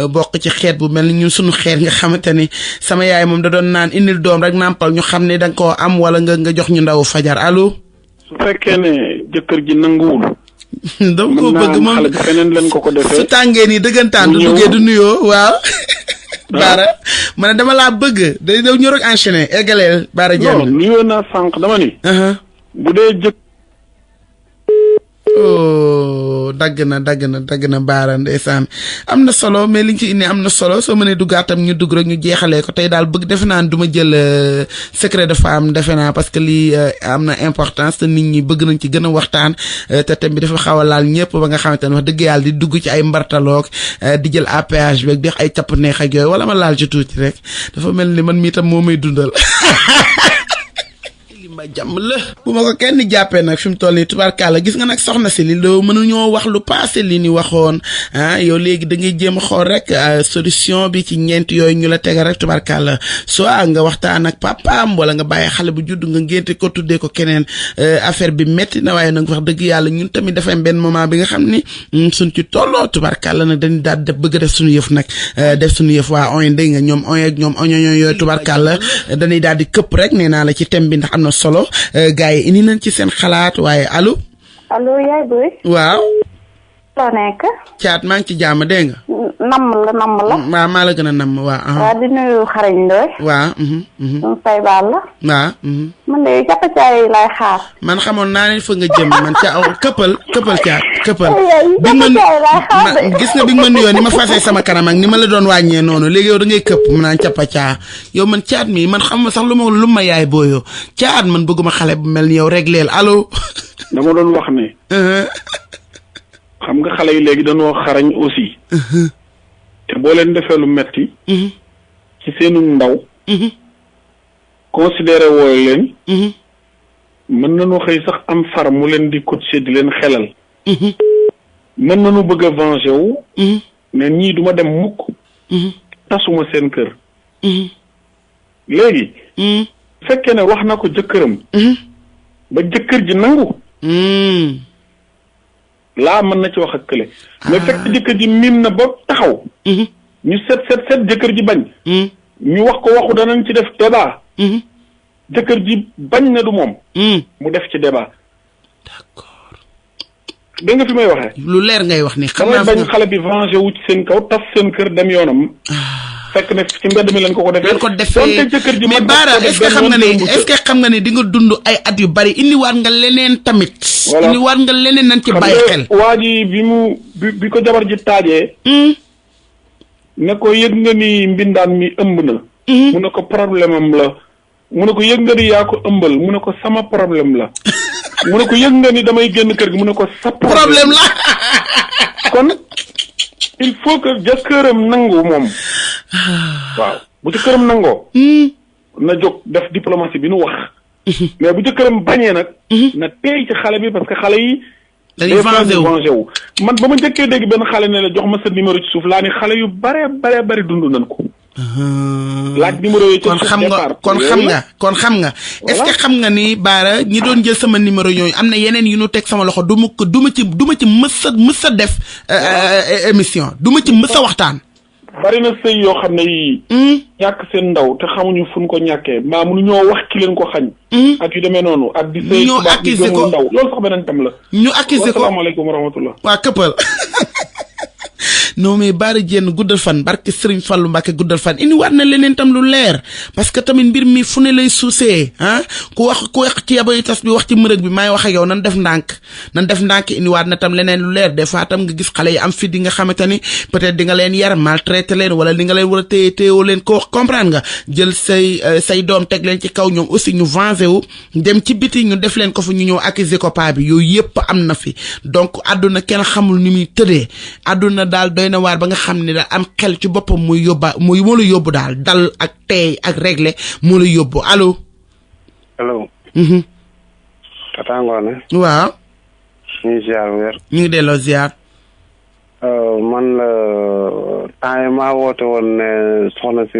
bokk ci xeet bu mel ni ñun suñu xeet nga xamante ni sama yaay moom da doon naan indil doom rek nàmpal ñu xam ne danga koo am wala nga jox ñu ndaw fajar allo.
su fekkee ne jëkkër ji nanguwul.
dama ko bëgg moom
xale bi feneen leen ko defee.
su tàngee nii dëggantaan du duggee du nuyoo waaw. Baara ma ne dama laa bëgg day daw ñëw rek enchaîner eggaleel Baara Dieng.
non nuyoo naa sànq dama ni. bu dee jëkk.
dagg na Baara ndeysaan am na solo mais liñ ci indi am na solo soo mënee duggaatam ñu dugg rek ñu jeexalee ko tey daal bëgg defe naa du ma jël secret de femme defe naa parce que lii am na importance te nit ñi bëgg nañ ci gën a waxtaan te thème bi dafa xaw a laal ñëpp ba nga xamante ne wax dëgg yàlla di dugg ci ay mbartaloog di jël APH beeg di ay capp neex ak yooyu wala ma laal ci tuuti rek dafa mel ni man mii tam moo may dundal. ma jàmm la bu ma ko kenn jàppee nag fi mu toll nii tubaarkàlla gis nga nag soxna si li doo mënuñoo wax lu passé li ni waxoon yow léegi da ngay jéem a xool rek solution bi ci ñeent yooyu ñu la tegal rek tubaarkàlla soit nga waxtaan ak papaam wala nga bàyyi xale bu judd nga ngénte ko tuddee ko keneen affaire bi métti na waaye nag wax dëgg yàlla ñun tamit dafa am benn moment bi nga xam ni suñ ci tolloo tubaarkàlla nag dañu daal def bëgg def suñu yëf nag def suñu yëf waa oñ dégg nga ñoom oñ ak ñoom oñoño yooyu tubaarkàlla dañuy daal di këpp rek nee naa la ci thème bi ndax am na solo gars yi indi nañ ci seen xalaat waaye allo.
allo yaay boy.
waaw.
loo nekk.
caat maa ngi ci jàmm dégg nga.
namm la.
waaw maa la gën a namm waaw.
waaw di nuyu xarañ Ndoye.
waaw.
moom say baal la.
waaw.
man de cappacaay laay xaar.
man xamoon naa ne fa nga jëm man këppal caat këppal. gis nga bi nga ma nuyoo ni ma fasee sama kanam ak ni ma la doon wàññee noonu léegi yow da ngay këpp mu naan cappacaa yow man caat mi man xam ma sax lu ma yaay booyoo caat man bëgguma xale bu mel ni yow régleel allo.
dama doon wax ne. xam nga xale yi léegi dañoo xarañ aussi. te boo leen defee lu metti ci seenu ndaw. considéré woo leen. mën nañu xëy sax am far mu leen di coacher di leen xelal. mën nañu bëgg a venger wu. ne ñii duma dem mukk. tasuma seen kër. léegi. fekkee ne wax na ko jëkkëram. ba jëkkër ji nangu. laa mën na ci wax ak kële. mais fekk jëkkër ji miim na ba taxaw. ñu set jëkkër ji bañ. ñu wax ko waxu danañ ci def débat. jëkkër ji bañ na du moom. mu def ci débat.
d'accord.
dégg nga fi may waxee.
lu leer ngay wax ni xam naa
bañ xale bi venger wu ci seen kaw tas seen kër dem yoonam. fekk ne ci mbedd mi leen ko defee. donte jëkkër ji
mais Bara est-ce que xam nga ne di nga dund ay at yu bari indiwaat nga leneen tamit. voilà indiwaat nga leneen nañ ci bàyyi xel.
waa ji bi ko jabar ji taajee. ne ko yëg nga ni mbindaan mi ëmb na. mu ne ko problème am la. mu ne ko yëg nga ni yaa ko ëmbal mu ne ko sama problème la. mu ne ko yëg nga ni damay génn kër gi mu ne ko sa problème la. kon il faut que jëkkëram nangu moom. waaw bu jëkkëram nangoo. na jóg def diplomatie bi nu wax. mais bu jëkkëram bañee nag. na teey ci xale bi parce que xale yi.
dañuy vengé wu
man ba ma njëkkee dégg benn xale ne la jox ma sa numéro ci suuf laa ni xale yu bare dund nañ ko. laaj numéro yi
kon xam nga est-ce que xam nga ni Bara ñi doon jël sama numéro yooyu am na yeneen yu nu teg sama loxo du ma ci mës a def émission du ma ci mës a waxtaan.
bari na sëy yoo xam ne yii. ñàkk seen ndaw te xamuñu fu ñu ko ñàkkee maa mënu ñoo wax ki leen ko xañ. ak yu demee noonu ak di sëy
ñoo accusé ko
ndaw loolu sax beneen tam la.
ñu accusé ko
asalaamaaleykum wa rahmatullah.
waa këppal. non mais Bara Diène guddal fan barke Serigne Fallou Mbacke guddal fan indi waat na leneen tam lu leer parce que tamit mbir mi fu ne lay suusee ku wax ci yaboy tas bi wax ci mërëg bi maay wax ak yow nan def ndànk indi waat na tam leneen lu leer des fois tam nga gis xale yi am fi di nga xamante ni peut-être di nga leen yar maltraité leen wala di nga leen war a téyewoo leen ko comprendre nga jël say doom teg leen ci kaw ñoom aussi ñu vengé wu dem ci biti ñu def leen ko fa ñu ñëw accuser ko paa bi yooyu yëpp am na fi donc àdduna kenn xamul ni muy tëddee àdduna daal doy na waar ba nga xam ne daal am xel ci boppam moo la yóbbu daal dal ak teey ak réglé moo la yóbbu allo.
allo. Tata Ngoné.
waaw.
ñu ngi ziar wér.
ñu ngi delloo ziar.
man la temps yi maa woote woon ne soxna si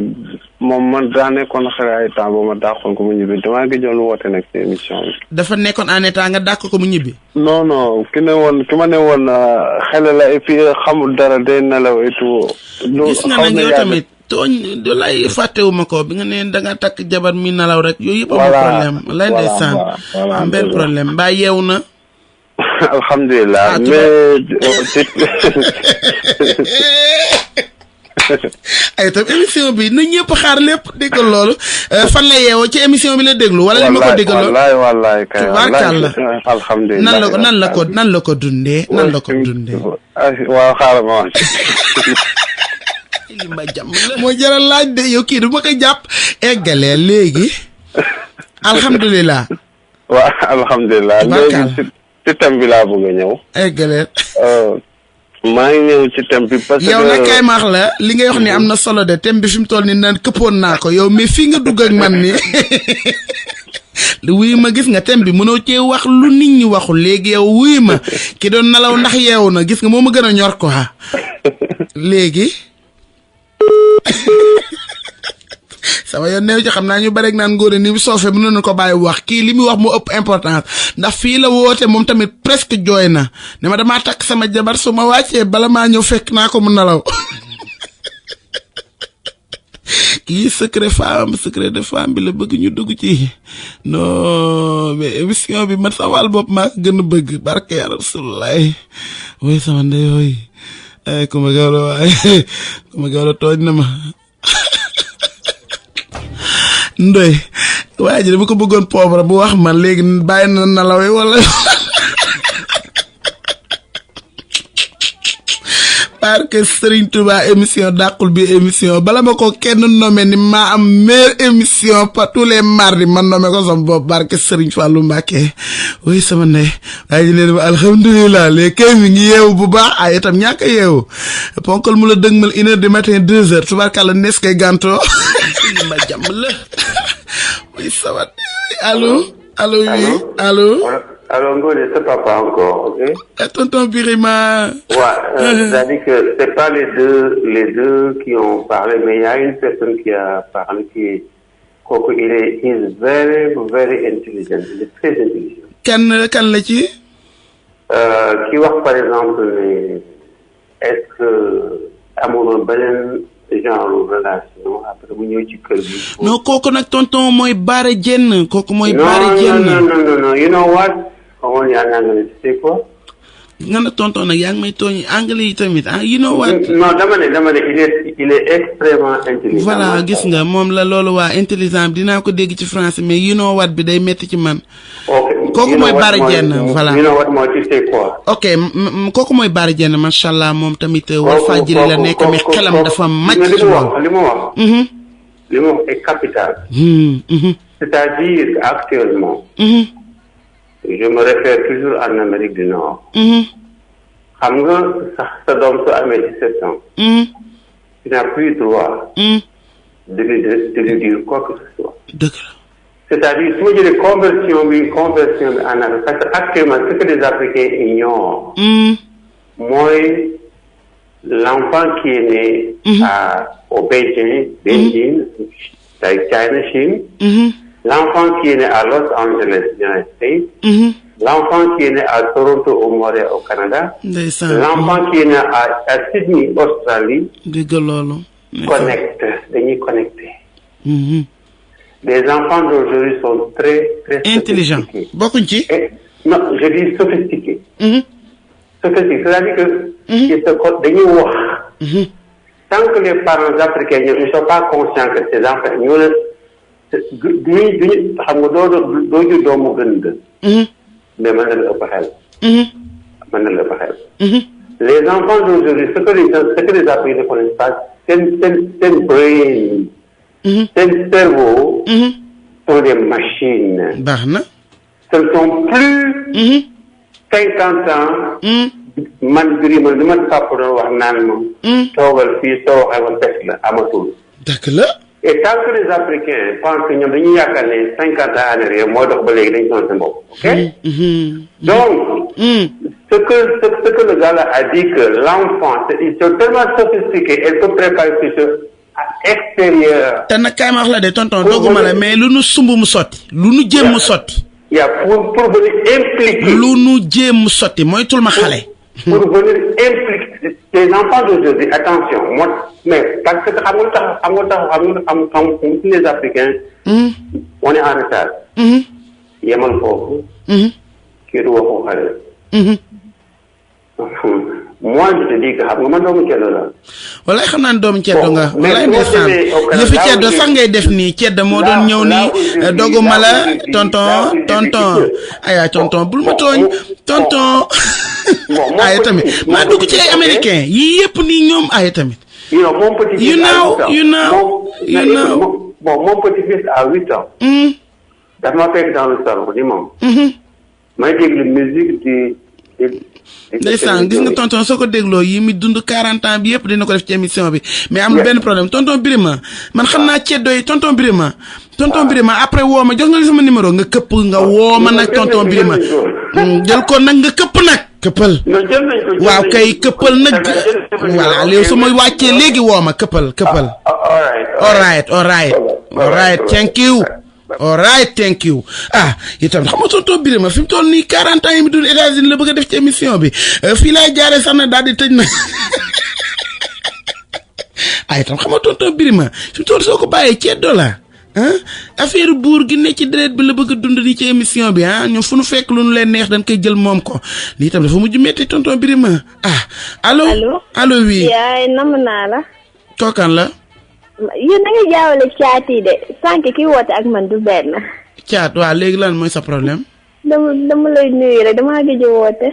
moom man daa nekkoon xale ay temps ba ma dàqoon ko mu ñibbi damaa gëjoon woote nag ci émission bi.
dafa nekkoon en état nga dàq ko mu ñibbi.
non ki ma ne woon xale la et puis xamul dara day nelaw et tout.
gis nga nag yow tamit tooñ du lay fàttewuma ko bi nga ne da nga takk jabar mi nelaw rek yooyu yëpp amul problème. lay ndeysaan am benn problème mbaa yeewu na.
alhamdulilah
ay tam émission bi na ñëpp xaar lépp déggal loolu fan la yeewoo ci émission bi la déglu wala li ma ko déggal loolu
wallaay kay
alhamdulilah nan la ko dundee
waaw xaaral ma wax
li ma jàmm moo jaral laaj de yow kii du ma ko jàpp eggalee léegi alhamdulilah
waaw alhamdulilah léegi ci thème bi laa bëgg a ñëw.
eggaleen.
maa ngi ñëw ci thème bi parce que.
yow nag kay maax la li ngay wax ni am na solo de thème bi fi mu toll nii naan këppoon naa ko yow mais fii nga dugg ak man ni wuyu ma gis nga thème bi mënoo cee wax lu nit ñi waxul léegi yow wuyu ma ki doon nelaw ndax yeewu na gis nga moo ma gën a ñor quoi léegi. sama yoon neew ci xam naa ñu bari naan ngóore ni soofe mën na ko bàyyi wax kii li muy wax moo ëpp importance ndax fii la woote moom tamit presque jooy na ne ma damaa takk sama jabar su ma wàccee bala maa ñëw fekk naa ko mu nelaw kii secret de femme bi la bëgg ñu dugg ci non mais émission bi man sa wàll bopp maa ko gën a bëgg barke ya Rasulullah woy sama ndey yooyu Kumba Gawlo waaye Kumba Gawlo tooñ na ma ndoy waaye ji dama ko bëggoon pauvre bu wax man léegi bàyyi na nalawe wala parce que Serigne Touba émission dàqul bi émission bala ma ko kenn nommé ni maa am meilleure émission par tous les mardis man nommé ko sama bopp barke Serigne Fallou Mbacké oui sama ndey waaye ji leen alhamdulilah léegi kay mi ngi yeewu bu baax ay itam ñàkk a yeewu ponkal mu la dëgmal 1 heure du matin 2 heures tubaarkàlla nees kay gàntoo ma jàmm la oui sama allo oui allo
Alors, Ngolé, c'est papa encore, ok?
Tonton Birima.
Ouais, c'est-à-dire que c'est pas les deux qui ont parlé, mais il y a une personne qui a parlé il est very, very intelligent. Il est très intelligent.
Kan la ci?
Qui wax par exemple, est-ce que amoon beneen genre relation après bu ñëw ci kër gi.
Non, kooku nag tonton mooy Bara Dieng. Kooku mooy Bara Dieng.
Non. You know what? Comment on dit en anglais, tu sais quoi?
nga na tonton nag yaa ngi may tooñ anglais yi tamit you know what.
Non dama ne il est extrêmement intelligent.
Voilà gis nga moom la loolu waa intelligent dinaa ko dégg ci français mais you know what bi day metti ci man.
ok
kooku mooy Bara Dieng voilà.
you know what mooy tu sais quoi.
ok kooku mooy Bara Dieng macha allah moom tamit. Walfadjri la nekk mais xelam dafa màcc ci loolu.
li mu wax est capital. c'est-à-dire actuellement. Je me réfère toujours en Amérique du Nord. xam nga sa doom su amee 17 ans. tu n'as plus droit. de lui dire quoi que ce soit.
dëgg la.
c'est-à-dire su ma jëlee conversion bi en Afrique parce que actuellement ce que les Africains ignorent. mooy l'enfant qui est né au Beijing, China, Chine. L'enfant qui est né à Los Angeles, United States. L'enfant qui est né à Toronto, au Montréal, au Canada. L'enfant qui est né à Sydney, Australie. Dañuy connecté. Les enfants d'aujourd'hui sont très, très
intelligents. Bokkuñ ci?
Non, je dis sophistiqués. Sophistiqués, c'est-à-dire que dañuy wax. Tant que les parents africains ne sont pas conscients que ces enfants duñu xam nga doo ju doomu gën mais mën na la ëpp xel. Les enfants d'aujourd'hui ce que les Africains ne connaissent pas seen brain seen cerveau sont des machines.
baax na.
ce ne sont plus 50 ans man Birima li ma papa doon wax naan ma toogal fii soo waxee ma fekk la amatul.
dëgg la.
Et tant que les Africains pensent que ñoom dañuy yaakaar ne 50 ans en arrière moo dox ba léegi dañu sonal seen bopp. ok. Donc. ce que le gars là a dit que l'enfant ils sont tellement sophistiqués elle peut préparer quelque chose à extérieur.
te nag kaay ma wax la de tonton dogguma la mais lu nu sumb mu sotti. lu nu jéem mu sotti.
il y a pour venir impliquer.
lu nu jéem mu sotti moytul ma xale.
pour venir impliquer les enfants d'aujourd'hui attention moi mais parce que xam nga les Africains. on est en retard. yemal foofu. kii du waxu xale. moi je te dis que xam nga man doomu ceddo la.
walaay xam naa ne doomu ceddo nga. walaay ndeysaan yëfi ceddo sax ngay def nii ceddo moo doon ñëw nii doguma la tonton aya tonton bul ma tooñ tonton. ay tamit maa dugg ci ay américain yii yëpp nii ñoom ay tamit.
mon petit
you know
bon mon petit-fils a 8 ans. dafa ma fekk dans le salon di moom. may déglu musique di.
ndeysaan gis nga tonton soo ko dégloo yi mi dund 40 ans bi yëpp dina ko def ci émission bi mais amul benn problème tonton Birima man xam naa ceddo yi tonton Birima après woo ma jox nga li sama numéro nga këpp nga woo ma nag tonton Birima jël ko nag nga këpp nag këppal waaw kay këppal nag voilà léegi su ma wàccee léegi woo ma këppal all right thank you. all right thank you itam xam nga tonton Birima fi mu toll nii 40 ans yi mi dul États-Unis la bëgg a def ci émission bi fii laay jaaree sax na daal di tëj na itam xam nga tonton Birima fi mu toll soo ko bàyyee ceddo la affaire buur gi ne ci deret bi la bëgg a dund di ci émission bi ñoom fu nu fekk lu nu leen neex dañ koy jël moom ko lii tam dafa mujj metti tonton Birima allo allo oui
yaay nam naa la
kookan la
yéen da nga jaawale caat yi de sànq ki woote ak man du benn
caat waaw léegi lan mooy sa problème
dama lay nuyu rek damaa gëj a woote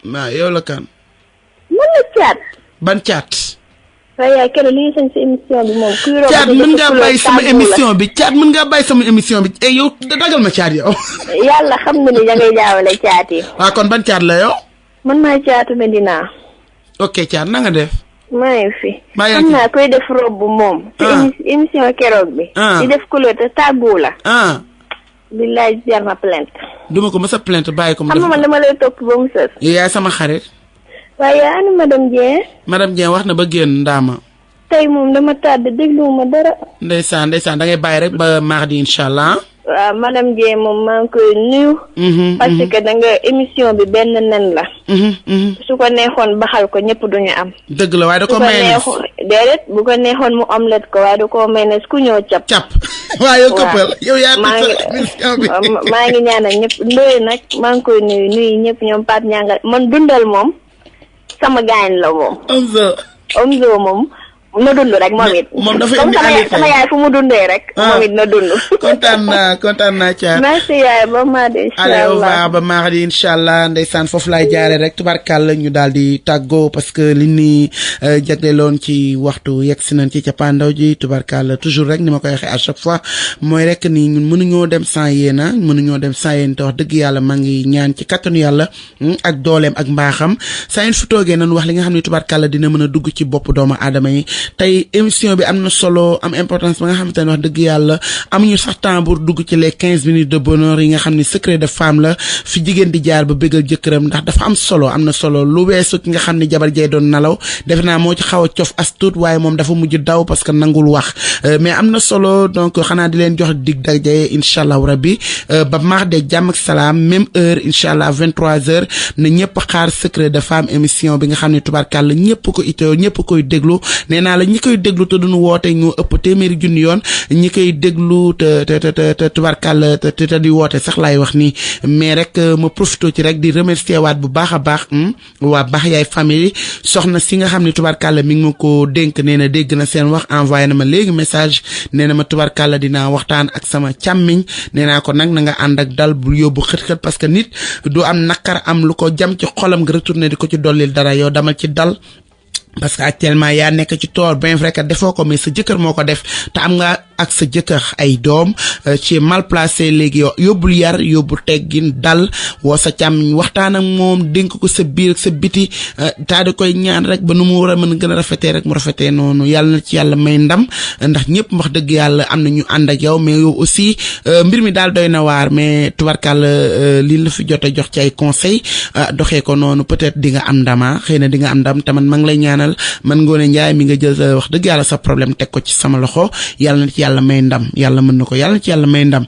waaw yow la kan
man la caat
ban caat
waaye yaay keroog li ñu sañ sa émission bi moom kuy
caat mën ngaa bàyyi sama émission bi caat mën ngaa bàyyi sama émission bi yow dagal ma caat yow
yàlla xam na ni da ngay jaawale caat yi
waaw kon ban caat la yow
man maay caatu Medina
ok caat na nga def
maa ngi fi xam naa koy def robe moom émission keroog bi di def couleur te tàggu la billaay jar na plainte
duma ko mës a plainte bàyyi ko mu
xam nga man dama lay topp ba mu sës
yaay sama xarit
waaye ana madame Dieng
madame Dieng wax na ba génn ndaama
tey moom dama tàdd dégluwuma dara
ndeysaan da ngay bàyyi rek ba mardi inshallah
waaw madame Dieng moom maa ngi koy nuyu parce que da nga émission bi benn nen la su ko neexoon baxal ko ñëpp duñu am
dëgg la waaye da ko mayonnaise
déedéet bu ko neexoon mu omelette ko waaye da ko mayonnaise ku ñëw cap
waaye yow këppal yow yaa émission bi
maa ngi ñaanal ñëpp ndoy nag maa ngi koy nuyu ñëpp ñoom Pape ñangal man dundal moom sama gaañ la moom Omzo moom na dund rek moom it
moom dafa indi
sama yaay fu mu dundee rek moom it na dund
kontaan naa Thiat
merci yaay ba mardi
inshallah ba mardi inshallah ndeysaan foofu laay jaare rek tubarkàlla ñu daal di tàggoo parce que li ni jagleeloon ci waxtu yegg si nañ ci cappaandaw ji tubarkàlla toujours rek ni ma koy waxee à chaque fois mooy rek ni ñun mënuñoo dem sans yéen mënuñoo dem sans yéen te wax dëgg yàlla maa ngi ñaan ci kattanu yàlla ak dooleem ak mbaaxam saa yéen fu toogee nañ wax li nga xam ne tubarkàlla dina mën a dugg ci bopp doomu aadama yi tey émission bi am na solo am importance ba nga xamante ne wax dëgg yàlla amuñu sax temps pour dugg ci les 15 minutes de bonheur yi nga xam ne secret de femme la fi jigéen di jaar ba bëggal jëkkëram ndax dafa am na solo lu weesu ki nga xam ne jabar jay doon nalaw defe naa moo ci xaw a cof as tuut waaye moom dafa mujj daw parce que nangul wax mais am na solo donc xanaa di leen jox dig daje incha allah rabbi ba mardi jàmm ak salaam même heure incha allah 23h na ñëpp xaar secret de femme émission bi nga xam ne tubaarkàlla ñëpp ko itoo ñëpp koy déglu nee naa la ñi koy déglu te duñu woote ñoo ëpp téeméeri junni yoon ñi koy déglu te tubaarkàlla te di woote sax laay wax nii mais rek ma profité ci rek di remercier waat bu baax a baax waa baax yaay famille soxna si nga xam ne tubaarkàlla mi ngi ma ko dénk nee na dégg na seen wax envoyé na ma léegi message nee na ma tubaarkàlla dinaa waxtaan ak sama càmmiñ nee naa ko nag na nga ànd ak dal bu yóbbu xët-xët parce que nit du am nakar am lu ko jam ci xolam nga retourné di ko ci dollil dara yow damal ci dal parce que actuellement yaa nekk ci toor bien vrai que defoo ko mais sa jëkkër moo ko def te am nga ak sa jëkkër ay doom ci mal placé léegi yóbbul yar yóbbu teggin dal woo sa càmmiñ waxtaan ak moom dénk ko sa biir ak sa biti taa di koy ñaan rek ba nu mu war a mën a gën a rafetee rek mu rafetee noonu yàlla na ci yàlla may ndam ndax ñëpp wax dëgg yàlla am na ñu ànd ak yow mais yow aussi mbir mi daal doy na waar mais tubarkàlla li la fi jot a jox ci ay conseil doxee ko noonu peut-être di nga am ndama xëy na di nga am ndam te man maa ngi lay ñaanal man Ngoné Ndiaye mi nga jël wax dëgg yàlla sa problème teg ko ci sama loxo yàlla na ci yàlla may ndam yàlla mën na ko yàlla na ci yàlla may ndam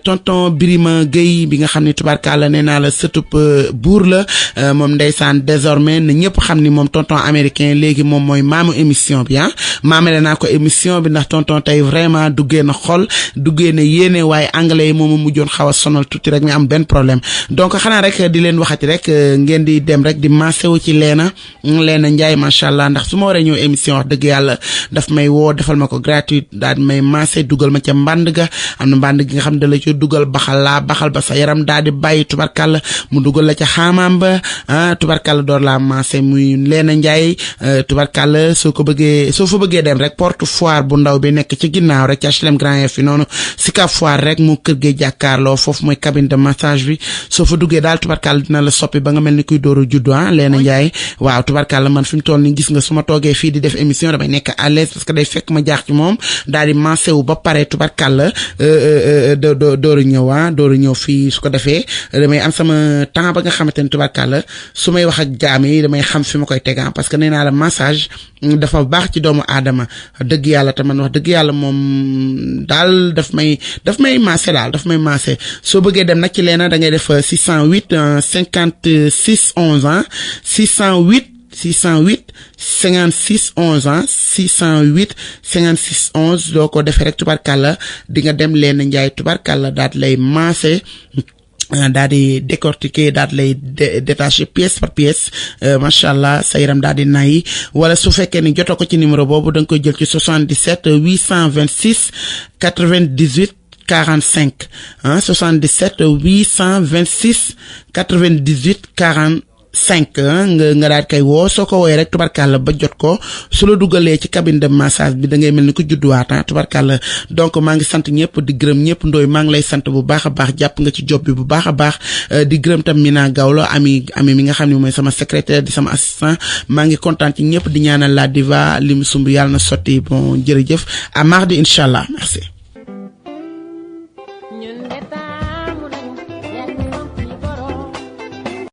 tonton Birima Gueye bi nga xam ne tubaarkàlla nee naa la sëtub buur la moom ndeysaan désormais na ñëpp xam ni moom tonton américain léegi moom mooy maamu émission bi maamale naa ko émission bi ndax tonton tey vraiment duggee na xol duggee na yéene waaye anglais yi moom a mujjoon xaw a sonal tuuti rek mais am benn problème donc xanaa rek di leen waxati rek ngeen di dem rek di massewu ci Leena Ndiaye macha allah ndax su ma waree ñëw émission wax dëgg yàlla daf may woo defal ma ko gratuite daal di may maase dugal ma ca mbànd ga am na mbànd gi nga xam ne da la ci dugal baxal ba sa yaram daal di bàyyi tubarkàlla mu dugal la ca xaamaam ba tubarkàlla door laa maase muy Leena Ndiaye tubarkàlla soo fa bëggee dem rek porte foire bu ndaw bi nekk ci ginnaaw rek ci HLM Grand Yoff fi noonu Sicap Foire rek mu kër gee jàkkaarloo foofu mooy cabine de massage bi soo fa duggee daal tubarkàlla dina la soppi ba nga mel ni kuy dooru juddu Leena Ndiaye waaw tubarkàlla man fi mu toll ni gis nga su ma toogee fii di def émission damay nekk à l'aise parce que day fekk ma jaax ci moom daal di mancé wu ba pare tubarkàlla dooru ñëw fii su ko defee damay am sama temps ba nga xamante ni tubarkàlla su may wax ak jaam yi damay xam fi ma koy tegaan parce que nee naa la massage dafa baax ci doomu aadama dëgg yàlla te man wax dëgg yàlla moom daal daf may massé daal daf may massé soo bëggee dem nag ci Leena da ngay def 608 56 11 608 608 56 11 ah 608 56 11 doo ko defee rek tubarkalla di nga dem leen njaay tubarkalla daat lay maase daal di décortiquer daal lay détacher pièce par pièce machallah sa yaram daal di nay wala su fekkee ni jotoo ko ci numéro boobu da nga koy jël ci 77 826 98 45 hein 77 826 98 45 nga daal kay woo soo ko woowee rek tubarkalla ba jot ko su la dugalee ci cabine de massage bi da ngay mel ni ko judduwaat tubarkalla donc maa ngi sant ñëpp di gërëm ñëpp ndooy maa ngi lay sant bu baax a baax jàpp nga ci job bi bu baax a baax di gërëm tam Mina Gawlo ami mi nga xam ne mooy sama secrétaire di sama assistant maa ngi kontaan ci ñëpp di ñaanal la diva li mu sumb yàlla na sotti bon jërëjëf à mardi inchallah merci